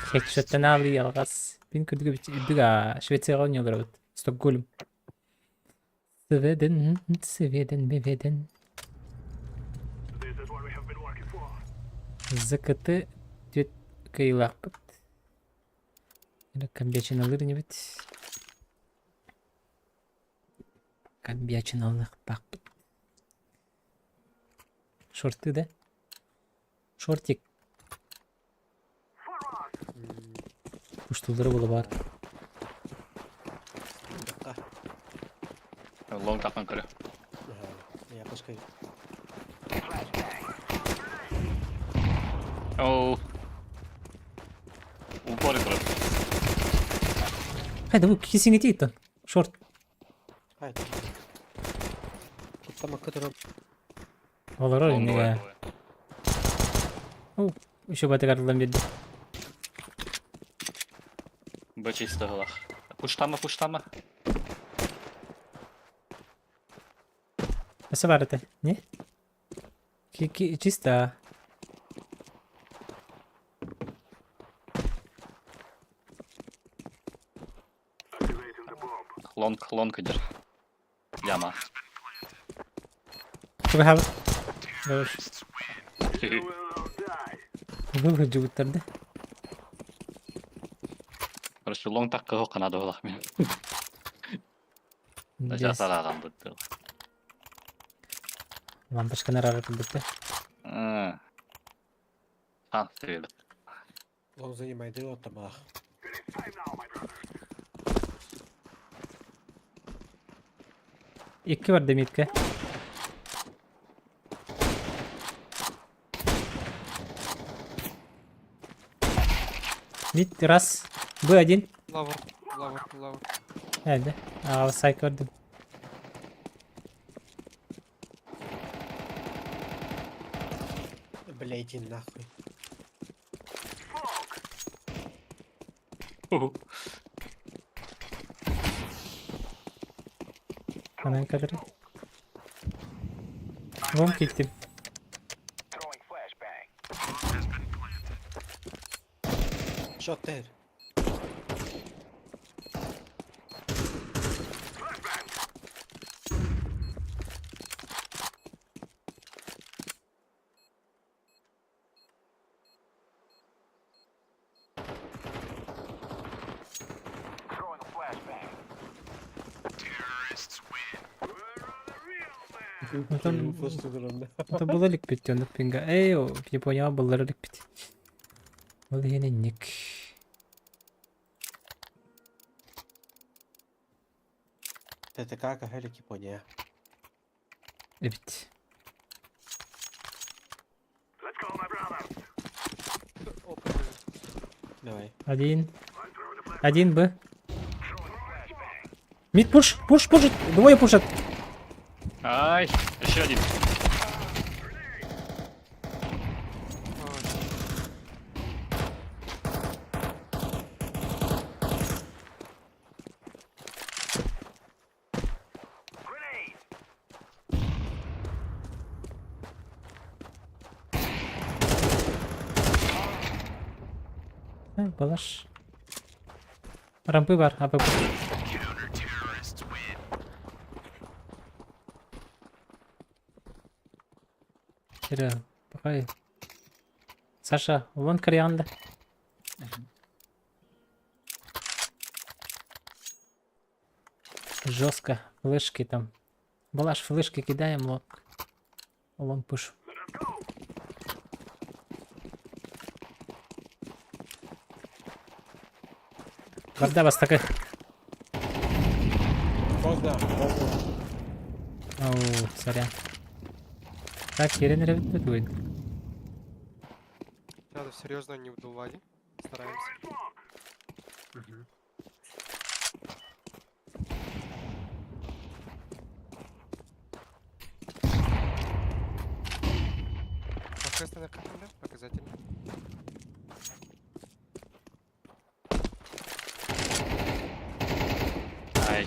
Speaker 2: Хедшоттан аалыы алҕас. Мин кырдьык үрдүк Швецияҕа оонньуулар эбит. Стокгольм. Сведен, Сведен, Беведен. ЗКТ түөрт кыайыылаахпыт. Комбячиналыыр инибит. Комбячиналыахтаахпыт. Шорты да? Шортик. Уштулдара буола баар.
Speaker 6: Лонг таххан көрө.
Speaker 1: Я пускай.
Speaker 6: Оу. Упоры турар.
Speaker 2: Хайда бу кисиҥ итииттэн. Шорт.
Speaker 1: Хай. Куттамакка турар.
Speaker 2: Олорор
Speaker 6: Лонг
Speaker 2: иннигэ.
Speaker 6: двое.
Speaker 2: Еще батыгар ылан биэрдим.
Speaker 6: Б чисто ылах. Пуштама, пуштама.
Speaker 2: Өссө баар этэ. Не? Чисто.
Speaker 6: Лонг, лонг идет. Яма.
Speaker 2: Чугаһаабыт. Хорош. Дьугуттар да.
Speaker 6: Короче, лонг такка канада олах мен. Жасараган бутты.
Speaker 2: Лампочканы арара кылбытта.
Speaker 6: А, привет.
Speaker 1: Он занимает дело там, ах.
Speaker 2: Икки барда митка. Мид раз. Б1.
Speaker 4: Лавр, лавр, лавр.
Speaker 2: Nerede? Aa say gördüm.
Speaker 1: Бля, иди нахуй.
Speaker 2: Hemen kadar. Bom gittim.
Speaker 1: Shot there.
Speaker 2: Это было ликпит, он пинга. Эй, не понял, был ликпит. Ол иһин
Speaker 1: ТТК кахалик Япония.
Speaker 2: Эбит.
Speaker 4: Опа,
Speaker 1: Давай.
Speaker 2: Один. Один Б. Мид пуш, пуш, пушит. Двое пушат.
Speaker 6: Ай, еще один.
Speaker 2: Э, Балаш. Рампы бар, АП. Серега, пока. Саша, вон кориандр. Жестко. Флешки там. Балаш, флешки кидаем, long. Long push. Барда бастакы.
Speaker 1: Поздно, поздно.
Speaker 2: Оу, сорян. Так, херен ребят будет.
Speaker 4: Надо серьезно не вдували. Стараемся.
Speaker 1: Мгм.
Speaker 4: Божественная кафедра, показательно.
Speaker 6: Ай,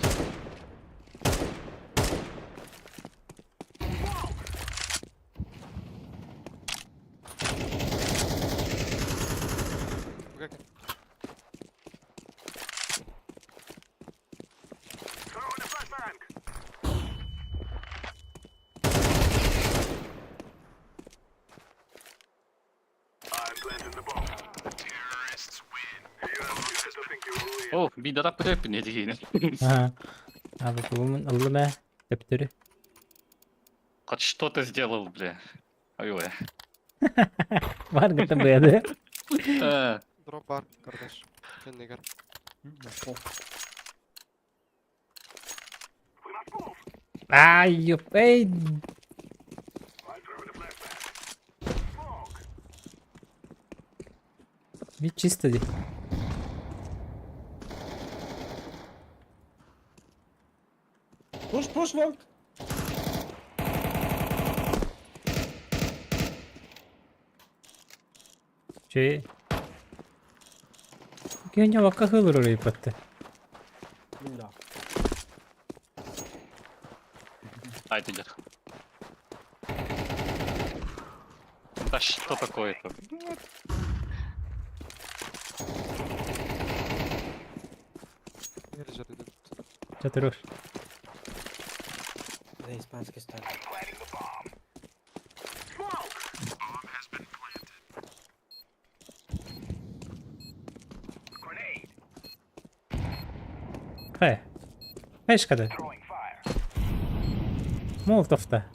Speaker 4: Как?
Speaker 6: О, бидара пөтөппүн этигиин.
Speaker 2: Ага. А вот лумын ыллыма төптөрү.
Speaker 6: Хоть что ты сделал, бля. Ой-ой.
Speaker 2: Бар гыта бэды.
Speaker 4: Дроп бар, kardeş. Kendine gel.
Speaker 1: Нашел.
Speaker 2: Ай, ёп, эй. Ведь чисто ди.
Speaker 1: Push, push, long.
Speaker 2: Че? Кеня вакка хылыр ипатты.
Speaker 1: Да.
Speaker 6: Ай, ты дед. Да что такое-то?
Speaker 4: Лежит этот.
Speaker 2: Четырех.
Speaker 1: Да, испанский стал.
Speaker 2: Хай. Хай шкада. Молотов-то.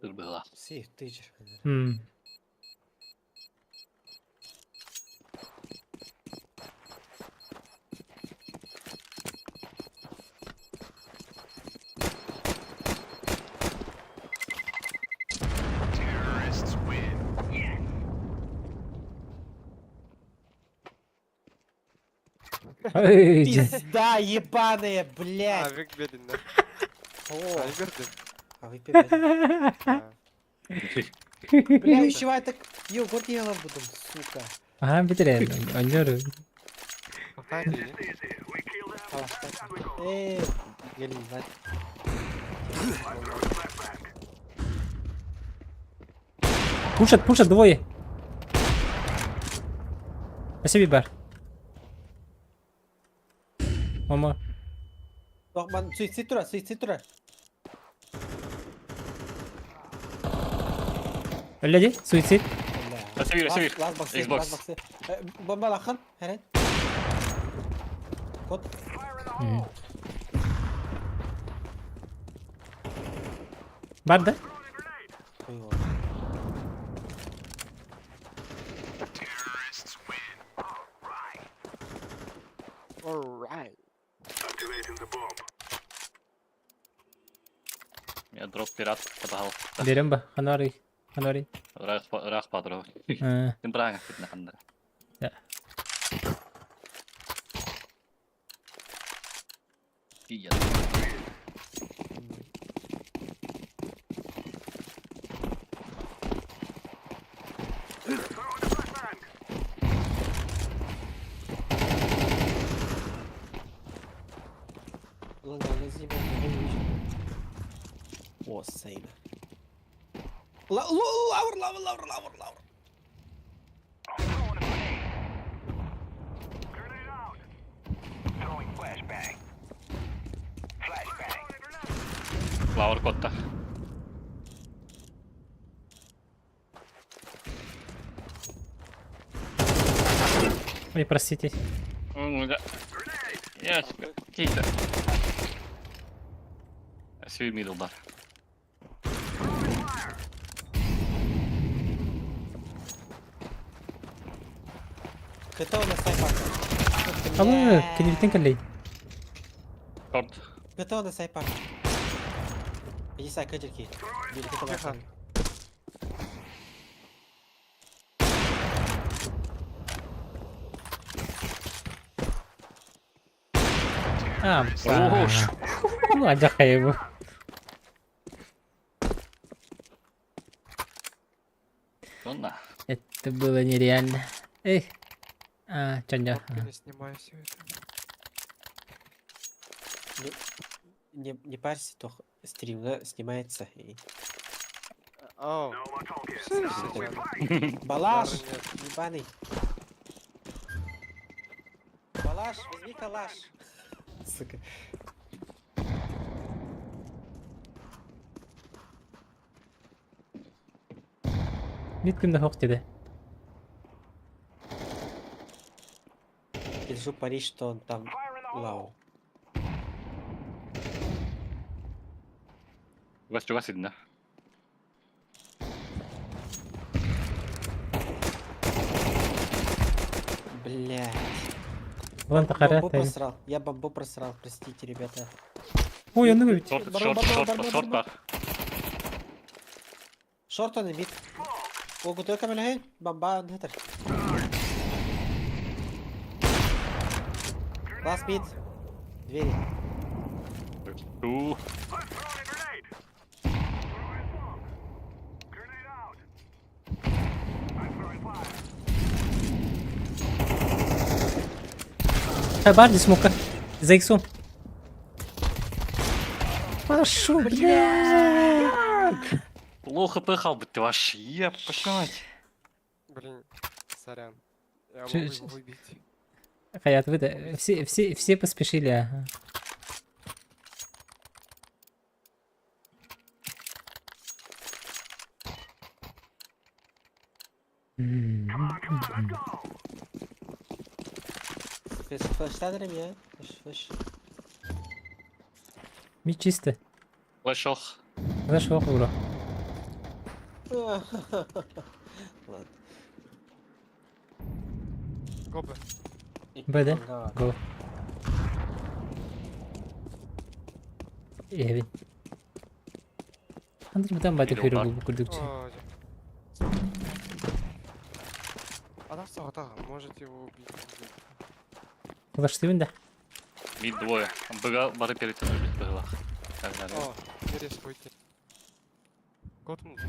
Speaker 6: Тут было.
Speaker 1: Си, ты же.
Speaker 2: М. Эй, дьэ.
Speaker 1: Пизда ебаная, блядь.
Speaker 4: Авик беден, да.
Speaker 1: О,
Speaker 4: Ай, берди.
Speaker 1: а вы пи***.
Speaker 4: Да.
Speaker 1: Бля, еще это... Йо, год я буду, сука.
Speaker 2: Ага, битере. Онньор.
Speaker 4: Ай, иди.
Speaker 1: Эй, гелин, да.
Speaker 2: Пушат, пушат двое. Спасибо, бар. Мама.
Speaker 1: Бак, суицид тура, суицид тура.
Speaker 2: Өллө суицид.
Speaker 1: Бля.
Speaker 6: Севир, севир.
Speaker 1: Лаз баксы,
Speaker 6: Xbox.
Speaker 1: лаз баксы. Бомба лахан, херен. Код.
Speaker 2: Бар да?
Speaker 1: Хуево.
Speaker 4: Alright.
Speaker 6: Я дроп пират подал.
Speaker 2: Берем ба. Ханори. Ханори.
Speaker 6: Рах падро.
Speaker 2: Э,
Speaker 6: Тим брага фитна хандра.
Speaker 2: Да.
Speaker 6: Iya.
Speaker 1: Ладно, заебал, не вижу. О, сейна. Лаур, лаур, лаур, лаур, лаур.
Speaker 6: Лаур котта.
Speaker 2: Ой, простите.
Speaker 6: Ну, да. Я Тита. Сви мидл бар.
Speaker 1: КТ у нас сайпак.
Speaker 2: Алло, кенилтен кэллей.
Speaker 6: Шорт.
Speaker 1: КТ у нас сайпак. Иди сай, кадерки. Бери КТ
Speaker 4: Тихо.
Speaker 2: А,
Speaker 6: Ош.
Speaker 2: Ну, адьахай бу.
Speaker 6: Онна.
Speaker 2: Это было нереально. Эй. А, чоня.
Speaker 4: Фотки не снимай все это.
Speaker 1: Не, не парься, то стрим да, снимается. И...
Speaker 4: Ау.
Speaker 1: Балаш!
Speaker 4: Удара нет.
Speaker 1: Ебаный. Балаш, возьми калаш. Сука.
Speaker 2: Мит күнде хоқ деді.
Speaker 1: Держу пари, что он там лау.
Speaker 6: Чугас чугас идин да.
Speaker 1: Блять.
Speaker 2: Улан тақара.
Speaker 1: Бомбу просрал. Я бомбу просрал, простите, ребята.
Speaker 2: Ой, онны бит.
Speaker 6: Шорт,
Speaker 1: Барон,
Speaker 6: шорт,
Speaker 1: барон,
Speaker 6: шорт,
Speaker 1: барон,
Speaker 6: шорт
Speaker 1: барон.
Speaker 6: бар.
Speaker 1: Шорт он и мид. Ого, только мелехин. Бомба нетер. Ласт мид. Двери.
Speaker 6: У.
Speaker 2: Бар смока. За иксом. Пашу, бля.
Speaker 6: Лоу хп халбыт ты ваш. Епашать.
Speaker 4: Блин, сорян. Я
Speaker 2: Чё-
Speaker 4: могу
Speaker 2: чё-
Speaker 4: его выбить.
Speaker 2: Хаят, вы да, все, все, все поспешили, ага. М.
Speaker 1: Флеш, флеш, я. Флеш, флеш.
Speaker 2: Ми чисто.
Speaker 6: Флешох.
Speaker 2: Флеш оқ, бро.
Speaker 1: Ладно.
Speaker 4: Гобы.
Speaker 2: Б, да?
Speaker 1: Ага.
Speaker 2: Го. Эбин. Андрей, там батя
Speaker 6: Или
Speaker 2: көрі
Speaker 6: удар.
Speaker 2: бұл күрдікче.
Speaker 4: Ой. Она в может его убить.
Speaker 2: Флештыбын да.
Speaker 6: Мид двое. Быга бары перед бит быгылах. Так, да, да.
Speaker 4: О, не рискуйте. Кот лучше.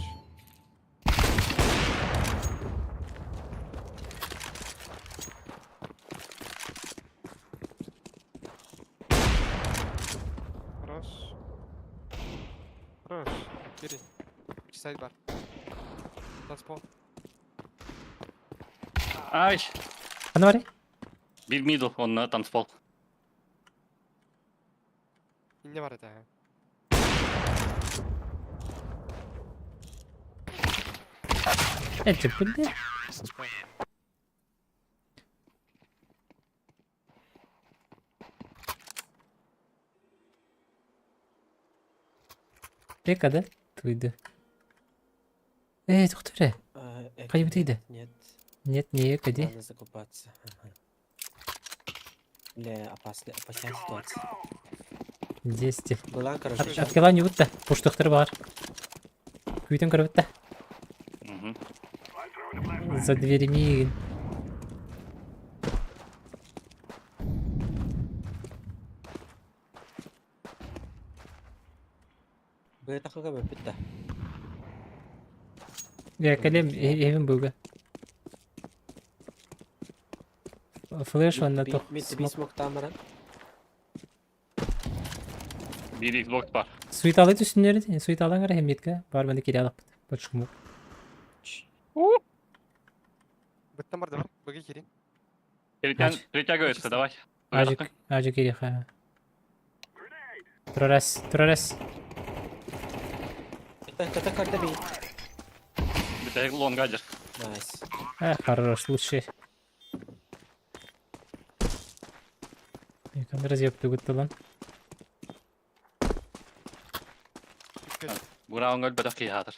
Speaker 4: Хорош. Хорош. Бери. Сайдбар. Танцпол.
Speaker 6: Ай!
Speaker 2: Ана бар?
Speaker 6: Бир мидл, он на танцпол.
Speaker 4: Не бар это.
Speaker 2: Это бля. Река, да? Туйды. Эй, тоқтыр.
Speaker 1: А,
Speaker 2: Қай бітейді?
Speaker 1: Нет.
Speaker 2: Нет, не кади.
Speaker 1: Надо закупаться. Ага. Бля, опасная, опасная ситуация.
Speaker 2: Десять.
Speaker 1: Была, короче.
Speaker 2: Откела не бітті. Пуштықтыр бар. Күйтін кіріп бітті.
Speaker 6: Угу.
Speaker 2: За дверьми.
Speaker 1: Б такого бітті.
Speaker 2: Я калем, евін бұғы. Флеш он на то.
Speaker 1: Мид би смог тамара.
Speaker 6: Бир Xbox бар.
Speaker 2: Суит алды түсінер, суит алдан қара хемметке. Бар менде келе алып. Почему?
Speaker 4: Быттан бар да бар. Быгы кирин.
Speaker 6: Перетян,
Speaker 2: Ач.
Speaker 6: перетягивается, давай.
Speaker 2: Ажик, ажик керек. Турарас, турарас.
Speaker 1: КТ көрдө бии.
Speaker 6: Бүтэһик лонга дьэр.
Speaker 1: Nice.
Speaker 2: Э, хорош, лучший. Ekran разъеб lan.
Speaker 6: Бураун өлбөтөх киһи аатыр.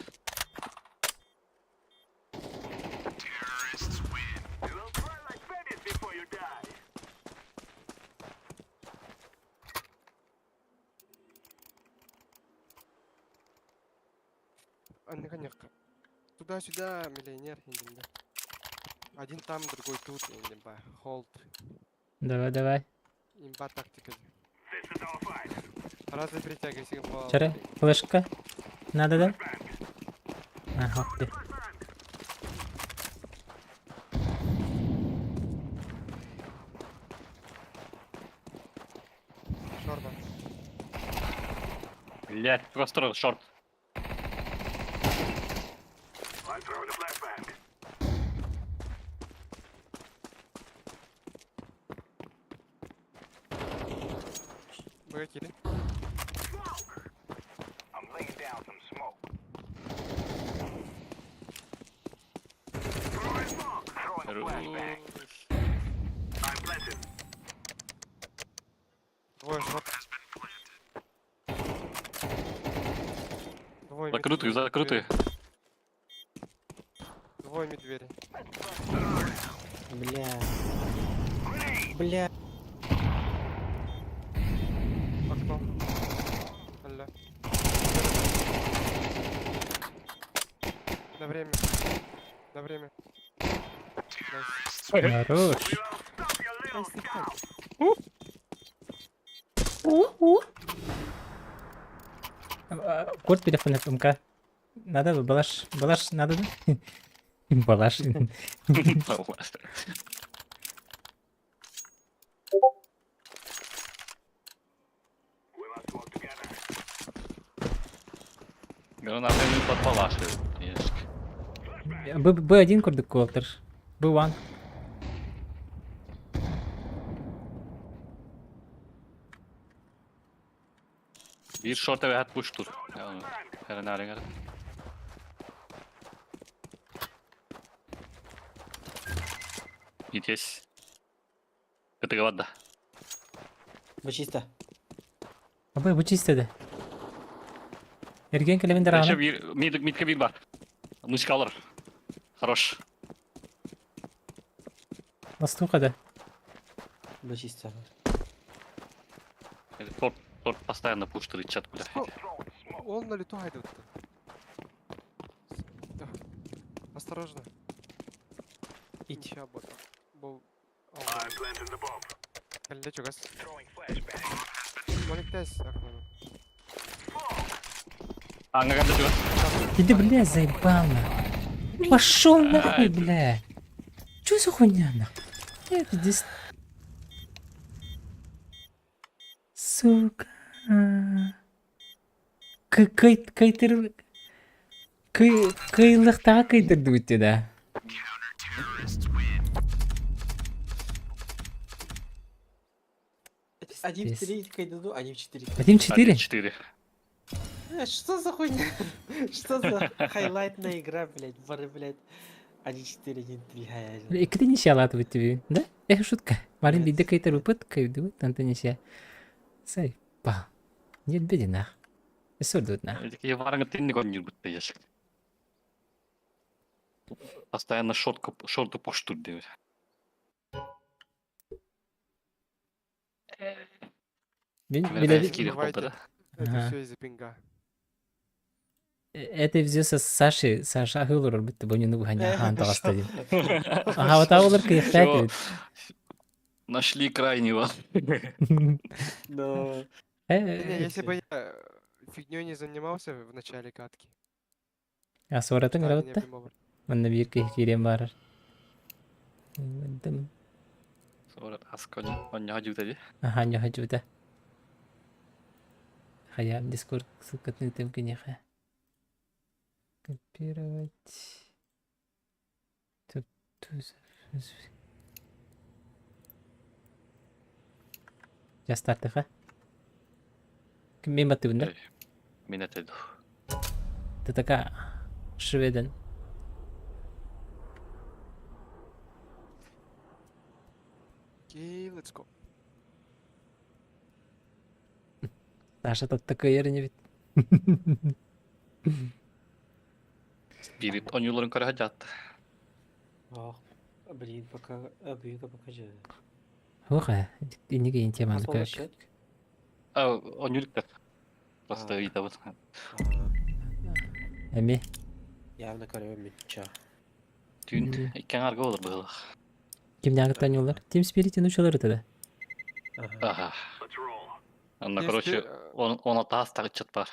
Speaker 4: Анныга Туда-сюда, миллионер, индим, да. Один там, другой тут, имба. Холд.
Speaker 2: Давай, давай.
Speaker 4: Имба тактика. Разве притягивайся по...
Speaker 2: Чары, флешка. Надо, да? Ага, ты.
Speaker 4: Шорба.
Speaker 6: Блять, просто шорт.
Speaker 4: Б кири.
Speaker 6: Хорош.
Speaker 4: Двое шорт. Двое мид
Speaker 6: Закрытую,
Speaker 4: двери.
Speaker 6: закрытую.
Speaker 4: Двое мид двери.
Speaker 1: Бля. Бля.
Speaker 4: Окно. Алла. На время. На время. Nice.
Speaker 2: Хорош. Код телефона МК. Надо бы, балаш, балаш, надо да? Балаш.
Speaker 6: Гранаты под балаши.
Speaker 2: Б, Б1 курдук колтер. Б1.
Speaker 6: Биир шорт эбэһэт пуштур. Эрэнээрин Итес. Кытыгабат да.
Speaker 1: Бу чисто.
Speaker 2: Б, бу чисто Эрген келебин
Speaker 6: Еще
Speaker 2: дараҕана.
Speaker 6: биир, мид, мидке биир бар. Мышкалар. Хорош.
Speaker 2: Ластуха да.
Speaker 1: Бу чисто.
Speaker 6: Торт, торт постоянно пуштыр чат, бля.
Speaker 4: Он на лету хайдут. Да. Осторожно.
Speaker 1: Ить.
Speaker 4: Ща бота. Бу. Кэллэ чугас. Моликтес окно.
Speaker 6: Аңга кәлле чугас.
Speaker 2: Иди, бля, заебал нахуй. Пошел нахуй, бля. Чё за хуйня нахуй? Я пиздец. Сука. Кый кыйтыр... Кый... Кыйлыктаға кыйтырды өтті да.
Speaker 1: Один в
Speaker 2: Пиздец.
Speaker 1: три кайдану, один в четыре.
Speaker 2: 1-4?
Speaker 6: 4.
Speaker 1: Что за хуйня? Что за хайлайтная игра, блядь, бары, блядь. 1-4, 1-3, хай.
Speaker 2: Икки ничья латывает тебе, да? Эх, шутка. Марин
Speaker 1: Нет.
Speaker 2: биде кайтар упыт, кайдует, анта ничья. Сай, па. Нет беди нах. Сордут нах.
Speaker 6: Я варыңы тинник он бутты яшик. Постоянно шортку, шорту пуштур диир.
Speaker 2: Бин-
Speaker 6: Мен
Speaker 2: биле-
Speaker 6: кире
Speaker 4: Давайте.
Speaker 6: холды да.
Speaker 4: Это
Speaker 2: Ага.
Speaker 4: все из-за пинга.
Speaker 2: Это все со Сашей, Саша Хылыр битте бу нюну ханя хан тагасты дим. Ага, вот аулар кыйыктайт.
Speaker 6: Нашли крайнего.
Speaker 1: Но...
Speaker 4: Не, если бы я фигней не занимался в начале катки.
Speaker 2: А соратың
Speaker 4: да, меня
Speaker 2: работта?
Speaker 4: бы мог-
Speaker 2: Манна бир кирем бар. Дым.
Speaker 6: Асконя. Он не ходил тогда.
Speaker 2: Ага, не хочу да. Хая, Дискорд ссылка на тем конечно. Копировать. Тут, тут. Я стартыха. Мен баттыбын да?
Speaker 6: Мен это иду.
Speaker 2: ТТК Шведен.
Speaker 4: Окей, let's go.
Speaker 2: Саша татта кыайар инибит.
Speaker 6: Spirit оонньууларын көрө сылдьаат.
Speaker 1: Ох, блин, пока, бүгүн покажи.
Speaker 2: Суох ээ, инники иин теманы
Speaker 1: Хас буолла счет?
Speaker 6: Оонньуулуктар. Просто ыйытабын.
Speaker 2: Эми
Speaker 1: Явно көрөбүн мин ча.
Speaker 6: Түүн икки аҥаарга буолар быһыылаах.
Speaker 2: Кимнээҕиттэн оонньууллар? Team Spirit-ин учалар этэ
Speaker 6: Аха. Анна, короче, он атаас ыччат бар.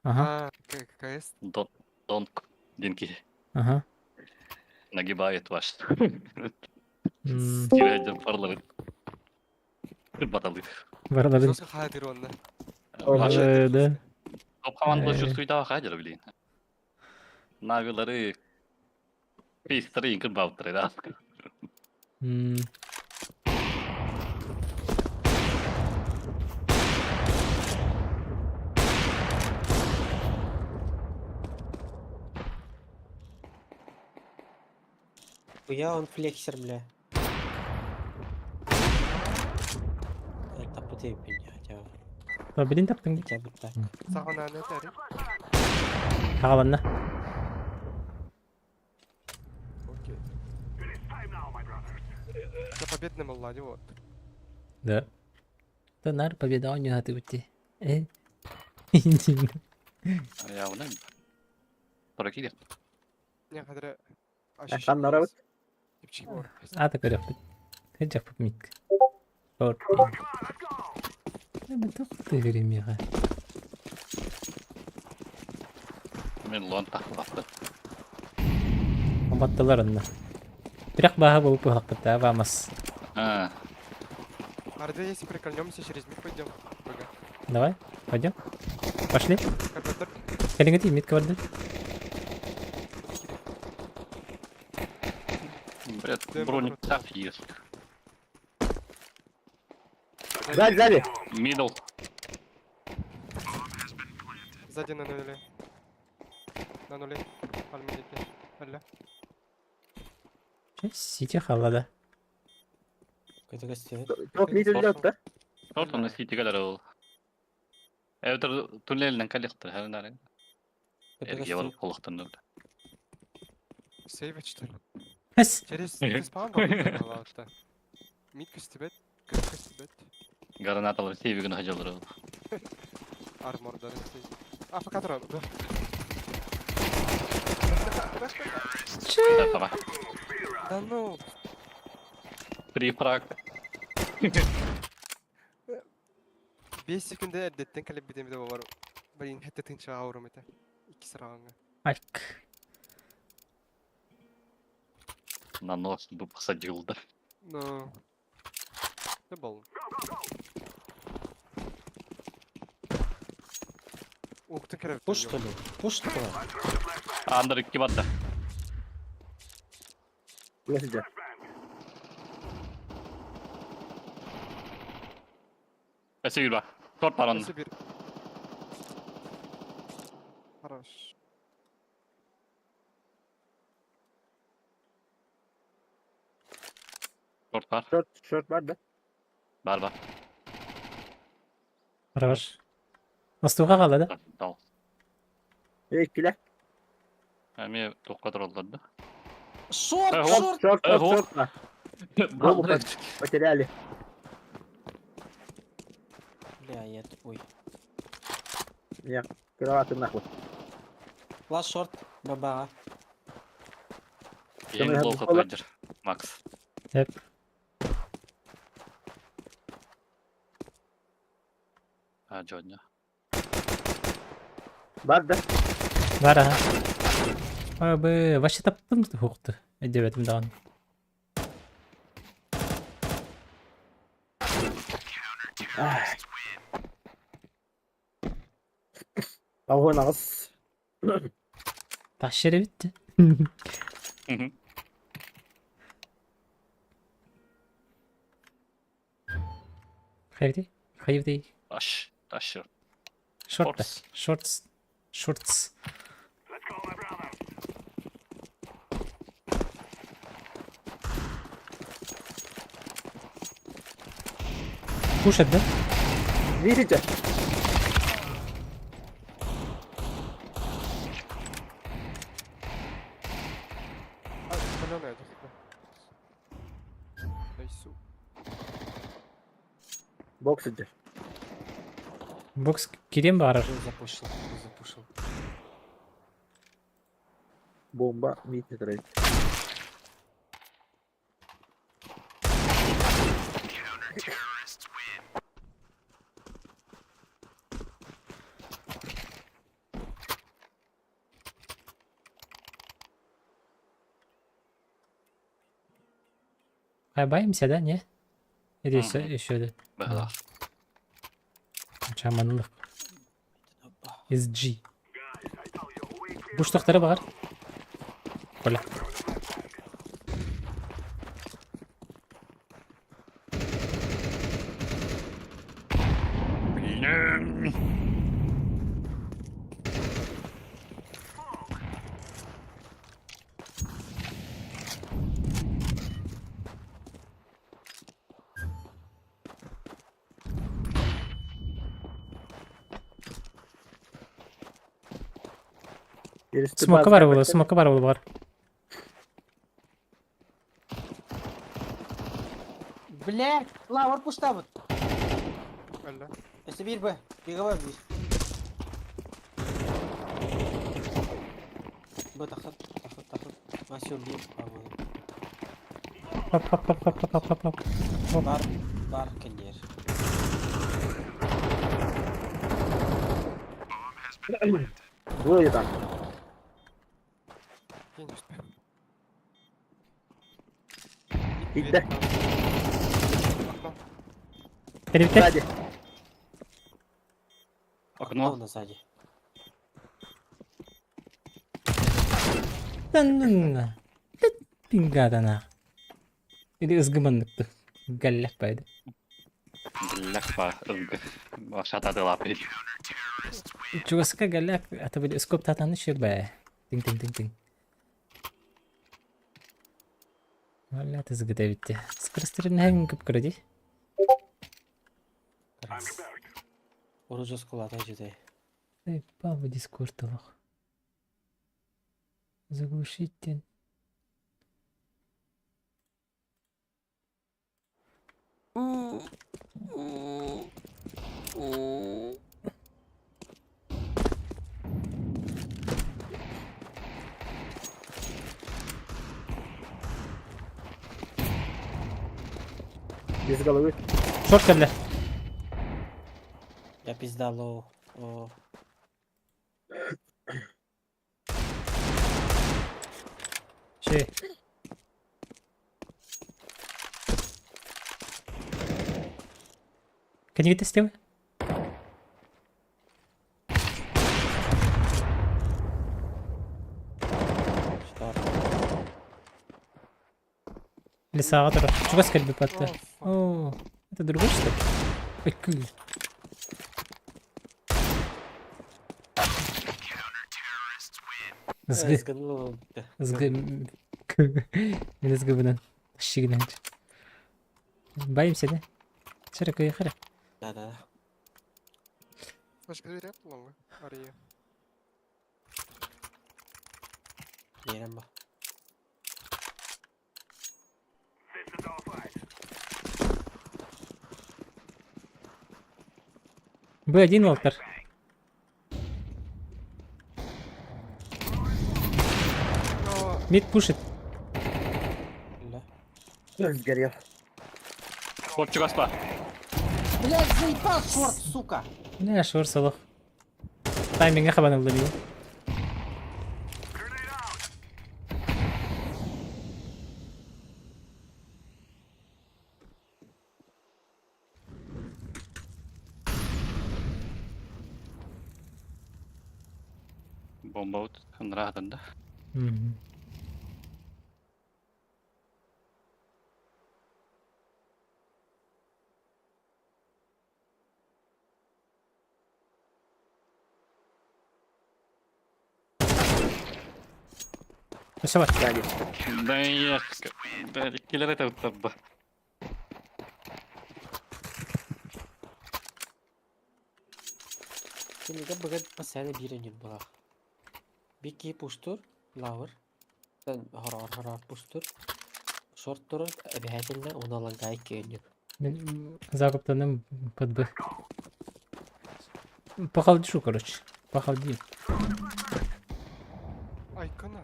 Speaker 2: Ага.
Speaker 4: КС.
Speaker 6: Донк диэн киһи.
Speaker 2: Ага.
Speaker 6: Нагибает ваш. Кирэдьэн парларын. Баталыр.
Speaker 2: Бараларын.
Speaker 4: Жестко хадыр онно.
Speaker 2: Да.
Speaker 6: Топ команда чувствует хадыр, блин. Навилары Пейстары инкыр бауттары, да.
Speaker 1: Я он флексер, бля. Это путей хотя бы.
Speaker 2: А, блин, таптың.
Speaker 1: Хотя бы так.
Speaker 4: Саҕана этери.
Speaker 2: Хагаланна.
Speaker 4: Окей. За победным Аллади вот.
Speaker 2: Да. Да нар победа оонньуу хатыбытти. Э.
Speaker 6: Я уна. Прокиде.
Speaker 4: Не хадра.
Speaker 8: Ханнарабыт.
Speaker 4: Типчик бар.
Speaker 2: Ата көрөкпүт. Хыджак митк. Шорт. Мен тоқты беремеға.
Speaker 6: Мен лон тахтапты.
Speaker 2: Баттылар онна. Бірақ баха болып бұлақпыт, бамас.
Speaker 6: А,
Speaker 4: Арда, если прикольнемся, через мид пойдем. БГ.
Speaker 2: Давай, пойдем. Пошли.
Speaker 4: Карбатор.
Speaker 2: Кәліңгі митка барды.
Speaker 6: бред, броник так есть.
Speaker 8: Сзади, сзади.
Speaker 6: Мидл.
Speaker 4: Сзади на нуле. На нуле. Альмедики. Алля.
Speaker 2: Сити халлада.
Speaker 1: Какой-то гостевой.
Speaker 8: Çok мид өлдө да.
Speaker 6: Шорт он сити калар ол. Эвтер туннелинен калихтыр, хәннәр. Эрге барып холыктын.
Speaker 4: Сейвить, что ли?
Speaker 2: Хәс.
Speaker 4: Через ты спаун был, что? Мид костебет. Костебет.
Speaker 6: Гранаталар сейвигин хажалар ол.
Speaker 4: Армор даже. А, пока трон. Да.
Speaker 6: Давай.
Speaker 4: Да ну.
Speaker 6: Три фраг.
Speaker 4: 5 секунда эрдеттен калеп битем де бар. Блин, хәтта тынча авырым это. Ике сырағыңа.
Speaker 2: Айк.
Speaker 6: На нос бы посадил, да.
Speaker 4: Ну. Да был. Ух ты, кәрәп.
Speaker 1: Пуш, что ли? Пуш, что ли?
Speaker 6: Андыр икки барда.
Speaker 8: Сзади.
Speaker 6: Эсе юрба. Шорт бар onun.
Speaker 4: Bir. Хорош.
Speaker 6: Шорт бар.
Speaker 8: Шорт, шорт бар да.
Speaker 6: Бар бар.
Speaker 2: Хорош. Астуға қалады.
Speaker 6: Дал.
Speaker 8: Иккиле.
Speaker 6: Эми тоққа тураллар да.
Speaker 1: Шорт,
Speaker 6: Э,
Speaker 1: шорт!
Speaker 8: Шорт, шорт,
Speaker 6: Ого.
Speaker 8: шорт. Голову Потеряли.
Speaker 1: Бля, я тупой.
Speaker 8: Не, кроваты нахуй.
Speaker 1: Лast шорт, баба.
Speaker 6: Ең плохо тойдыр. Макс.
Speaker 2: Деп.
Speaker 6: А, жодня.
Speaker 8: Бар да.
Speaker 2: Бар аха. Ой, вообще таптым хуқты. Өйдебетім даған.
Speaker 8: Огонь ағыз.
Speaker 2: Таш жері бітті. Хайди? Хайди?
Speaker 6: Таш. Таш.
Speaker 2: Шорт.
Speaker 6: Шортс.
Speaker 2: Шортс. Шортс. Пушат, да?
Speaker 8: Видите?
Speaker 4: А, зеленая, доступна. Найсу.
Speaker 8: Бокс идет.
Speaker 2: Бокс кирем барар.
Speaker 1: Был запушил, был запушил.
Speaker 8: Бомба, мид не трейд.
Speaker 2: Хайбаемся, да, не? Или еще,
Speaker 6: Мгм.
Speaker 2: еще, да?
Speaker 6: Быһылаах.
Speaker 2: Чаманлык. SG. Буштахтары бар. Коля.
Speaker 6: Блин.
Speaker 2: Смока бар буолла, смока бар буолла бар.
Speaker 1: Блядь, лавр пуштабыт.
Speaker 4: Алла.
Speaker 1: Если бир б, беговой бир. Б тахсат, тахсат, тахсат. Васю бир, по-моему.
Speaker 2: Хоп, хоп, хоп, хоп, хоп, хоп, хоп.
Speaker 1: Бар, бар кэллиэр.
Speaker 8: Двое там.
Speaker 4: Я не успею.
Speaker 8: Иди.
Speaker 4: Окно.
Speaker 2: Перевтер.
Speaker 8: Сзади.
Speaker 6: Окно.
Speaker 1: Окно сзади.
Speaker 2: Тан-нан. Пингадана. Или ызгыманнык. Галлях байды.
Speaker 6: Бляха, Шатады лапы.
Speaker 2: Чугаска галлях, ата били скоп татаны ширбэ. Тинг-тинг-тинг-тинг. Валя ты заготовите. Скорострельный көп көрді.
Speaker 1: Раз. Оружие скулата жүдей.
Speaker 2: Эй, папа дискорд олох. Заглушить тен.
Speaker 8: Без головы.
Speaker 2: Шорт бля.
Speaker 1: Я пизда лоу. О,
Speaker 2: Че? Кенигите слева?
Speaker 1: что?
Speaker 2: Лесаға тұр. Чугас кәлбі патты.
Speaker 4: О, фак.
Speaker 2: О, это другой что ли? Ой, кы. Згы,
Speaker 1: Сгнула.
Speaker 2: згы, к. Мен згы бұдан. Шигінен. Байымся, да? Шыра көйі қара.
Speaker 1: Да, да, да.
Speaker 4: Флешка дверь лонга. Ария.
Speaker 1: Берем ба.
Speaker 2: Б1 Валтер.
Speaker 4: Но
Speaker 2: Мид пушит.
Speaker 1: Бля.
Speaker 8: Сгорел.
Speaker 6: Хлопчик чугаспа.
Speaker 1: Блядь, заебал шорт, сука!
Speaker 2: Не, шор салах. Тайминге хабанылды мен.
Speaker 6: Бомба вот нравится, да?
Speaker 2: Мгм. Өссө бар.
Speaker 8: Сзади.
Speaker 6: Да я... Да, киллер это вот.
Speaker 1: Кинигэ быгыр постоянно биир өнүр булах. Бир киһи пуштур, лавр. Хороор-хороор пуштур. Шорт турар, обязательно уна лагай көнүк.
Speaker 2: Мин закуптаным подбы. Похалдишу, короче. Похалди.
Speaker 4: Айкона.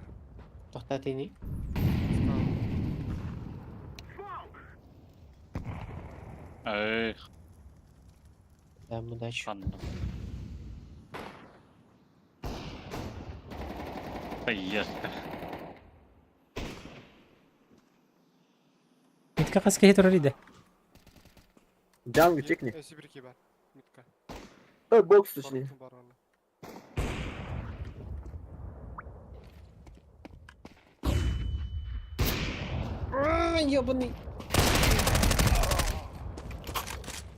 Speaker 1: Тохтатыны.
Speaker 6: Эх,
Speaker 1: Дам удачу.
Speaker 6: ханна. Поездка.
Speaker 2: Митка хас киһи турар иде.
Speaker 8: Джангу чекни.
Speaker 4: Сибирки бар. Митка.
Speaker 8: Бокс точнее.
Speaker 4: Бар оны.
Speaker 1: А, ёбаный.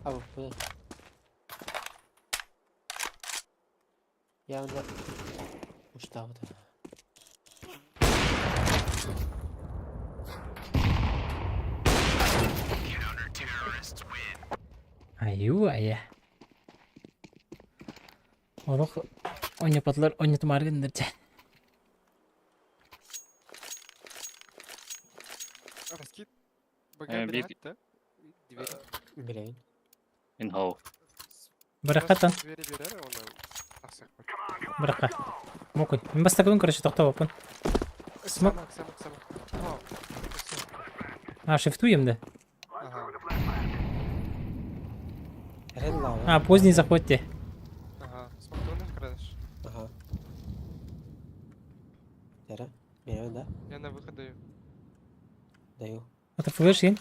Speaker 1: А, вот, куда? Явно устал да.
Speaker 2: Аю, ая. Олох ойнапатлар ойнатымар гынныр дьэ.
Speaker 4: Раскид. БГ
Speaker 6: бир-
Speaker 4: билет, да? Двери.
Speaker 1: Блин.
Speaker 6: Инхоу.
Speaker 2: Барахатан.
Speaker 4: Двери берер, оны ақсақ бар.
Speaker 2: Бараха. Мокуй. Мин бастакыбын короче тохтобоппун. Смок.
Speaker 4: Самак, самак, самак. О, всё.
Speaker 2: А, шифтуем да.
Speaker 4: Ага,
Speaker 1: Рен лавр.
Speaker 2: А, поздний заходьте.
Speaker 4: ага. Смоктонный крадешь.
Speaker 1: Ага. Тера. Берем, да?
Speaker 4: Я на выход даю.
Speaker 1: Даю.
Speaker 2: Это флеш ин.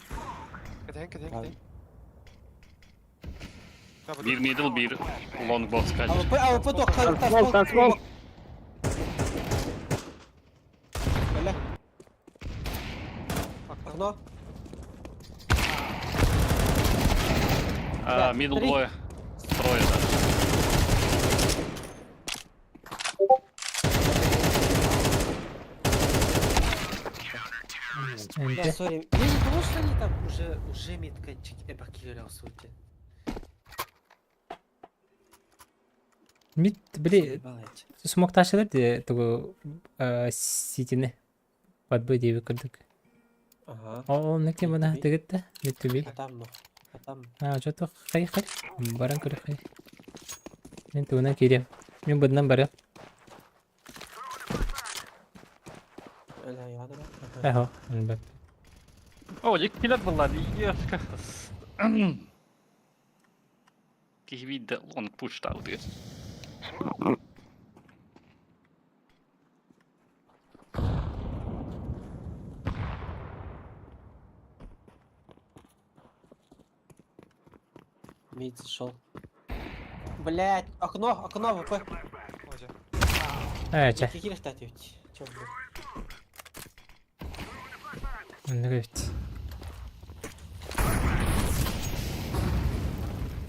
Speaker 4: Каден, каден,
Speaker 1: Ладно.
Speaker 4: каден. Да,
Speaker 6: Bir middle, bir long box kaç.
Speaker 1: АВП, АВП, тох,
Speaker 8: Там смол, там смол.
Speaker 1: Бля. Окно.
Speaker 6: А, middle
Speaker 1: Три.
Speaker 6: двое. Трое, да.
Speaker 1: Да,
Speaker 2: НТ.
Speaker 1: сори. Я не думал, что они там уже метка эбакировал, сути.
Speaker 2: Мит, били,
Speaker 1: Ебалать.
Speaker 2: смок ташылар де тугу ситини. Подбы дейби көрдүк.
Speaker 1: Ага.
Speaker 2: Ол неке мына тегетте. Мит түби.
Speaker 1: А там, ну. А там.
Speaker 2: А, что-то хай хай. Баран көрө хай. Мен тугунан кирем. Мен быдынан барам.
Speaker 1: Бля, я ладно. Ага.
Speaker 2: Эхо, элбэт.
Speaker 6: О, иккилер была, ешка. Киһи де long push out.
Speaker 1: Мид зашел. Блять, окно, окно, ВП.
Speaker 4: Озе.
Speaker 2: Э, чэ.
Speaker 1: Какие кстати, ведь? Чё, блядь?
Speaker 2: Нагавить.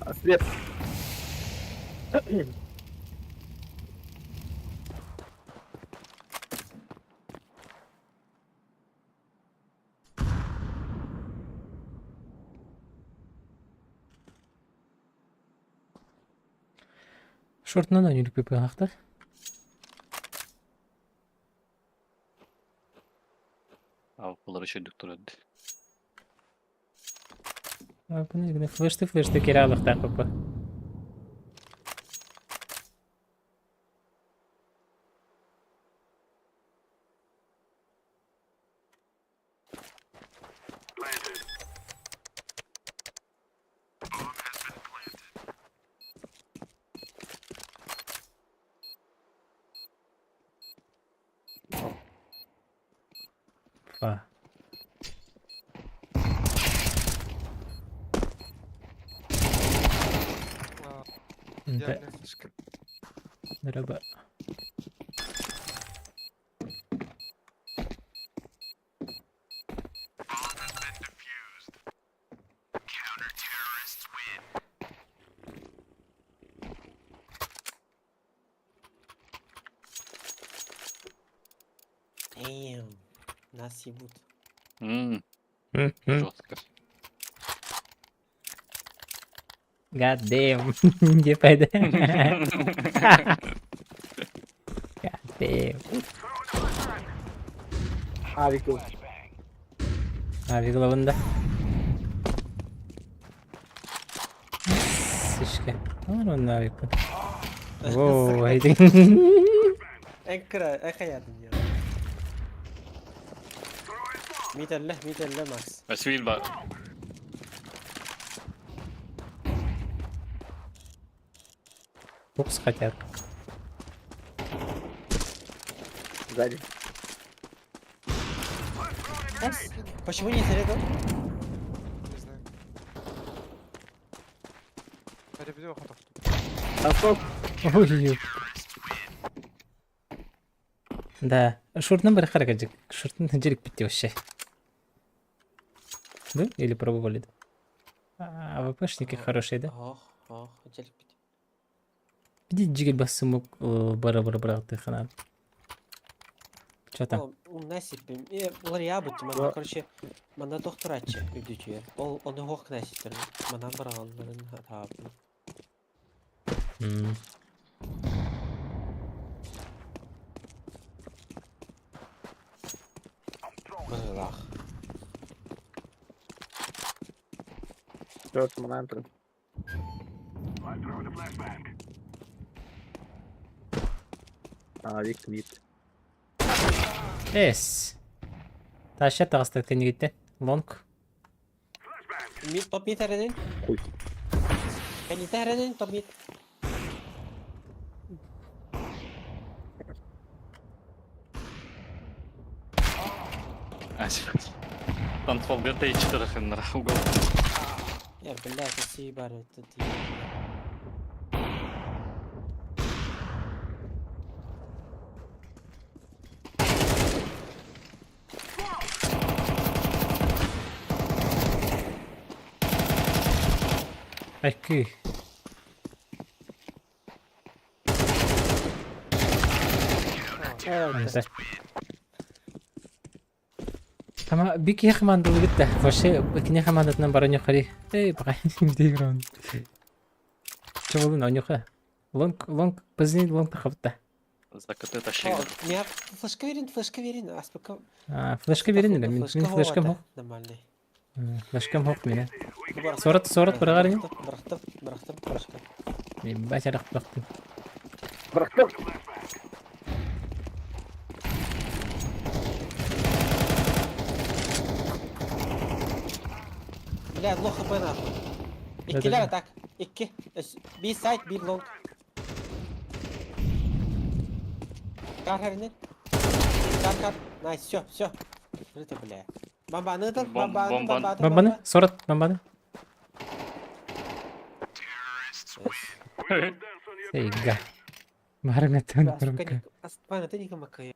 Speaker 8: А, Свет.
Speaker 2: Шортынан ойнур пипи ахтар.
Speaker 6: А, булар еще турады.
Speaker 2: Флешты флешты киралык папа. Фа.
Speaker 4: А,
Speaker 2: Да,
Speaker 4: Идеальная фишка.
Speaker 2: дорога.
Speaker 1: Damn. Нас ебут.
Speaker 6: Жестко.
Speaker 2: God damn. Где пойду? God damn.
Speaker 8: Авик был.
Speaker 2: Авик лавында. Сишке. Аны авик. Воу, haydi.
Speaker 1: Энкра, эхаядын я. Мидэллэ, мидэллэ Макс.
Speaker 6: Свильба.
Speaker 2: Бокс хотят.
Speaker 8: Сзади.
Speaker 1: Почему не зарядил?
Speaker 4: Не знаю. Ребята, хотов.
Speaker 8: Там смок.
Speaker 2: Ой. Да, шуртны бір қарақажық. Шуртны жерік бітті вообще. Да? Или пробовали? Да? А, АВПшники хорошие, да?
Speaker 1: Ох, ох, желик бит.
Speaker 2: Иди жигел басымы бара бара бара тыхана. Чё там?
Speaker 1: О, насиппим. Э, улар я бутты, мана, короче, мана доктор ачы үдүтүе. Ол оны хох насиптер. Мана бараганларын хатабын. Быгылах.
Speaker 8: Шорт, манаем тут. Авик мид.
Speaker 2: Эс. Таша тағыстыр кенегетте. Лонг.
Speaker 1: Мид топ мид әренен.
Speaker 8: Хуй.
Speaker 1: Кәнете әренен топ мид.
Speaker 6: Танцпол ГТ 4 на угол.
Speaker 1: Я, блядь, спасибо, это ты.
Speaker 2: Айкы. Анда. Ама бик я командалы битте. Вообще кине командатынан бар ойнохари. Эй, пока не играю. Чё болду ойноха? Лонг, лонг, поздней лонг тахапта.
Speaker 6: За КТ тащи.
Speaker 1: О, я флешка верин, флешка верин, аспака.
Speaker 2: А, флешка берин или? Мин флешкам хок.
Speaker 1: Нормальный.
Speaker 2: Флешкам хок мине. Сорот, сорот барагарин.
Speaker 1: Бырахтым, бырахтым, флешка.
Speaker 2: Ебать, арах бырахтым.
Speaker 8: Бырахтым.
Speaker 1: Бля, лох хп нахуй. Иккилер так. Икки. Би сайт, би лонг. Кар хэрнен. Кар, кар. Найс, все, все. Это, бля. Бомбаны да, бомбаны, бомбаны.
Speaker 2: Бомбаны? Сорот, бомбаны. Сейга. Маргатан барымка.
Speaker 1: Аспана, ты никому кая.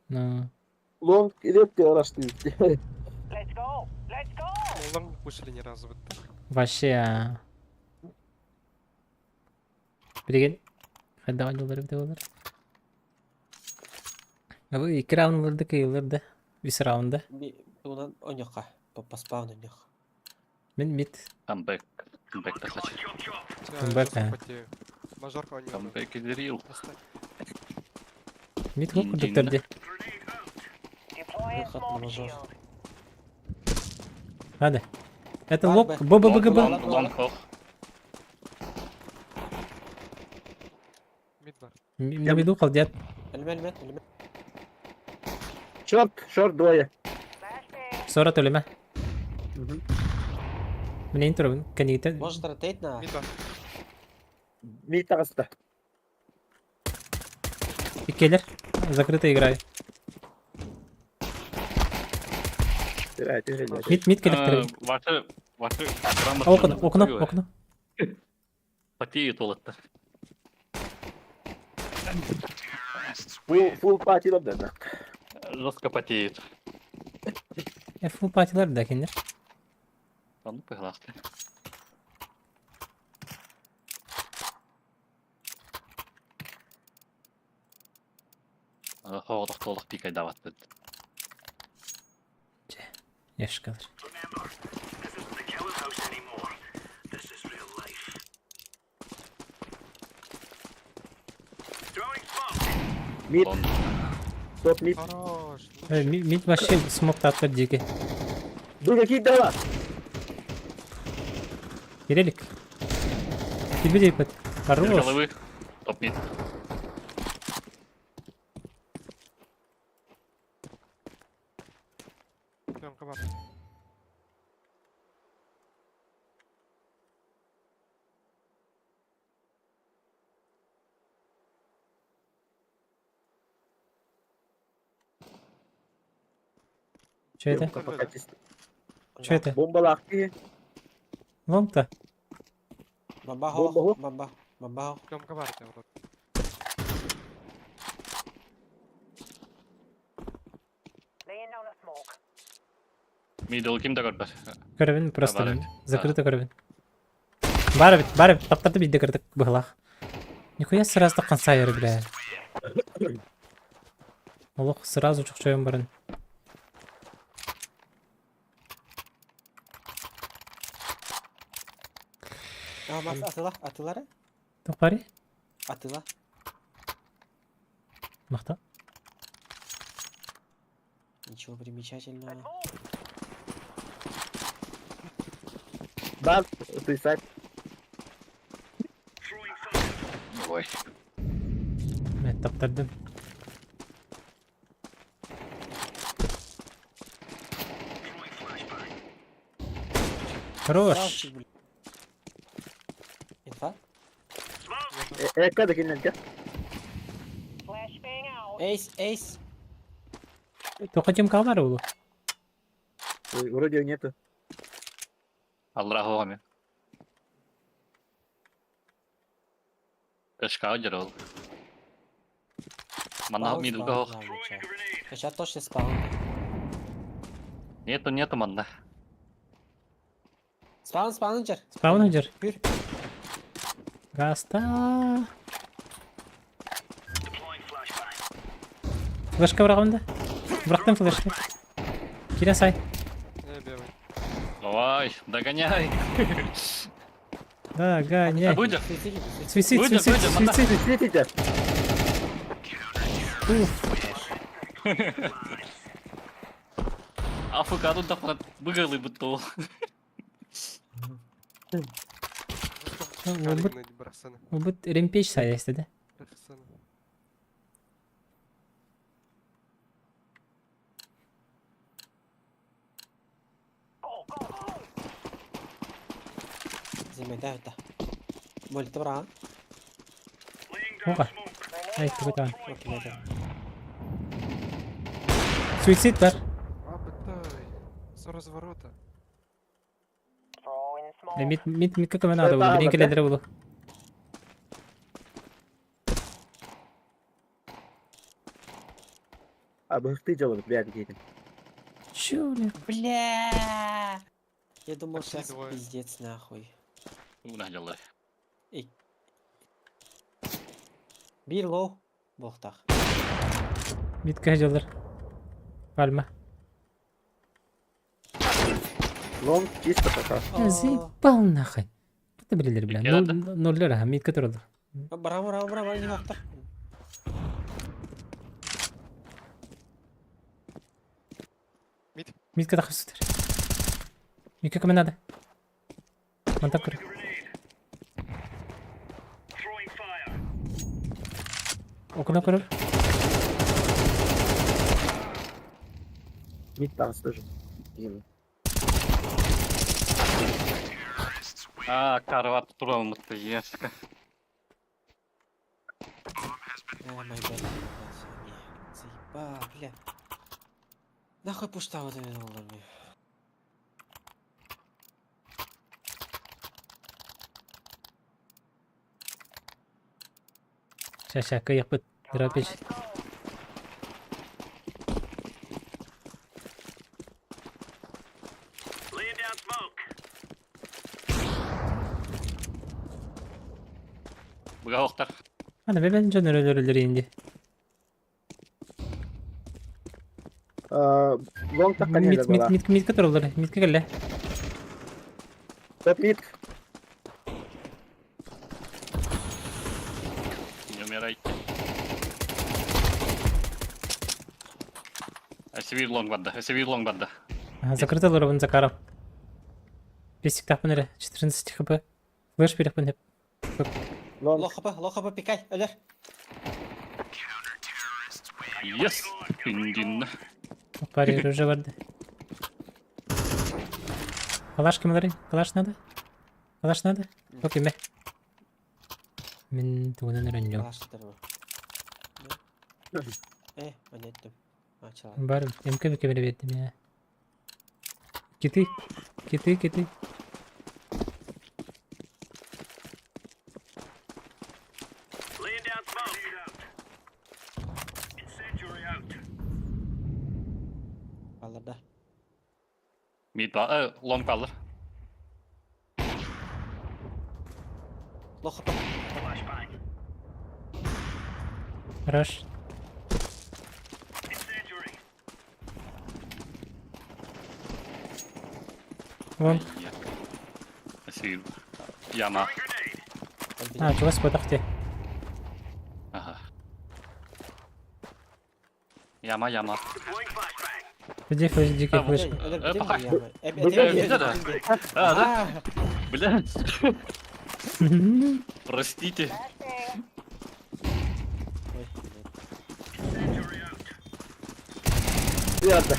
Speaker 2: Ну.
Speaker 8: Лонг идет, ты орашты.
Speaker 7: Let's go. Let's go.
Speaker 4: Лонг не пушили ни разу. Вот так.
Speaker 2: Вообще. А. Билеген. Хадда ойнулар бите болар. Абы екі раунд кыйылыр да. Үс раунда.
Speaker 1: Унан ойноққа. Паспаун ойноқ.
Speaker 2: Мен мид.
Speaker 6: Камбэк. Камбэк-то хочу.
Speaker 2: Камбэк,
Speaker 4: Жестко
Speaker 2: а.
Speaker 4: потею. Мажорка у него.
Speaker 6: Камбэк из рил.
Speaker 2: Мид хок курдуктар.
Speaker 7: Deploying
Speaker 1: Выход на
Speaker 7: smoke
Speaker 1: мажор.
Speaker 7: shield.
Speaker 2: Hadi. Это
Speaker 1: Бар
Speaker 2: лоб.
Speaker 1: Б.
Speaker 2: Б Б Б Г Б.
Speaker 6: Лонг, лонг, хох.
Speaker 4: Мид бар.
Speaker 2: На виду қалдят.
Speaker 1: Эльме, эльме, эльме.
Speaker 8: Шорт, шорт двое.
Speaker 7: Flashbang.
Speaker 2: Сора төлеме. Міне интро кәнегетен.
Speaker 1: Может ротейт на?
Speaker 4: Мид бар.
Speaker 8: Мид тағыста.
Speaker 2: Келер. Закрытая игра.
Speaker 8: Тирай, тирай, тирай.
Speaker 2: Мид мид келер.
Speaker 6: Ваши, ваши грамотно
Speaker 2: Окно, окно,
Speaker 6: готовы.
Speaker 2: окно.
Speaker 6: Потеют олотта.
Speaker 8: Фул, фул пати да.
Speaker 6: Жестко потеют.
Speaker 2: Фул патилар да кендер.
Speaker 6: А ну пожалуйста. Хоолох толох пикай дават бит.
Speaker 2: Яшкалар.
Speaker 8: Мид,
Speaker 6: Лон.
Speaker 8: топ мид.
Speaker 4: Хорош.
Speaker 2: Э, Мид вообще смог таптар диэки.
Speaker 8: Бу какие дела?
Speaker 2: Кирелик. Тебе дейпет.
Speaker 6: Без
Speaker 2: Хорош.
Speaker 6: головы. Топ мид.
Speaker 4: Прям кабар.
Speaker 2: Че это?
Speaker 8: Пока чисто.
Speaker 2: Че это?
Speaker 8: Бомбалаах киһи.
Speaker 2: Лонг-то?
Speaker 1: Бомба
Speaker 8: Бомба
Speaker 1: хох,
Speaker 8: хох.
Speaker 1: бомба, бомба хох.
Speaker 4: Прям кабар тебя, вот.
Speaker 7: Laying down a smoke.
Speaker 6: Мидл ким да көрбөт.
Speaker 2: Көрөбүн просто.
Speaker 6: Бар эбит.
Speaker 2: Закрыто көрөбүн. Бар эбит, бар эбит. Таптарды биирдэ кырдык быһылаах. Нихуя сразу таххан сайыр, бля. Олох сразу чохчойон баран.
Speaker 1: А, Макс, атыла, атылары?
Speaker 2: Тохпари?
Speaker 1: Атыла.
Speaker 2: Махта.
Speaker 1: Ничего примечательного.
Speaker 8: Бар, суицид.
Speaker 6: Ой.
Speaker 2: Мен таптардым. Хорош.
Speaker 1: Красавчик, блин. Инфа?
Speaker 8: Экка да киннерге.
Speaker 7: Flashbang out.
Speaker 1: Эйс, эйс.
Speaker 2: Тоқо тем калмар улу.
Speaker 8: Ой, Вроде нету.
Speaker 6: Аллах оҕоми. Кышка одер ол. Манна
Speaker 1: Спаун,
Speaker 6: мидлга
Speaker 1: спаун,
Speaker 6: ох.
Speaker 1: главное, чё. Сейчас точно спаун.
Speaker 6: Нету, нету манна.
Speaker 1: Спаун, спаун, жер.
Speaker 2: Спаун жер.
Speaker 1: Бир.
Speaker 2: Гаста. Флешка бырағымда. Бырақтым флешка. Кире сай.
Speaker 4: Не, белый.
Speaker 6: Давай, догоняй.
Speaker 2: Да, гоняй.
Speaker 6: Выйди.
Speaker 1: Суицид, суицид.
Speaker 2: Суицид,
Speaker 6: Выйди,
Speaker 2: суицид,
Speaker 6: выйди, манна.
Speaker 2: суицид.
Speaker 8: Суицид.
Speaker 2: Уф.
Speaker 6: АФК тут да выиграл бы то.
Speaker 2: Убыт, убыт ремпеч сай да?
Speaker 7: Go, go, go.
Speaker 1: Земля, это. Молит, бра.
Speaker 2: Оға.
Speaker 7: Grenade
Speaker 2: Ай,
Speaker 7: out.
Speaker 2: түгі
Speaker 1: Окей, это.
Speaker 2: Суицид бар.
Speaker 4: Абытай. С разворота.
Speaker 7: Throwing smoke.
Speaker 2: Мид, мид, мид көмө надо булу. Бирин келедер булу.
Speaker 8: А, быхты жолы, блядь, кейтин.
Speaker 2: Чё, бля?
Speaker 1: Бля. Я думал,
Speaker 4: Такси
Speaker 1: сейчас
Speaker 4: двое.
Speaker 1: пиздец нахуй.
Speaker 6: Унаһ
Speaker 1: Бир лоу. Бохтах.
Speaker 2: Мид жолдар. Пальма.
Speaker 8: Лонг чисто пока.
Speaker 2: Заебал нахуй. Это билелер, бля.
Speaker 6: Икки
Speaker 2: Ноль, ноллер, ага, мид турду.
Speaker 1: Браво, браво, браво, не бохтах.
Speaker 2: Мид ката хапсытыр. Мид көмө надо. Мантап көр. Окуна көрөр.
Speaker 8: Мид там тоже.
Speaker 6: А, карват турамытты еска.
Speaker 1: О май гад, Заебал, бля. Нахуй пушта вот это было мне.
Speaker 2: Ща, ща, кыйык бит.
Speaker 7: Come on,
Speaker 2: Дропич.
Speaker 7: let's go.
Speaker 6: Буга охтар.
Speaker 2: Ана бебен жон өрөлөр инди.
Speaker 8: Лонг такка
Speaker 2: Мид,
Speaker 8: не
Speaker 2: мид,
Speaker 8: была.
Speaker 2: мид, мид турулар. Мид келе.
Speaker 8: Топ мид.
Speaker 6: Не умирайте. Өссө лонг барда. Өссө лонг барда.
Speaker 2: Закрыты лорабын Закаром. Песик тахпын эрэ. 14 хп. Флеш берехпин хеп.
Speaker 8: Лонг.
Speaker 1: Лох хп, лох хп, пикай, өлөр.
Speaker 6: Yes! Күндүн.
Speaker 2: Парень уже барды. Калаш ким аларый? Калаш надо? Калаш надо? Окей, ме. Мин тугунан өрөннүм.
Speaker 1: Калаш сытар бу. Анеттим. Ачала.
Speaker 2: Бар, МК бекемере бердим я. Киты, киты, киты.
Speaker 1: Аларда.
Speaker 6: Мид ба, лонг баллар.
Speaker 1: Лох хп.
Speaker 2: Хорош. Вон.
Speaker 6: Өссө яма.
Speaker 2: А, чугас ботах те.
Speaker 6: Ага. Яма, яма.
Speaker 2: Где флеш, дикий
Speaker 6: А, вот.
Speaker 2: флешка?
Speaker 6: Пока.
Speaker 8: Бля,
Speaker 6: А, да? Бля. Простите.
Speaker 8: Твердо.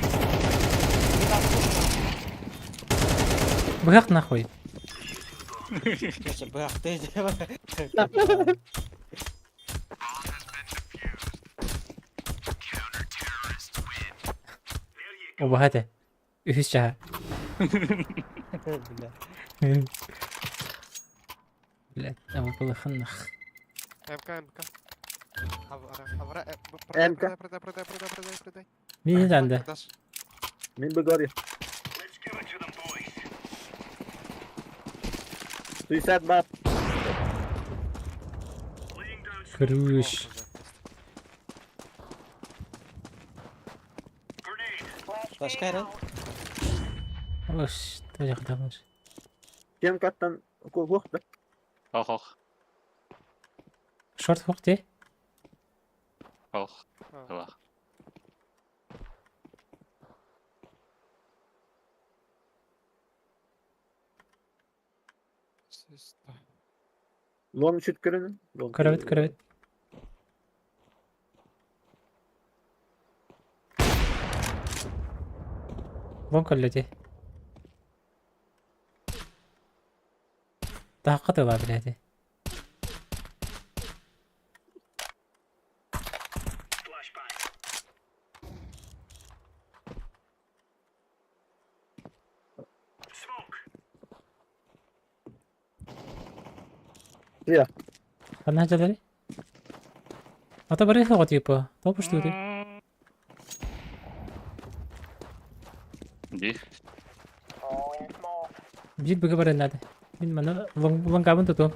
Speaker 2: Быгак нахуй. Убахате. Үһүс чаһа. Блядь, а выпалыханнах.
Speaker 4: МК, МК. Авара, авара, продай,
Speaker 8: МК.
Speaker 4: продай, продай, продай, продай, продай, продай.
Speaker 2: Мин да.
Speaker 4: Продашь.
Speaker 8: Мин бегори. Суицид бат.
Speaker 2: Крыш.
Speaker 4: О, уже,
Speaker 1: Флешка эрен.
Speaker 2: Ош, тоже хатамыш.
Speaker 8: Кем каттан кух да.
Speaker 6: Ох, ох.
Speaker 2: Шорт хук те.
Speaker 6: Ох.
Speaker 4: А.
Speaker 6: Ох.
Speaker 4: Чисто.
Speaker 8: Лонг чуть көрүнүн. Лонг.
Speaker 2: Көрөбүт, көрөбүт. Вон коллети. Тахка тыла, блядь.
Speaker 8: Я.
Speaker 2: Ханна жалары? Ата бары хоға типа. Топыш тури.
Speaker 6: Ди.
Speaker 2: Бир бүге бар надо. Мин мана лонгабын туту.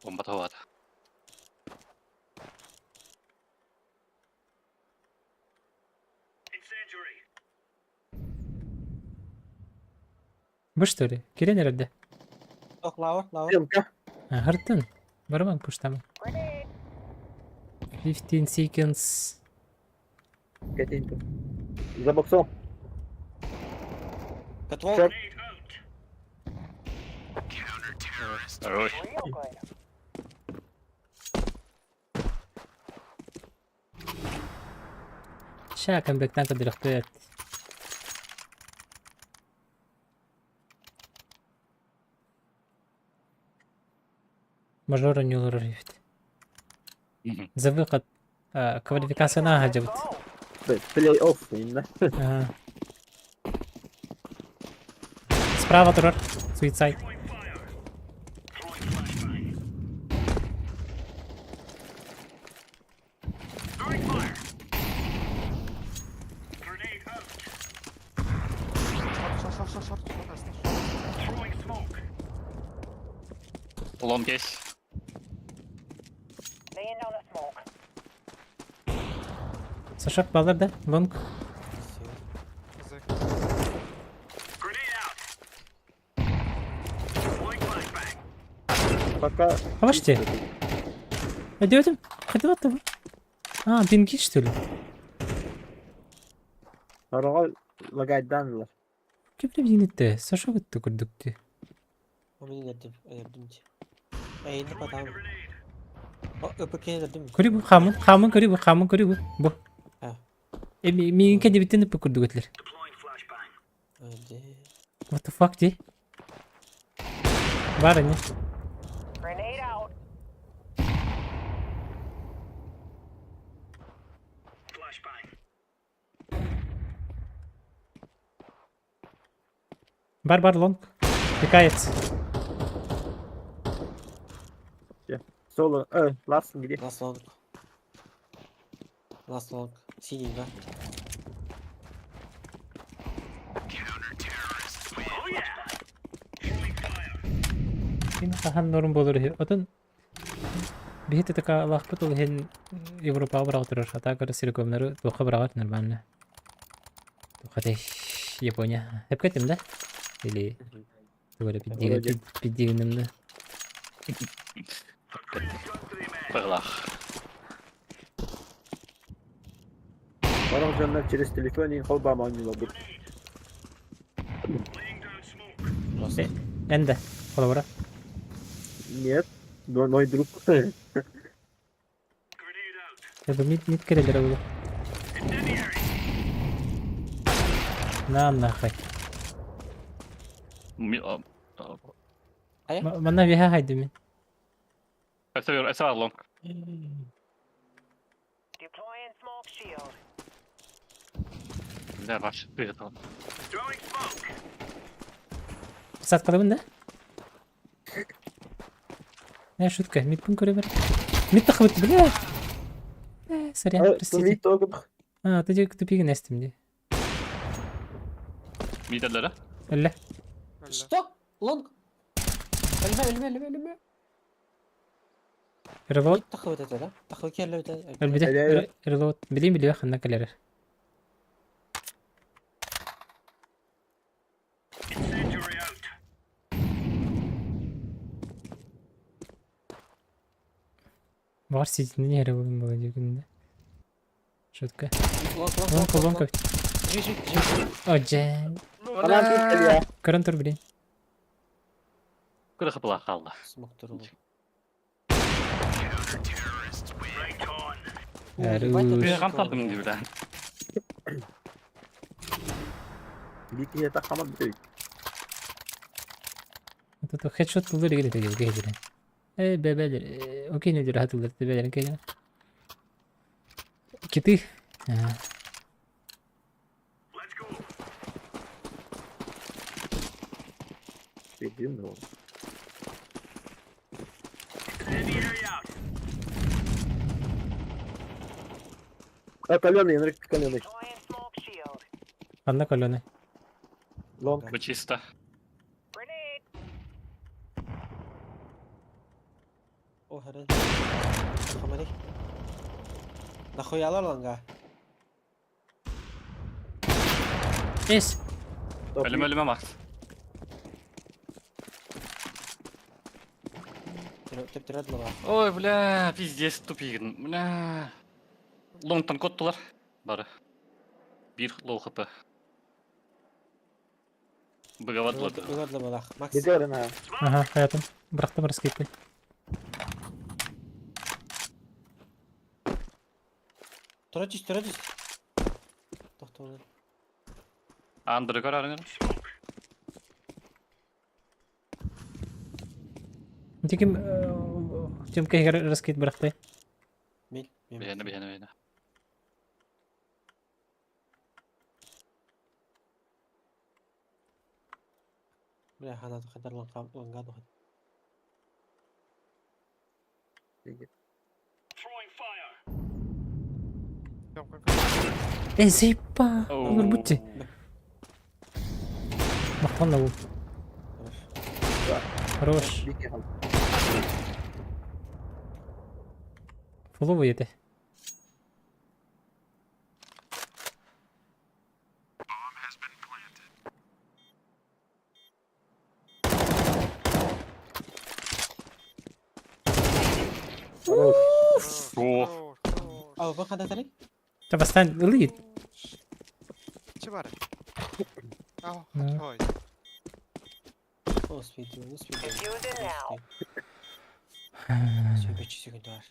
Speaker 6: Бомба табат.
Speaker 2: Бұш тури. Кирен ерді.
Speaker 1: Ох, лаур, лаур.
Speaker 8: МК.
Speaker 2: Хартын. Барман пуштамы. 15 seconds.
Speaker 8: Кетейин. За боксом.
Speaker 1: Катвол.
Speaker 8: Шорт.
Speaker 6: Ой.
Speaker 2: Ша камбэктан кадырыхты. Мажора не уларыфт. За выход квалификация на гаджет.
Speaker 8: Плей-офф инна.
Speaker 2: Справа турар. Суицайд.
Speaker 4: Шорт, шорт, шорт, шорт, шорт, шорт.
Speaker 6: Лонг есть.
Speaker 7: Laying down a smoke.
Speaker 2: Сашок балар да? Лонг.
Speaker 4: Зэк.
Speaker 8: Пока.
Speaker 2: Аваште. Өдөөтүм. Хотела ты. А, пинги, что ли?
Speaker 8: Сороҕор лагайдаан ылар.
Speaker 2: Ким бигинитте? Саша кытта курдук дии.
Speaker 1: Мин өлөрдүм, өлөрдүм дии. Эйини потом. О, ÖPK өлөрдүм.
Speaker 2: Көрү бу, хамын, хамын көрү бу, хамын көрү бу. Бу.
Speaker 1: А.
Speaker 2: Э, миигин кэннибиттэн ыппыт курдук этилэр.
Speaker 1: Өлдө.
Speaker 2: What the fuck дии? Бар ини.
Speaker 7: Grenade out.
Speaker 2: Бар бар long. Пикается.
Speaker 8: Соло, last где?
Speaker 1: Last long. Last long. Синий, да?
Speaker 2: Мин хаһан норм буолар үһү. Отон биһи така лаахпыт ол иһин Европаҕа быраҕа турар. А так силиконнары туохха быраҕар нормально. Туохха Япония. Хепке этим да? Или тугу эрэ
Speaker 8: Вроде.
Speaker 2: пиддиигиним да?
Speaker 6: Пыглах.
Speaker 8: Сорох дьоннор через телефон и холба оонньуулар.
Speaker 1: Просто.
Speaker 2: Эн да. Холобура.
Speaker 8: Нет, но мой друг.
Speaker 2: Это мид мид кэлэллэрэ буолуо. На нахуй. Манна виха хайдым.
Speaker 6: Это long.
Speaker 7: Deploying smoke shield.
Speaker 6: Бля, вообще ты это.
Speaker 2: Саткалабын да? Не, шутка. Мидпун көрө бер. Мид тахыбыт, бля. Э, сорян, простите. А, ты тупигин эстим ди.
Speaker 6: Миделлere.
Speaker 2: Өллө.
Speaker 1: Что? Long. Өлмө, өлмө, өлмө, өлмө.
Speaker 2: Reload.
Speaker 1: Тахыбыт это, да? Тахыбыт келле это.
Speaker 2: Өлбүтэ.
Speaker 8: Эле.
Speaker 2: Reload. Билим билиэ ханна кэлэр. Бар ситини нere булун була дигинде. Шутка.
Speaker 1: Long, long,
Speaker 2: Long,
Speaker 1: long,
Speaker 2: long.
Speaker 1: long. Жи, жи, жи.
Speaker 2: О, жэ.
Speaker 8: Анан тут я.
Speaker 2: Көрөн тур билин.
Speaker 6: Кыры хыпла қалды.
Speaker 1: Смок туру.
Speaker 2: Хорош.
Speaker 6: Қамталдым деп бля.
Speaker 8: Бики это хамат бит.
Speaker 2: Тут хедшот тыллар игре деген кehdiren. Э, бебелер. Окей, не дир хатылдар бебелер кehdiren. Киты. Ага.
Speaker 8: Бигин. А, каленый, Энрик, каленый.
Speaker 7: Deploying smoke shield.
Speaker 2: Анна каленый.
Speaker 8: Long.
Speaker 6: Бу чисто.
Speaker 7: Grenade.
Speaker 1: О, хәрен. Хамари. Нахуялар ланга.
Speaker 2: Эс.
Speaker 8: Топ.
Speaker 6: Ölüm ölüme Max.
Speaker 1: Төптөрөд лава.
Speaker 6: Ой, бля, пиздец тупигин. Бля. Лонгтан коттулар. Бары. Бир лоу хп. Быгавадлар.
Speaker 1: Ыгад лава. Макс.
Speaker 8: Где она?
Speaker 2: Ага, хаятым. Бырахтым раскидкой.
Speaker 1: Тура түс, тура түс. Тохтоо.
Speaker 6: Андыры көрәріңір.
Speaker 2: Тиким Тёмка егер раскид бырахты.
Speaker 1: Мен, мен.
Speaker 6: Бейені, бейені, бейені.
Speaker 1: Бля, хана хадар ланга ланга дохат.
Speaker 2: Э, зипа. Олар бутти. Мактан бу. Хорош.
Speaker 8: Бики хал.
Speaker 2: Фуловый ете.
Speaker 8: Хорош.
Speaker 6: О.
Speaker 1: А вы ханатары?
Speaker 2: Та бастан ылы.
Speaker 4: Че бары? Ау,
Speaker 2: Ну.
Speaker 4: ой.
Speaker 1: Успейте, успейте.
Speaker 7: Diffusing now.
Speaker 1: Все, 5 секунд бар.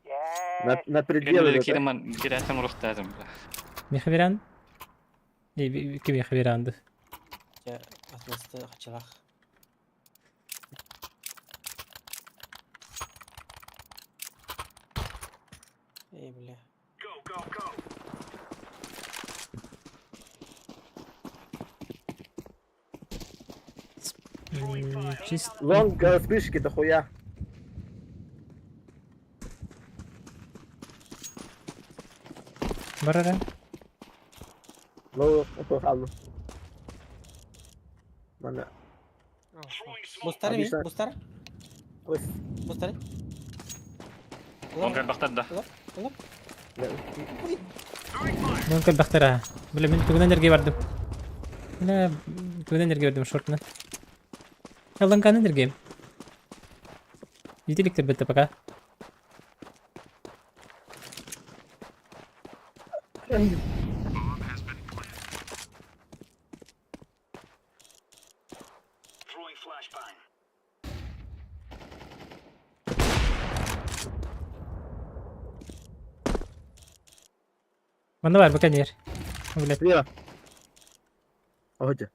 Speaker 7: Yes.
Speaker 8: На пределе, да?
Speaker 6: Киреман, киретем рухтадым.
Speaker 2: Михаверан? Ким Михаверанды?
Speaker 1: Я атмосфера хачалах. Эй, бля.
Speaker 2: Чист.
Speaker 8: Лонг спишки дохуя.
Speaker 2: Барара.
Speaker 8: Ну, это Мана.
Speaker 1: Бустар ми? Бустар? Бустар?
Speaker 6: Он как бахтар да.
Speaker 2: Мон как бахтара. Бля, мен тугунан энергия бардым. Бля, тугунан энергия бардым шортына. Алланкан энергия. Видели, бетте пока. Манна бар, пока нер. Блядь.
Speaker 8: Слева. Огоди.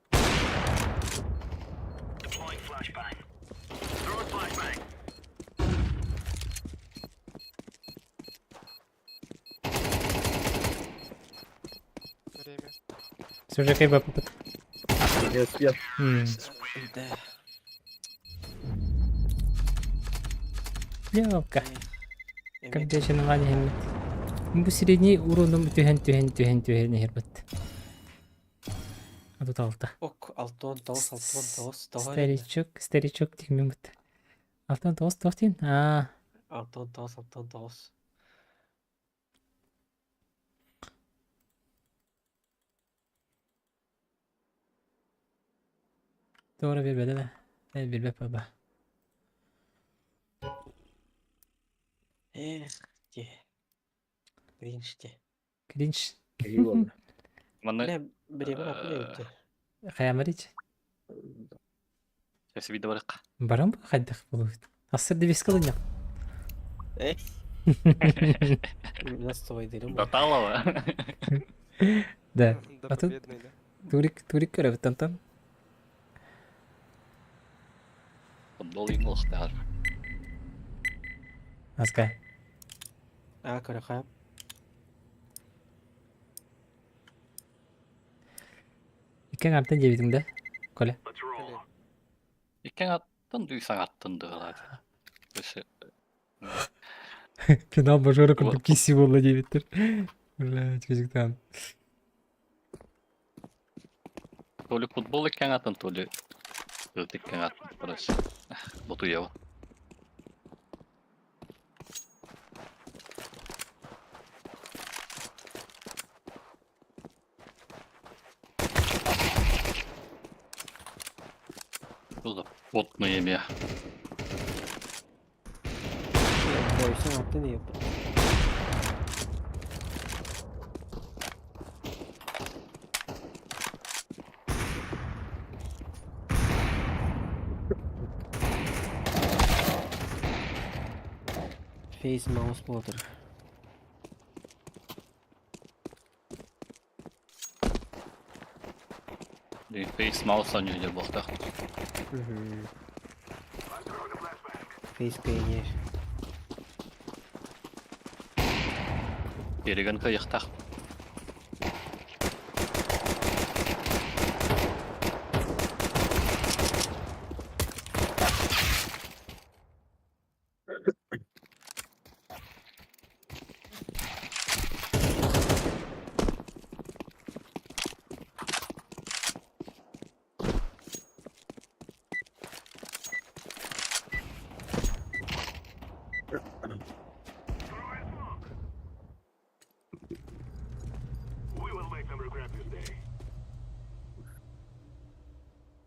Speaker 4: Время.
Speaker 2: Все же кайба попыт.
Speaker 8: Не успел.
Speaker 1: Да.
Speaker 2: Лёвка. Как дечен ваня. Бу средний уроном түһэн түһэн түһэн түһэн иһэрбит. А тут алта.
Speaker 1: Ок, алтон, тоғыз, алтон, тоғыз, тоғыз.
Speaker 2: Старичок, старичок тигмин бит. Алтон тоғыз тоғыз тиин. А,
Speaker 1: Алтон, тоғыз, алтон, тоғыз.
Speaker 2: Doğru bir bede de. Ne bir be baba.
Speaker 1: Эх, те. Кринж те.
Speaker 2: Кринж.
Speaker 6: Манна
Speaker 1: Бля, время апне өтті.
Speaker 2: Хаямарич.
Speaker 6: Сейчас видео барык.
Speaker 2: Барам хайдах болуут. Асыр дебес кылыня.
Speaker 1: Эх. Настой дерем.
Speaker 6: Баталова.
Speaker 2: Да.
Speaker 4: Да,
Speaker 2: А тут-
Speaker 4: победный, да.
Speaker 2: Турик, турик көрөбүт тантан.
Speaker 6: Футбол иң улахтар.
Speaker 2: Аска.
Speaker 1: А, көрі хаям.
Speaker 2: Иккен артын жебитиң да. Коля.
Speaker 4: Или
Speaker 6: Иккен аттын дүйсаң аттын дыгылады. Өсө
Speaker 2: Финал мажора
Speaker 6: курдук
Speaker 2: киси болла дебиттер. Бля, чүжүктан.
Speaker 6: То ли футбол иккен аттын, то ли ыт иккен аттын. Короче. Боту ева. Что за потное имя?
Speaker 1: Бойсаң аттын еп. Фейс маус болдыр.
Speaker 6: Фейс маус они не был так.
Speaker 1: Фейс пионер.
Speaker 6: Перегонка яхтах.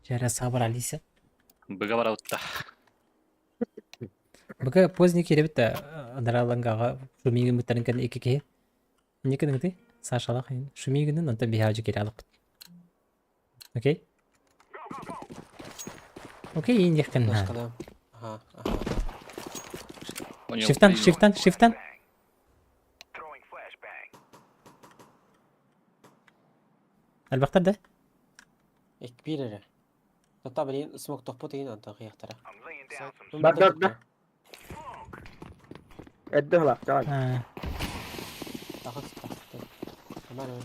Speaker 2: Жара сабыр Алиса.
Speaker 6: Быга барабытта.
Speaker 2: Быка поздний киирэбит да анараа Шумигин быттарын кэннэ икки киһи. Инник гыныгытый? Сашалаах Шумигинын онтон биһиэхэ дьэ киирэ алыкпыт. Окей? Окей, индиэххин
Speaker 1: Флешкалаам. Аха, аха.
Speaker 6: Понял,
Speaker 2: Шифтан,
Speaker 6: принял.
Speaker 2: шифтан, шифтан. Элбэхтэр да?
Speaker 1: Ик биир эрэ. Тота билигин смок тохпут игин онтон кыйахтара.
Speaker 8: Бар, бар, бар. Эрдэ ылаах, давай.
Speaker 2: А,
Speaker 1: Тахыс, тахыс. Амар амар.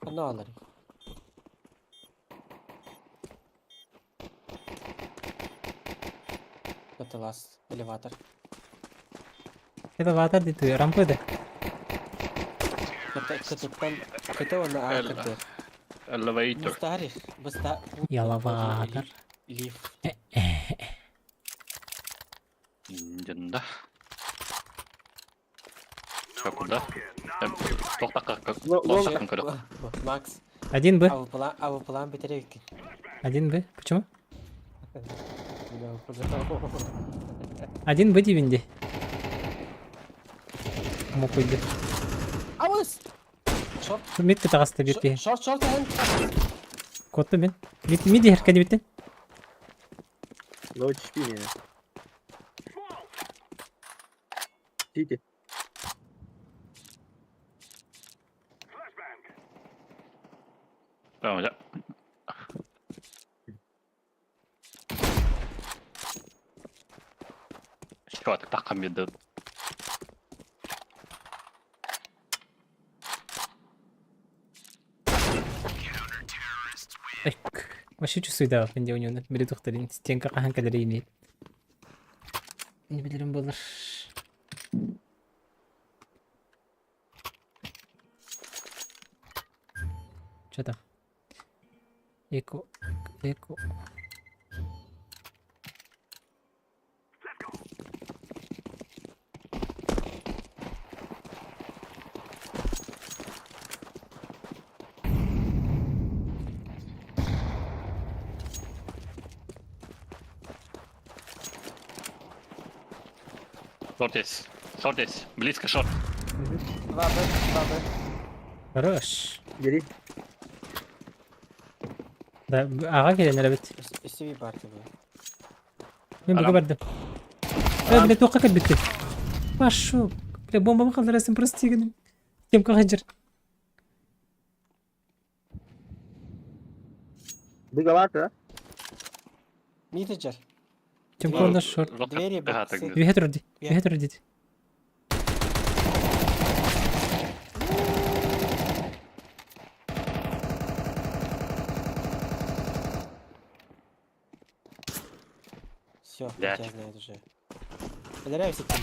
Speaker 1: Ханна алар? Каталас, элеватор.
Speaker 2: Элеватор дии рампы да.
Speaker 1: Кытыттан кыта уонна
Speaker 6: Эл-
Speaker 1: аакырдыр.
Speaker 6: Elevator.
Speaker 1: Мустарих, буста.
Speaker 2: Елаватор.
Speaker 1: Лифт.
Speaker 6: Да. Как куда? Тоқтаққа лонсақын көріп.
Speaker 1: Макс,
Speaker 2: Один Б.
Speaker 1: авыплан битерек.
Speaker 2: Один Б. Почему? Один Б дивинди. Мокуйды.
Speaker 1: Абыс! Шорт,
Speaker 2: Мид кытаҕаста биир киһи.
Speaker 1: шорт, шорт эн.
Speaker 2: Куоттум мин. Мид мид иһэр кэннибиттэн.
Speaker 8: Лоу HP мені. Сити.
Speaker 6: Прямо, да. Чувак, таққан берді.
Speaker 2: Вообще чувствую да, мен де ойнауны. Били тухтарин стенка хаһан кэлэр имеет. Не билэрим буолар. Что там? Эко, эко.
Speaker 6: Шорт есть. Шорт есть. Близко шорт.
Speaker 1: 2 Б, 2 Б.
Speaker 2: Хорош.
Speaker 8: Бери.
Speaker 2: Да, аҕа кэлэн эрэбит.
Speaker 1: Үсүбүй бар тебе.
Speaker 2: Мин буга
Speaker 6: Арам.
Speaker 2: бардым. Э, бля, туохха кэлбиттин? Пошел. Бля, бомбамы халларасың просто гынным. Кем хаджыр.
Speaker 8: Быгалар, да?
Speaker 1: Мидеджер.
Speaker 2: Кем конда шорт.
Speaker 1: Двери б-
Speaker 2: Үһэ турар дии. Үһэ турар дии.
Speaker 1: Все,
Speaker 6: Блядь.
Speaker 1: я знаю уже. Понравился тебе?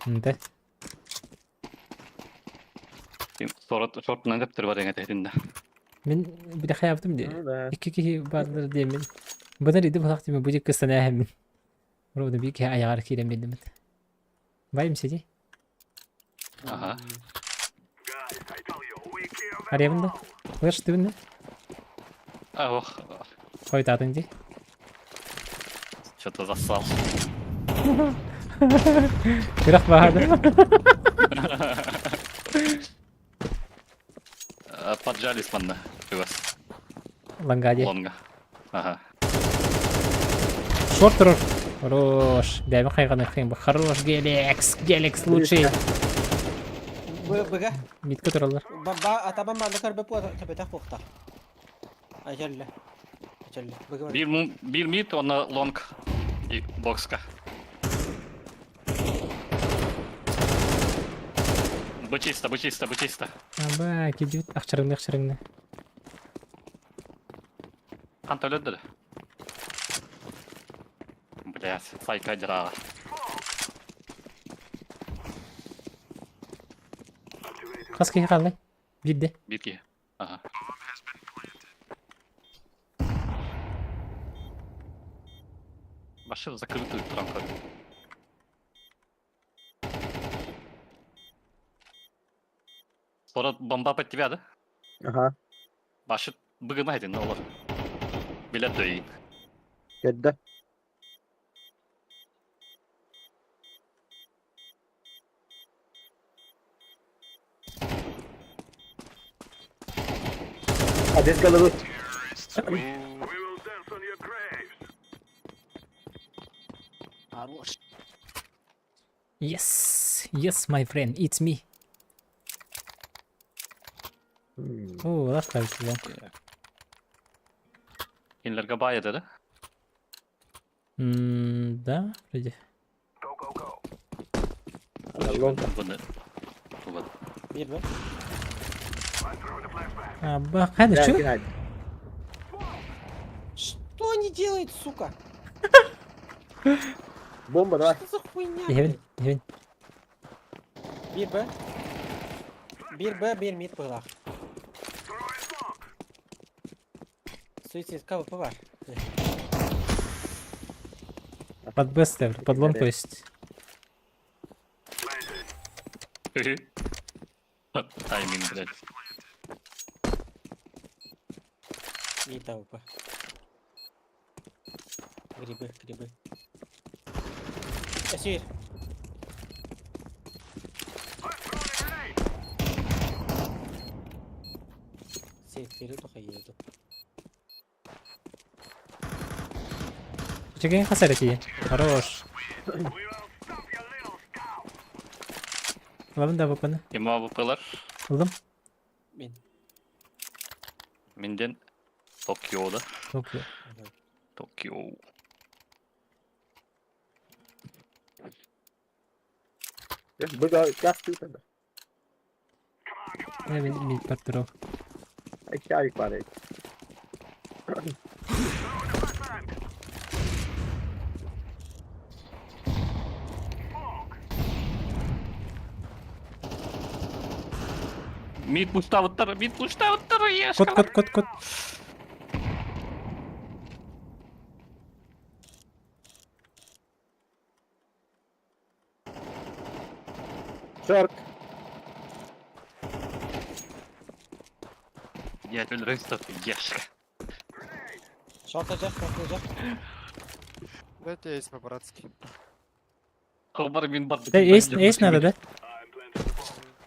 Speaker 2: Да.
Speaker 6: Шорт, шортынан деп бар эңе тehдинде.
Speaker 2: Мин бile хаябытым дии.
Speaker 8: Ну да.
Speaker 2: Икки киһи бааллар диэммин. Быдар иди булах диме бу дикки санааһыммин. Ровно биир киһи айаҕар киирэн биэрдиммит. Байым сиди.
Speaker 6: Ага.
Speaker 2: Арыйабын да. Слышь, ты да?
Speaker 6: А, ох,
Speaker 2: Хойутаатыҥ дии.
Speaker 6: что-то зассал.
Speaker 2: Күрэх баһаада.
Speaker 6: Поджались манна. Вас.
Speaker 2: Лангади.
Speaker 6: Лонга. Ага.
Speaker 2: Шорт турар. Хорош. Бэйэм хайҕаныаххын Хорош, Гелекс. Гелекс лучший.
Speaker 1: Б, Б,
Speaker 2: Мидка тураллар.
Speaker 1: Ба, атабан манна көрбөп төбөтөх буохта. Ажалла. Ажалла. Б
Speaker 6: Бир, бир мид, он на лонг. И бокска. Б чисто, Б чисто, Б чисто.
Speaker 2: Аба, кидибит ахчарыңны ахчарыңны.
Speaker 6: Ханта өлөдү. Блять, сайка дырага.
Speaker 2: Хас киһи хааллай? Биирдэ.
Speaker 6: Бир киһи. Ага. Вообще в закрытую трамка. Скоро бомба под тебя, да?
Speaker 8: Ага.
Speaker 6: Башыт быгына этин олор. Билет дөйін.
Speaker 8: Кэлдэ. Адес головы.
Speaker 1: Хорош.
Speaker 2: Yes, yes, my friend, it's me. О, ласка long.
Speaker 6: Кинилерге бай еді, да?
Speaker 2: Да, вроде.
Speaker 8: Long.
Speaker 6: Бұны. Бұны.
Speaker 1: Bir mi?
Speaker 2: А, ба, қайда,
Speaker 8: Да,
Speaker 2: чё?
Speaker 8: Геннадий.
Speaker 1: Что они делают, сука?
Speaker 8: Бомба, давай.
Speaker 1: Что за хуйня?
Speaker 2: Иһэбин,
Speaker 1: блядь?
Speaker 2: иһэбин.
Speaker 1: Bir B. Bir B, bir mid bırak. Суицид КВП бар.
Speaker 2: Под Б ставлю, под long, то есть.
Speaker 6: Тайминг, блядь.
Speaker 1: Mid АВП. Грибы, грибы. Эсир. Сейфтери тухайеду.
Speaker 2: Чекин хасар тие. Хорош. Ладно, да, выпаны.
Speaker 6: Ким АВПлар?
Speaker 2: Ылдым.
Speaker 1: Мен.
Speaker 6: Минден Токиода.
Speaker 2: Токио.
Speaker 6: Токио.
Speaker 8: Быга, газ тут тогда.
Speaker 2: Я мид мид партуров.
Speaker 8: Айчавик падает.
Speaker 6: Мид пуштавыттар, мид пуштавыттар,
Speaker 2: Кот, кот, кот, кот.
Speaker 8: Шорт.
Speaker 6: Я өлөрөйсө, ешка.
Speaker 1: Шорта жак, шорта жак.
Speaker 4: Дайте есть по-братски.
Speaker 6: Хабар мин бар.
Speaker 2: Да, есть, есть надо, да?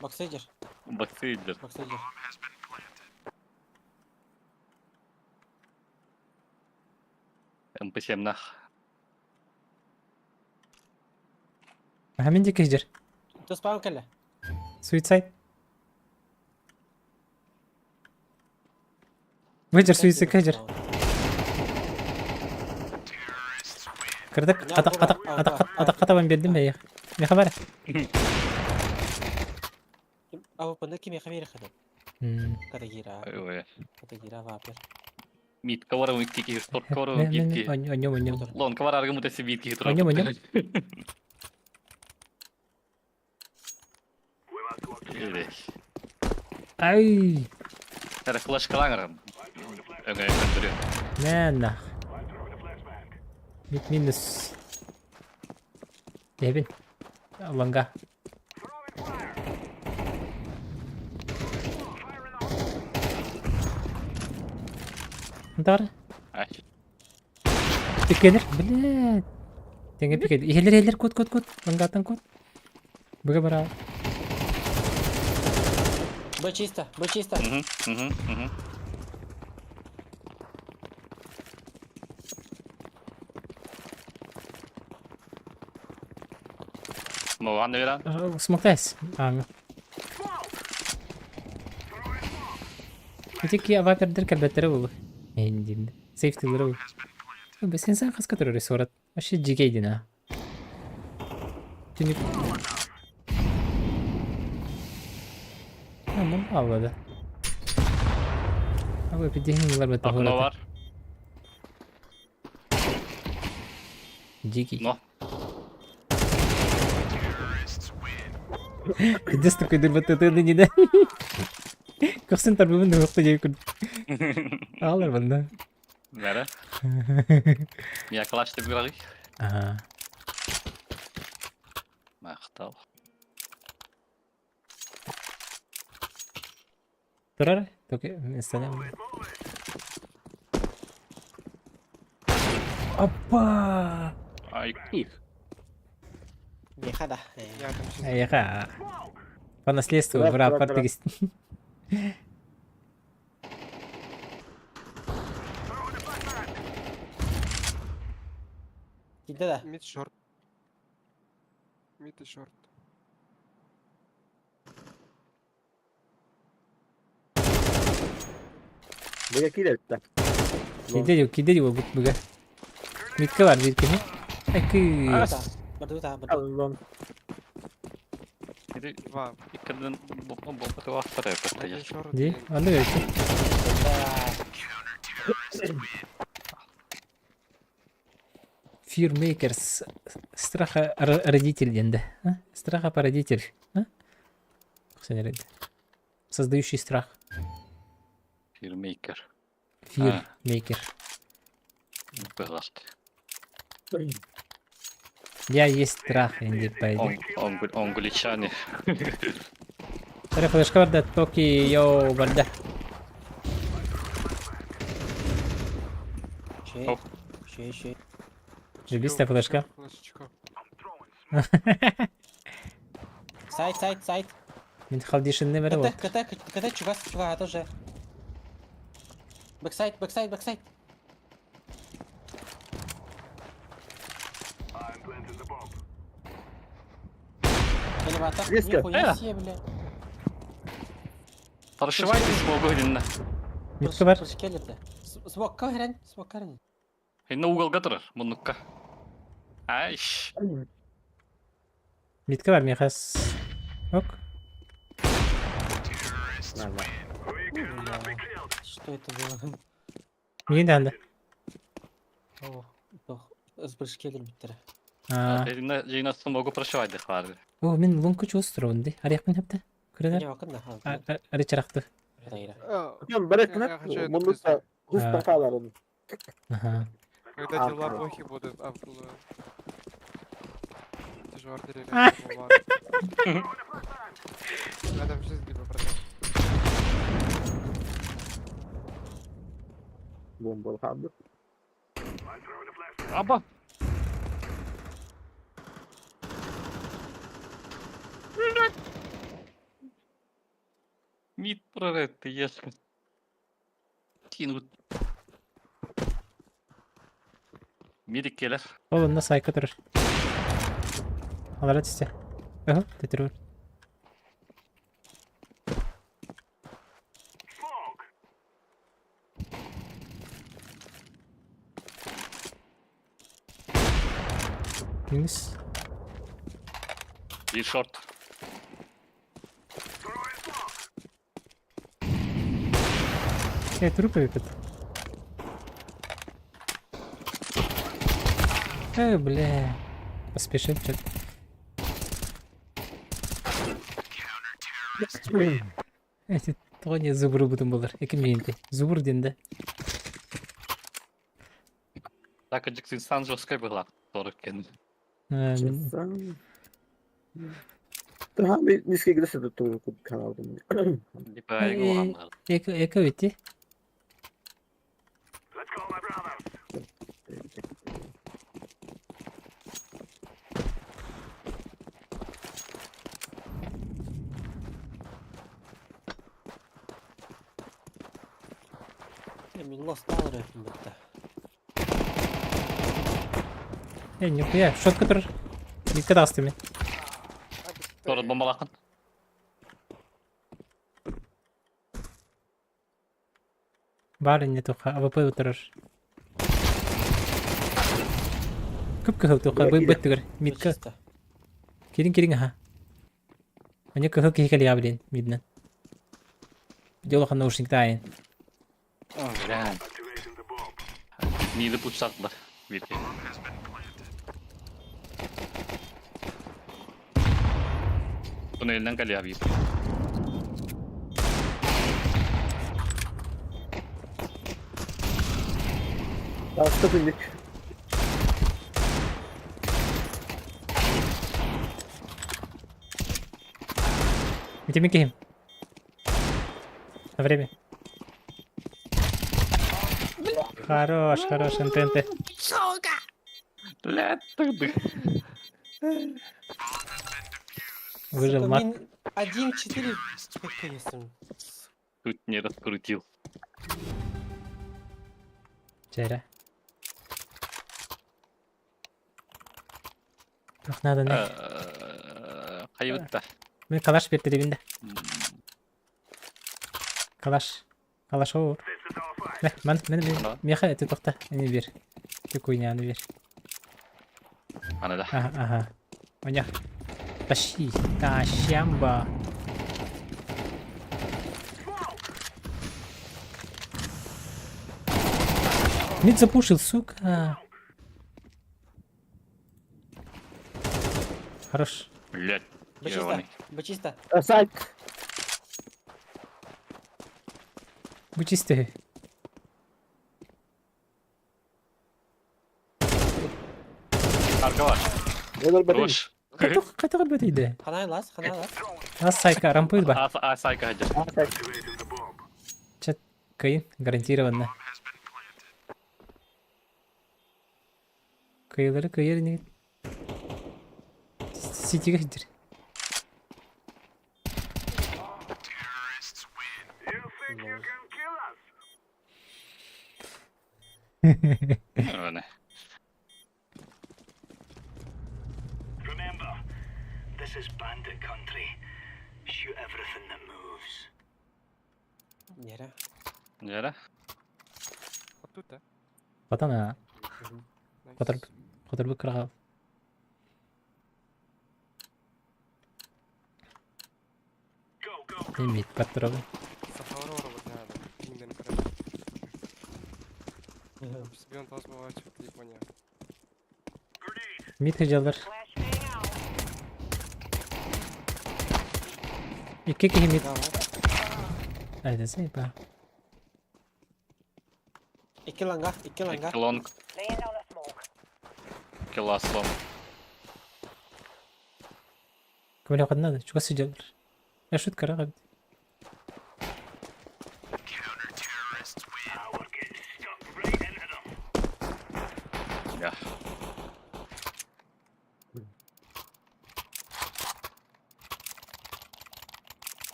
Speaker 1: Боксейдер,
Speaker 6: Баксейдер.
Speaker 1: боксейдер.
Speaker 6: МП7 нах.
Speaker 2: Ага, мен де кеждер.
Speaker 1: Туспаун келе.
Speaker 2: Суицид. Выжер суицид кеждер. Кырдык, атак, атак, атак, атак, атак бердим бе. Не хабар?
Speaker 1: АВПны ким яха хадым?
Speaker 2: М,
Speaker 1: Катагира,
Speaker 6: Ой.
Speaker 1: катагира вапер.
Speaker 6: Мид кавара микки шорт кавара
Speaker 2: Мен, мен,
Speaker 6: микки.
Speaker 2: онем, онем.
Speaker 6: Лон кавара аргы мутаси мидки тура.
Speaker 2: Онем, онем. Ай,
Speaker 6: Әре флеш калаңыр. Өңө көтөрү.
Speaker 2: мә нах. Мид минус. Дебин. Ланга. Дар.
Speaker 6: Ай.
Speaker 2: Пикелер, блядь. Теңге пикелер. Елер, елер, кот, кот, кот. Лангаттан кот. Бүге бара.
Speaker 1: Б чисто, Б чисто.
Speaker 6: Мгм, мгм, мгм. Моган веран.
Speaker 2: Смоктайс. Аңы. Ити авапердер кәлбәттәре булу. Эндин. Сейфтилер булу. Бе сен сан хаска турыр сурат. Вообще жигейдин а. Түнүк. Tamam avladı. Abi bir dehin yıllar бete
Speaker 6: Окно бар.
Speaker 2: Дикий.
Speaker 6: Но.
Speaker 2: Пиздец такой дырбат ты не да. Көхсен тарбыбын да вакыты жей күн. Алар банда.
Speaker 6: Бәрі. Я калаш деп бирагы.
Speaker 2: Ага.
Speaker 6: Мактал.
Speaker 2: Турар, только инстанем. Опа!
Speaker 6: Ай, их.
Speaker 1: Миэхэ да.
Speaker 4: Я там сейчас...
Speaker 2: Эйэхэ. По наследству
Speaker 8: Турар,
Speaker 2: быраап
Speaker 8: турар, турар.
Speaker 2: партигис.
Speaker 1: Киирдэ да.
Speaker 4: Мид шорт. Мид и шорт.
Speaker 8: Быга киирэ
Speaker 2: Киирдэ дии, киирдэ дии буолбут быга. Митка бар биир киһи. Айкыы.
Speaker 1: Бардыбыт аа, бардыбыт.
Speaker 8: Аллон.
Speaker 6: Ити
Speaker 4: Два.
Speaker 6: иккиден бомба
Speaker 4: Один шорт.
Speaker 2: Дии,
Speaker 4: и-
Speaker 2: оннук эбит. Fear Makers. Страха родитель диэн да. А? Страха породитель. А? Создающий страх.
Speaker 6: Fearmaker.
Speaker 2: Fear Maker.
Speaker 6: Быһыласт.
Speaker 2: Я есть страх, инди по
Speaker 6: Англичане.
Speaker 2: Тара флешка барда Токи йоу барда.
Speaker 1: Шей. Шей, шей.
Speaker 2: Жибистая флешка.
Speaker 4: Флешечка.
Speaker 1: Сайт, сайт, сайт.
Speaker 2: Мин халдишинни бere
Speaker 1: КТ,
Speaker 2: вот.
Speaker 1: КТ, КТ, чугас, чугас, тоже. Бэксайд, бэксайд, бэксайд. Элеватор.
Speaker 8: Резко.
Speaker 1: Нихуя себе, бля.
Speaker 6: Прошивайтесь могу
Speaker 2: Митка бар.
Speaker 1: Прыжкелерде. Смокка хэрэн, смокка хэрэн.
Speaker 6: Инна уголга турар, муннукка. Айш.
Speaker 2: Митка бар мехас. Ок.
Speaker 1: Что это было?
Speaker 2: Миин даанда.
Speaker 1: О, Прыжкелер биттер.
Speaker 2: Аа.
Speaker 6: Жина смогу прошивать дехларды.
Speaker 2: О, мин лунку чувствовал, ди. Арыякпын хепте. Көрөнөр.
Speaker 1: Не бакын да.
Speaker 2: Ары чарахты.
Speaker 8: Барек муннукта густа хааларын.
Speaker 2: Аха.
Speaker 4: Когда
Speaker 8: А,
Speaker 4: дела
Speaker 8: да.
Speaker 4: плохи будут, а Ты же Это в жизни бы продал.
Speaker 8: Бомба хаалбыт.
Speaker 6: Аба. Мид прорыв, ты ешь. Тинут. Мид келер.
Speaker 2: Ол онно сайка турар. Алара түсте. Ага, төтөрөр. Минус.
Speaker 6: И шорт.
Speaker 2: Трупы выпад. Бля. Поспешил что-то. Эти тоҕо не зубру бутун болар. Эки миенти. Зубр диэн да.
Speaker 6: Так, Джексон жесткой была. 40 кен.
Speaker 8: Низкий грессе тут канал.
Speaker 6: Типа, я
Speaker 2: Эко эко бити.
Speaker 1: Мин лост алыр өтүм битте.
Speaker 2: Нихуя, шотка турар. Митка тағысты мен.
Speaker 6: Торт бомбалакын.
Speaker 2: Бар не тоха, АВП отырар. Көп кыһыл тоха, бу бөттүгөр. Митка. Кирин кирин аха. Мне кыһыл киһи кэлиэ блин, миднен. Дело наушник тайын.
Speaker 6: Бля. Миды пучсатылар. Бирге. Туннелден кэлиэ бир.
Speaker 8: Таста күнлүк.
Speaker 2: Митеме киһим. На время. Хорош, хорош, НТНТ.
Speaker 6: Бля, ты
Speaker 2: Выжил
Speaker 1: Сука,
Speaker 2: мат.
Speaker 1: мин 1-4 конечно.
Speaker 6: Тут не раскрутил.
Speaker 2: Чээрэ. Туох надо не?
Speaker 6: Хайбытта.
Speaker 2: Мин калаш биэртэрибин да. Калаш. Калаш оор. Мэ, ман, мен, мен,
Speaker 6: Ана.
Speaker 2: миэхэ эти тохта, эни биэр. Ти куйняны биэр.
Speaker 6: Ана да.
Speaker 2: Аха, аха. Оня. Тащи, тащамба. Мид запушил, сука. Хорош.
Speaker 6: Блять.
Speaker 1: Бычисто,
Speaker 6: Ебаный.
Speaker 1: бычисто.
Speaker 8: Сайт.
Speaker 2: Будь чистый.
Speaker 6: Аркалаш.
Speaker 8: Олар бәден.
Speaker 6: Хорош.
Speaker 2: Қайтығы бөтейді.
Speaker 1: Ханай лас, ханай лас.
Speaker 2: Ас сайка, рампы ба.
Speaker 6: А, сайка хаджа.
Speaker 2: Чат, кыйын, гарантированно. Кыйлары кыйыр не. Ситиге хидир.
Speaker 6: Ебаный.
Speaker 9: Remember, this is bandit country. Shoot everything that moves.
Speaker 1: Нера.
Speaker 6: Жара.
Speaker 4: Вот тут, да?
Speaker 2: Батана,
Speaker 4: Найс.
Speaker 2: Котор- котор кыраға.
Speaker 9: Go, go, go.
Speaker 2: Мид паттырабы.
Speaker 4: Сахарова вот надо. Кинден короче. Себе он должен бывать в Японии.
Speaker 2: Мид хыжалар.
Speaker 7: Flashbang out.
Speaker 2: Икки киһи мид.
Speaker 1: Давай.
Speaker 2: Айда сайба.
Speaker 1: Икки ланга, икки ланга.
Speaker 6: Лонг.
Speaker 7: Laying down a smoke.
Speaker 6: Киласлом.
Speaker 2: Көмөлө каднады. Чуга сыжалар. Я шут кыраға.
Speaker 9: Now we're getting stuck right into them.
Speaker 6: Бля.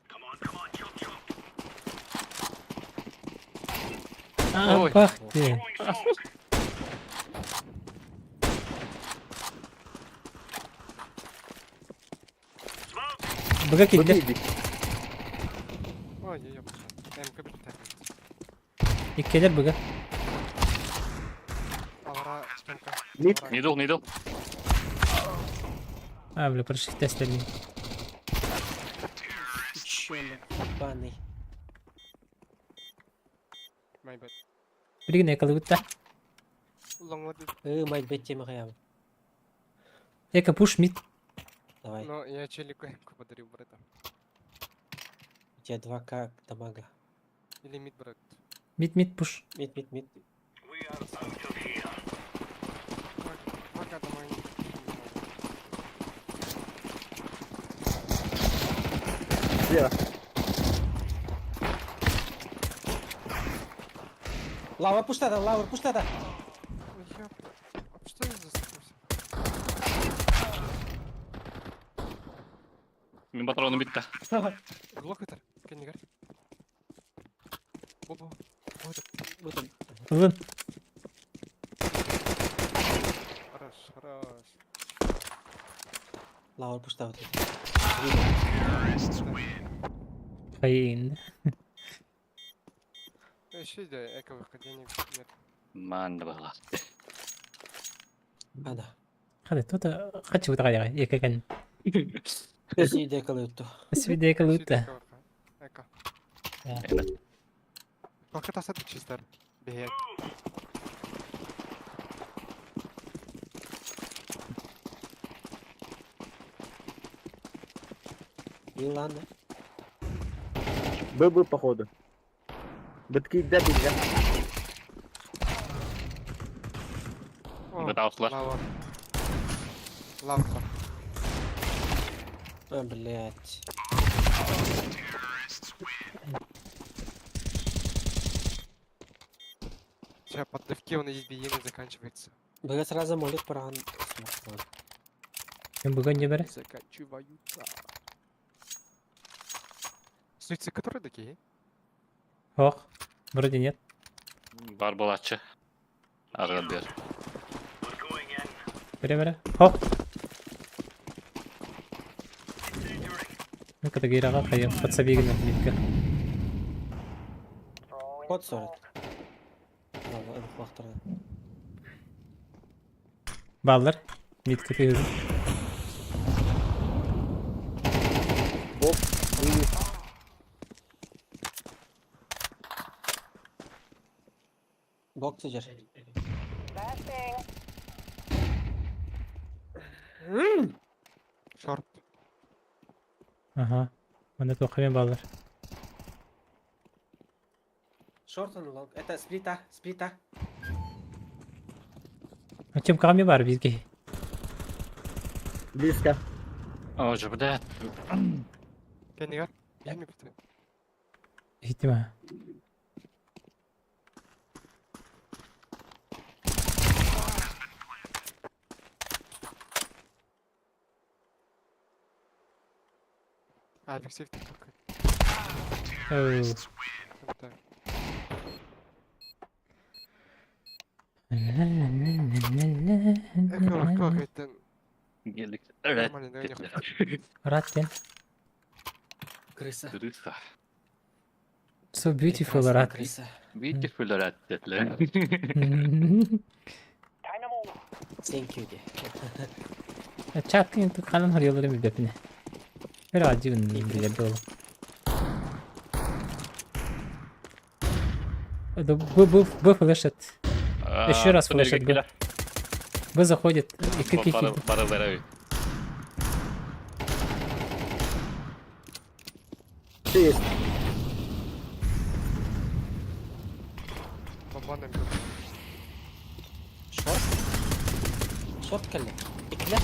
Speaker 9: Come on, come on, chop, chop.
Speaker 2: А,
Speaker 6: Ой.
Speaker 2: пах ты.
Speaker 9: Throwing smoke. Smoke.
Speaker 2: Быга килде.
Speaker 8: Бөтейді.
Speaker 4: Ой, я ёпта. МК бит
Speaker 2: Иккелер быга.
Speaker 4: Алара, МК.
Speaker 8: Мид.
Speaker 4: Алара.
Speaker 6: Нидл, нидл.
Speaker 2: А, бля, прошли тестерли.
Speaker 1: Чё, ебаный.
Speaker 4: My bad.
Speaker 2: Билигин экалыбытта.
Speaker 4: Long let it.
Speaker 1: Мать бет тема хаям.
Speaker 2: Эка пуш мид.
Speaker 1: Давай.
Speaker 4: Но я челику МК подарил, брата.
Speaker 1: У тебя 2к дамага.
Speaker 4: Или мид, брат.
Speaker 2: Мид мид пуш.
Speaker 1: Мид, мид, мид.
Speaker 9: We are out of here.
Speaker 4: Пока домой не
Speaker 8: Слева.
Speaker 1: Лава пуштада, лава пуштада.
Speaker 4: Ой, ёпта. А что я заступился?
Speaker 6: Мин патроны битте.
Speaker 4: Глох это? Кеннигар. Опа. Вот это.
Speaker 1: Вот он.
Speaker 2: Ылын.
Speaker 4: Хорош, хорош.
Speaker 1: Лава пушта вот это.
Speaker 2: Хайын.
Speaker 4: Еще да, эко выходения нет.
Speaker 6: Ман была.
Speaker 1: А, да.
Speaker 2: Хады, то-то хачы бутага яга. Эка кан.
Speaker 1: Сиде калытту.
Speaker 2: Свиде экалыбытта.
Speaker 4: Эко.
Speaker 6: Это.
Speaker 4: Пока тасат чистер. Бегет.
Speaker 1: Илана.
Speaker 8: Б, походу. Бітки да бігля.
Speaker 4: О,
Speaker 6: Бытаусылар.
Speaker 4: Лава. Лавка.
Speaker 1: А, блядь.
Speaker 4: Сейчас под дывки он избиение заканчивается.
Speaker 1: Быга сразу молик паран.
Speaker 2: Ким бүгін не бәрі?
Speaker 4: Заканчиваются. Суицы которые такие?
Speaker 2: Ох, вроде нет.
Speaker 6: Бар булачы. Арган бер.
Speaker 9: We're going in.
Speaker 2: Бәрі бәрі. Хох.
Speaker 9: Incendiary.
Speaker 2: Ну, когда гейраға қайы, подсобигін митка.
Speaker 7: Throwing
Speaker 1: Код сорит.
Speaker 7: smoke.
Speaker 1: Ладно, это флахтер.
Speaker 2: Баллар. Митка түйізін.
Speaker 8: Боб. Минус.
Speaker 1: Бок сидер.
Speaker 7: Flashbang.
Speaker 4: Шорт.
Speaker 2: Ага. Мында тоқымен баллар.
Speaker 1: Шорт он лонг. Это сплита, сплита.
Speaker 2: А чем ками бар бізге?
Speaker 8: Близко.
Speaker 6: О, же, блядь.
Speaker 4: Кеннигар. Я не пытаю.
Speaker 2: Хитима.
Speaker 4: А, Алексей ты какой.
Speaker 2: Оу.
Speaker 4: Так. Эхо, как это?
Speaker 6: Гелик. Evet.
Speaker 4: Нормально, да, не хочу.
Speaker 2: Раттен.
Speaker 1: Крыса.
Speaker 6: Крыса.
Speaker 2: So beautiful,
Speaker 1: Прекрасная
Speaker 2: Рат.
Speaker 1: Крыса.
Speaker 6: Beautiful rat dediler.
Speaker 7: Time to move.
Speaker 1: Thank you. де.
Speaker 2: Чаткин қалын хорьялары мебепіне. Bir acı bile dolu. Б, Б, Б флешит. Еще раз флешит Б. Б заходит. И как
Speaker 6: Бары бары бары.
Speaker 8: Все есть.
Speaker 4: Бомба на минуту.
Speaker 1: Шорт. Шорт кэллэ. Икилэ.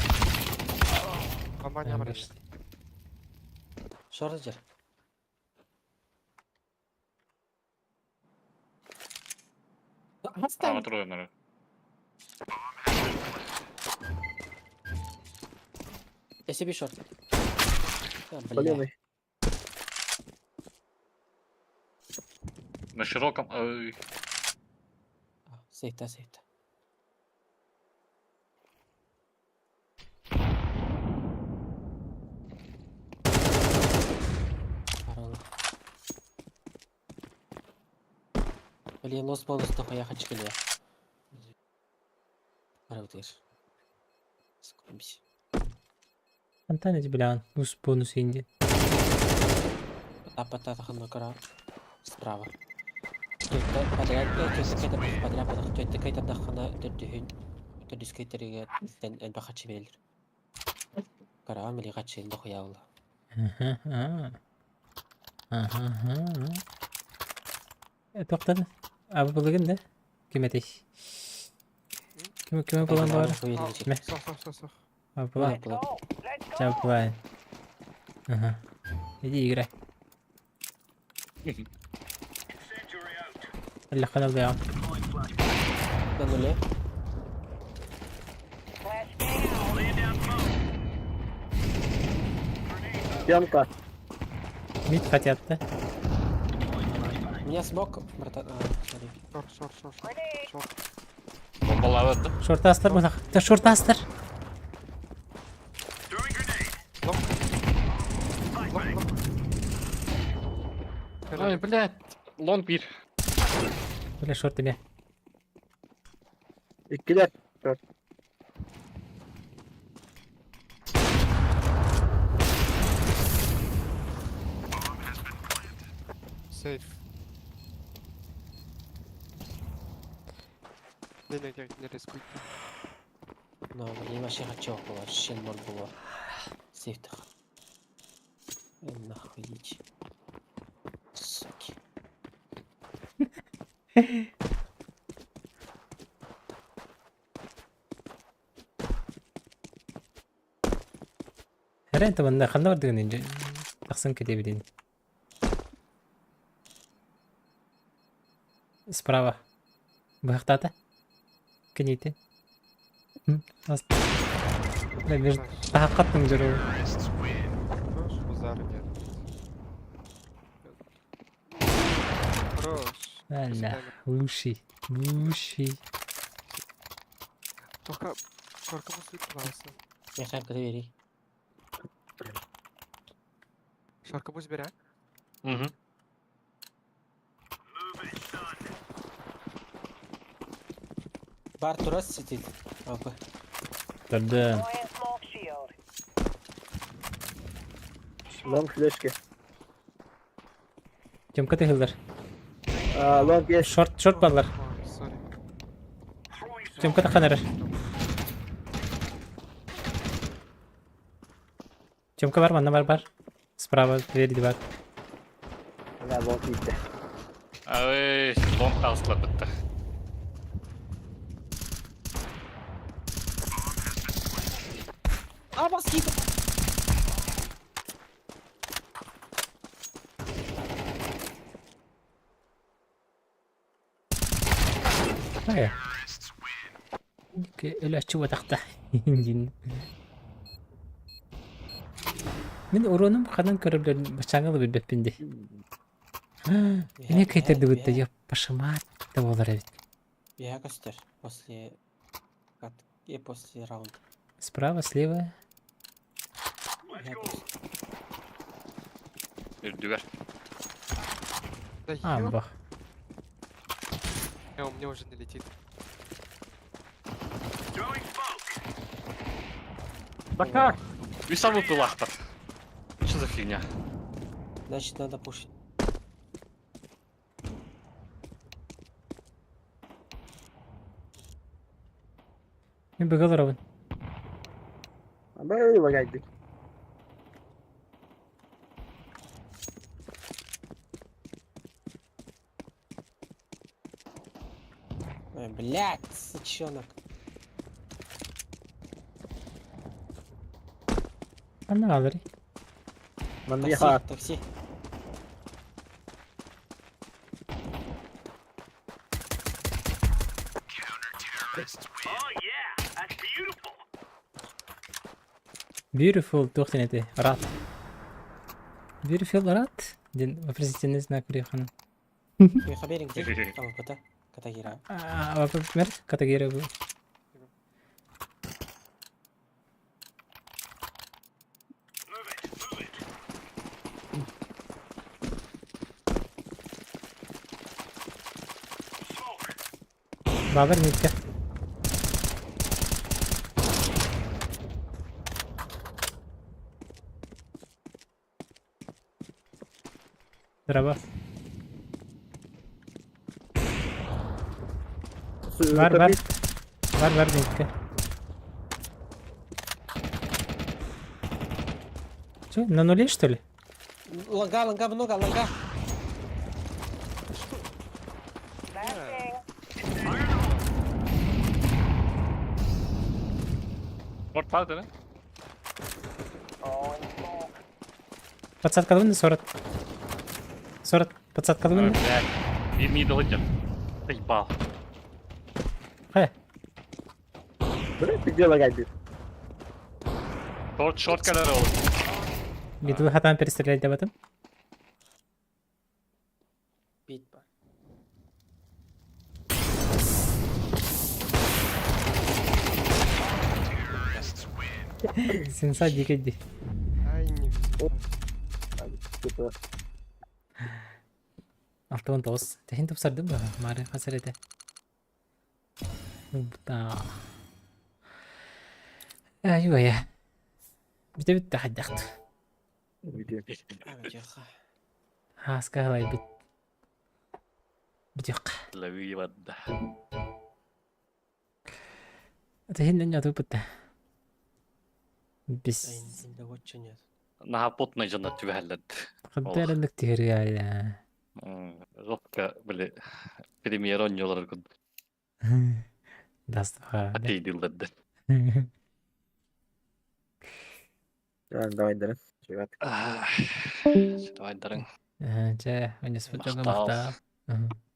Speaker 4: Бомба не обращай.
Speaker 1: Шорт сидер.
Speaker 6: Ама турганнары.
Speaker 1: Я себе шорт. А, бля.
Speaker 8: Поленый.
Speaker 6: На широком. Ой.
Speaker 1: А, Сейта, сейта. Пароль. Блин, лос бонус дохуя хочу я. Пароль. Скупимся.
Speaker 2: Антон блян. Ус бонус инди.
Speaker 1: Апататаханакара справа. Подряд, подряд, подряд,
Speaker 2: Ага. Ага. Тоқтады. Абы бұлығын да? Кім әтеш? Кім кім болан бар? Ме.
Speaker 4: Сох, сох, сох, сох.
Speaker 2: Абы
Speaker 7: Let's go. Let's go.
Speaker 2: Чапай. Ага. Иди играй.
Speaker 9: Incendiary out.
Speaker 2: Алла канал да.
Speaker 9: Deploying flashbang.
Speaker 1: На нуле.
Speaker 7: Flashbang out.
Speaker 9: Laying down smoke. Grenade out.
Speaker 8: Пьянка.
Speaker 2: Мид хотят, да?
Speaker 1: Меня смог, братан. А, смотри.
Speaker 4: Шорт, шорт, шорт, шорт.
Speaker 7: Grenade.
Speaker 4: Шорт.
Speaker 6: Bombalar
Speaker 2: Шортастыр бұнақ. Да шортастыр.
Speaker 9: Throwing grenade.
Speaker 4: Лонг. Лонг, лонг.
Speaker 6: Ой, блядь. Лонг bir.
Speaker 2: Бля, шорт еме.
Speaker 8: Иккилер.
Speaker 4: Сейф. Не, не, не, не рискуй.
Speaker 1: Но, блин, вообще хочу было. Вообще ноль было. Сейфтах. Нахуй идите. Суки.
Speaker 2: Эрэн табанна ханна бардыгын инде тахсан кэтиэбитин. Справа. Быһахтаата. Кинити. Таһаққаттың жүру.
Speaker 4: Хорош, базара нет. Хорош. До
Speaker 2: Алла,
Speaker 4: свидания.
Speaker 2: лучший. Лучший.
Speaker 4: Только, только после класса.
Speaker 1: Механика двери.
Speaker 4: Шарка будешь беря?
Speaker 6: Угу.
Speaker 1: Бар турас сидит. Опа.
Speaker 2: Көрдüm.
Speaker 7: Deploying smoke shield.
Speaker 8: Long флешки.
Speaker 2: Тёмка тыһыллар.
Speaker 8: А, long есть.
Speaker 2: Шорт, шорт баллар.
Speaker 4: Ой, сори.
Speaker 2: Тёмка таханарар. Тёмка бар, манна бар бар. Справа двери бар.
Speaker 8: Да, long gitti.
Speaker 6: Ай, long хаалсылар бітті.
Speaker 1: А, москито!
Speaker 2: Ая. Өлөччү батахта. Дин. Мин уронум ханан көрөблөр бачаңылы билбеппин ди. Эне кейтерди бутта я пашымат да болар эбит.
Speaker 1: Я костер. После... И после раунда.
Speaker 2: Справа, слева.
Speaker 1: Я костер.
Speaker 6: Үрдүгэр.
Speaker 4: Да
Speaker 2: А,
Speaker 4: ё...
Speaker 2: бах.
Speaker 4: У меня уже не летит.
Speaker 6: Да как? И сам выпил ахтар. Что за фигня?
Speaker 1: Значит, надо пушить.
Speaker 2: Мин быгалар
Speaker 8: Бай, лагайды.
Speaker 1: Ой, блядь, сучонок.
Speaker 2: Анна алыр.
Speaker 8: Манны
Speaker 1: Такси,
Speaker 8: ха.
Speaker 1: такси.
Speaker 2: Beautiful туох эти. Рад. Beautiful рад. Дин вопросительный знак приехал.
Speaker 1: Мехаберин где? А, ВПТ. Катагира.
Speaker 2: А, например, категория был. Бабар нитка. Здорово. Бар, бар. Бар, бар, нитка. Че, на нуле, что ли?
Speaker 1: Лонга, лонга много, лонга.
Speaker 7: Flashbang.
Speaker 6: Шорт баар да?
Speaker 7: Throwing smoke.
Speaker 2: Подсадка луны 40. 40. Подсадка
Speaker 6: Ой,
Speaker 2: луны.
Speaker 6: блядь. И мидл идет. Заебал.
Speaker 2: Хэ.
Speaker 8: Бля, ты где лагайды?
Speaker 6: Шорт, шорт кэлэр ол.
Speaker 2: Мидл хатан перестрелять об этом.
Speaker 1: Бит бар.
Speaker 2: Сенса дикеди.
Speaker 4: Ай, не везет.
Speaker 8: Типа,
Speaker 2: Алтын тоғыз. Тәхин тупсардым ба? Мары хасар ете. Да. Айва я. Бите бит тахаддахт.
Speaker 8: где?
Speaker 1: А, видеоха.
Speaker 2: Хаска бит. Битюк.
Speaker 6: Лови вода.
Speaker 2: Тәхин ньо тупта. Бис.
Speaker 1: Ай, да вот чё нет.
Speaker 6: Наха потный жана түбәһэллэр.
Speaker 2: Хаддарындык тихиргая.
Speaker 6: Жестко, били, премьера онньолар курдук.
Speaker 2: Даства.
Speaker 6: Атейдиллэрдэ.
Speaker 8: Давай, дарың. Чувак.
Speaker 6: Давай, дарың.
Speaker 2: Чэ, онньуспут дьоҥҥо
Speaker 6: Махтал.
Speaker 2: махтал.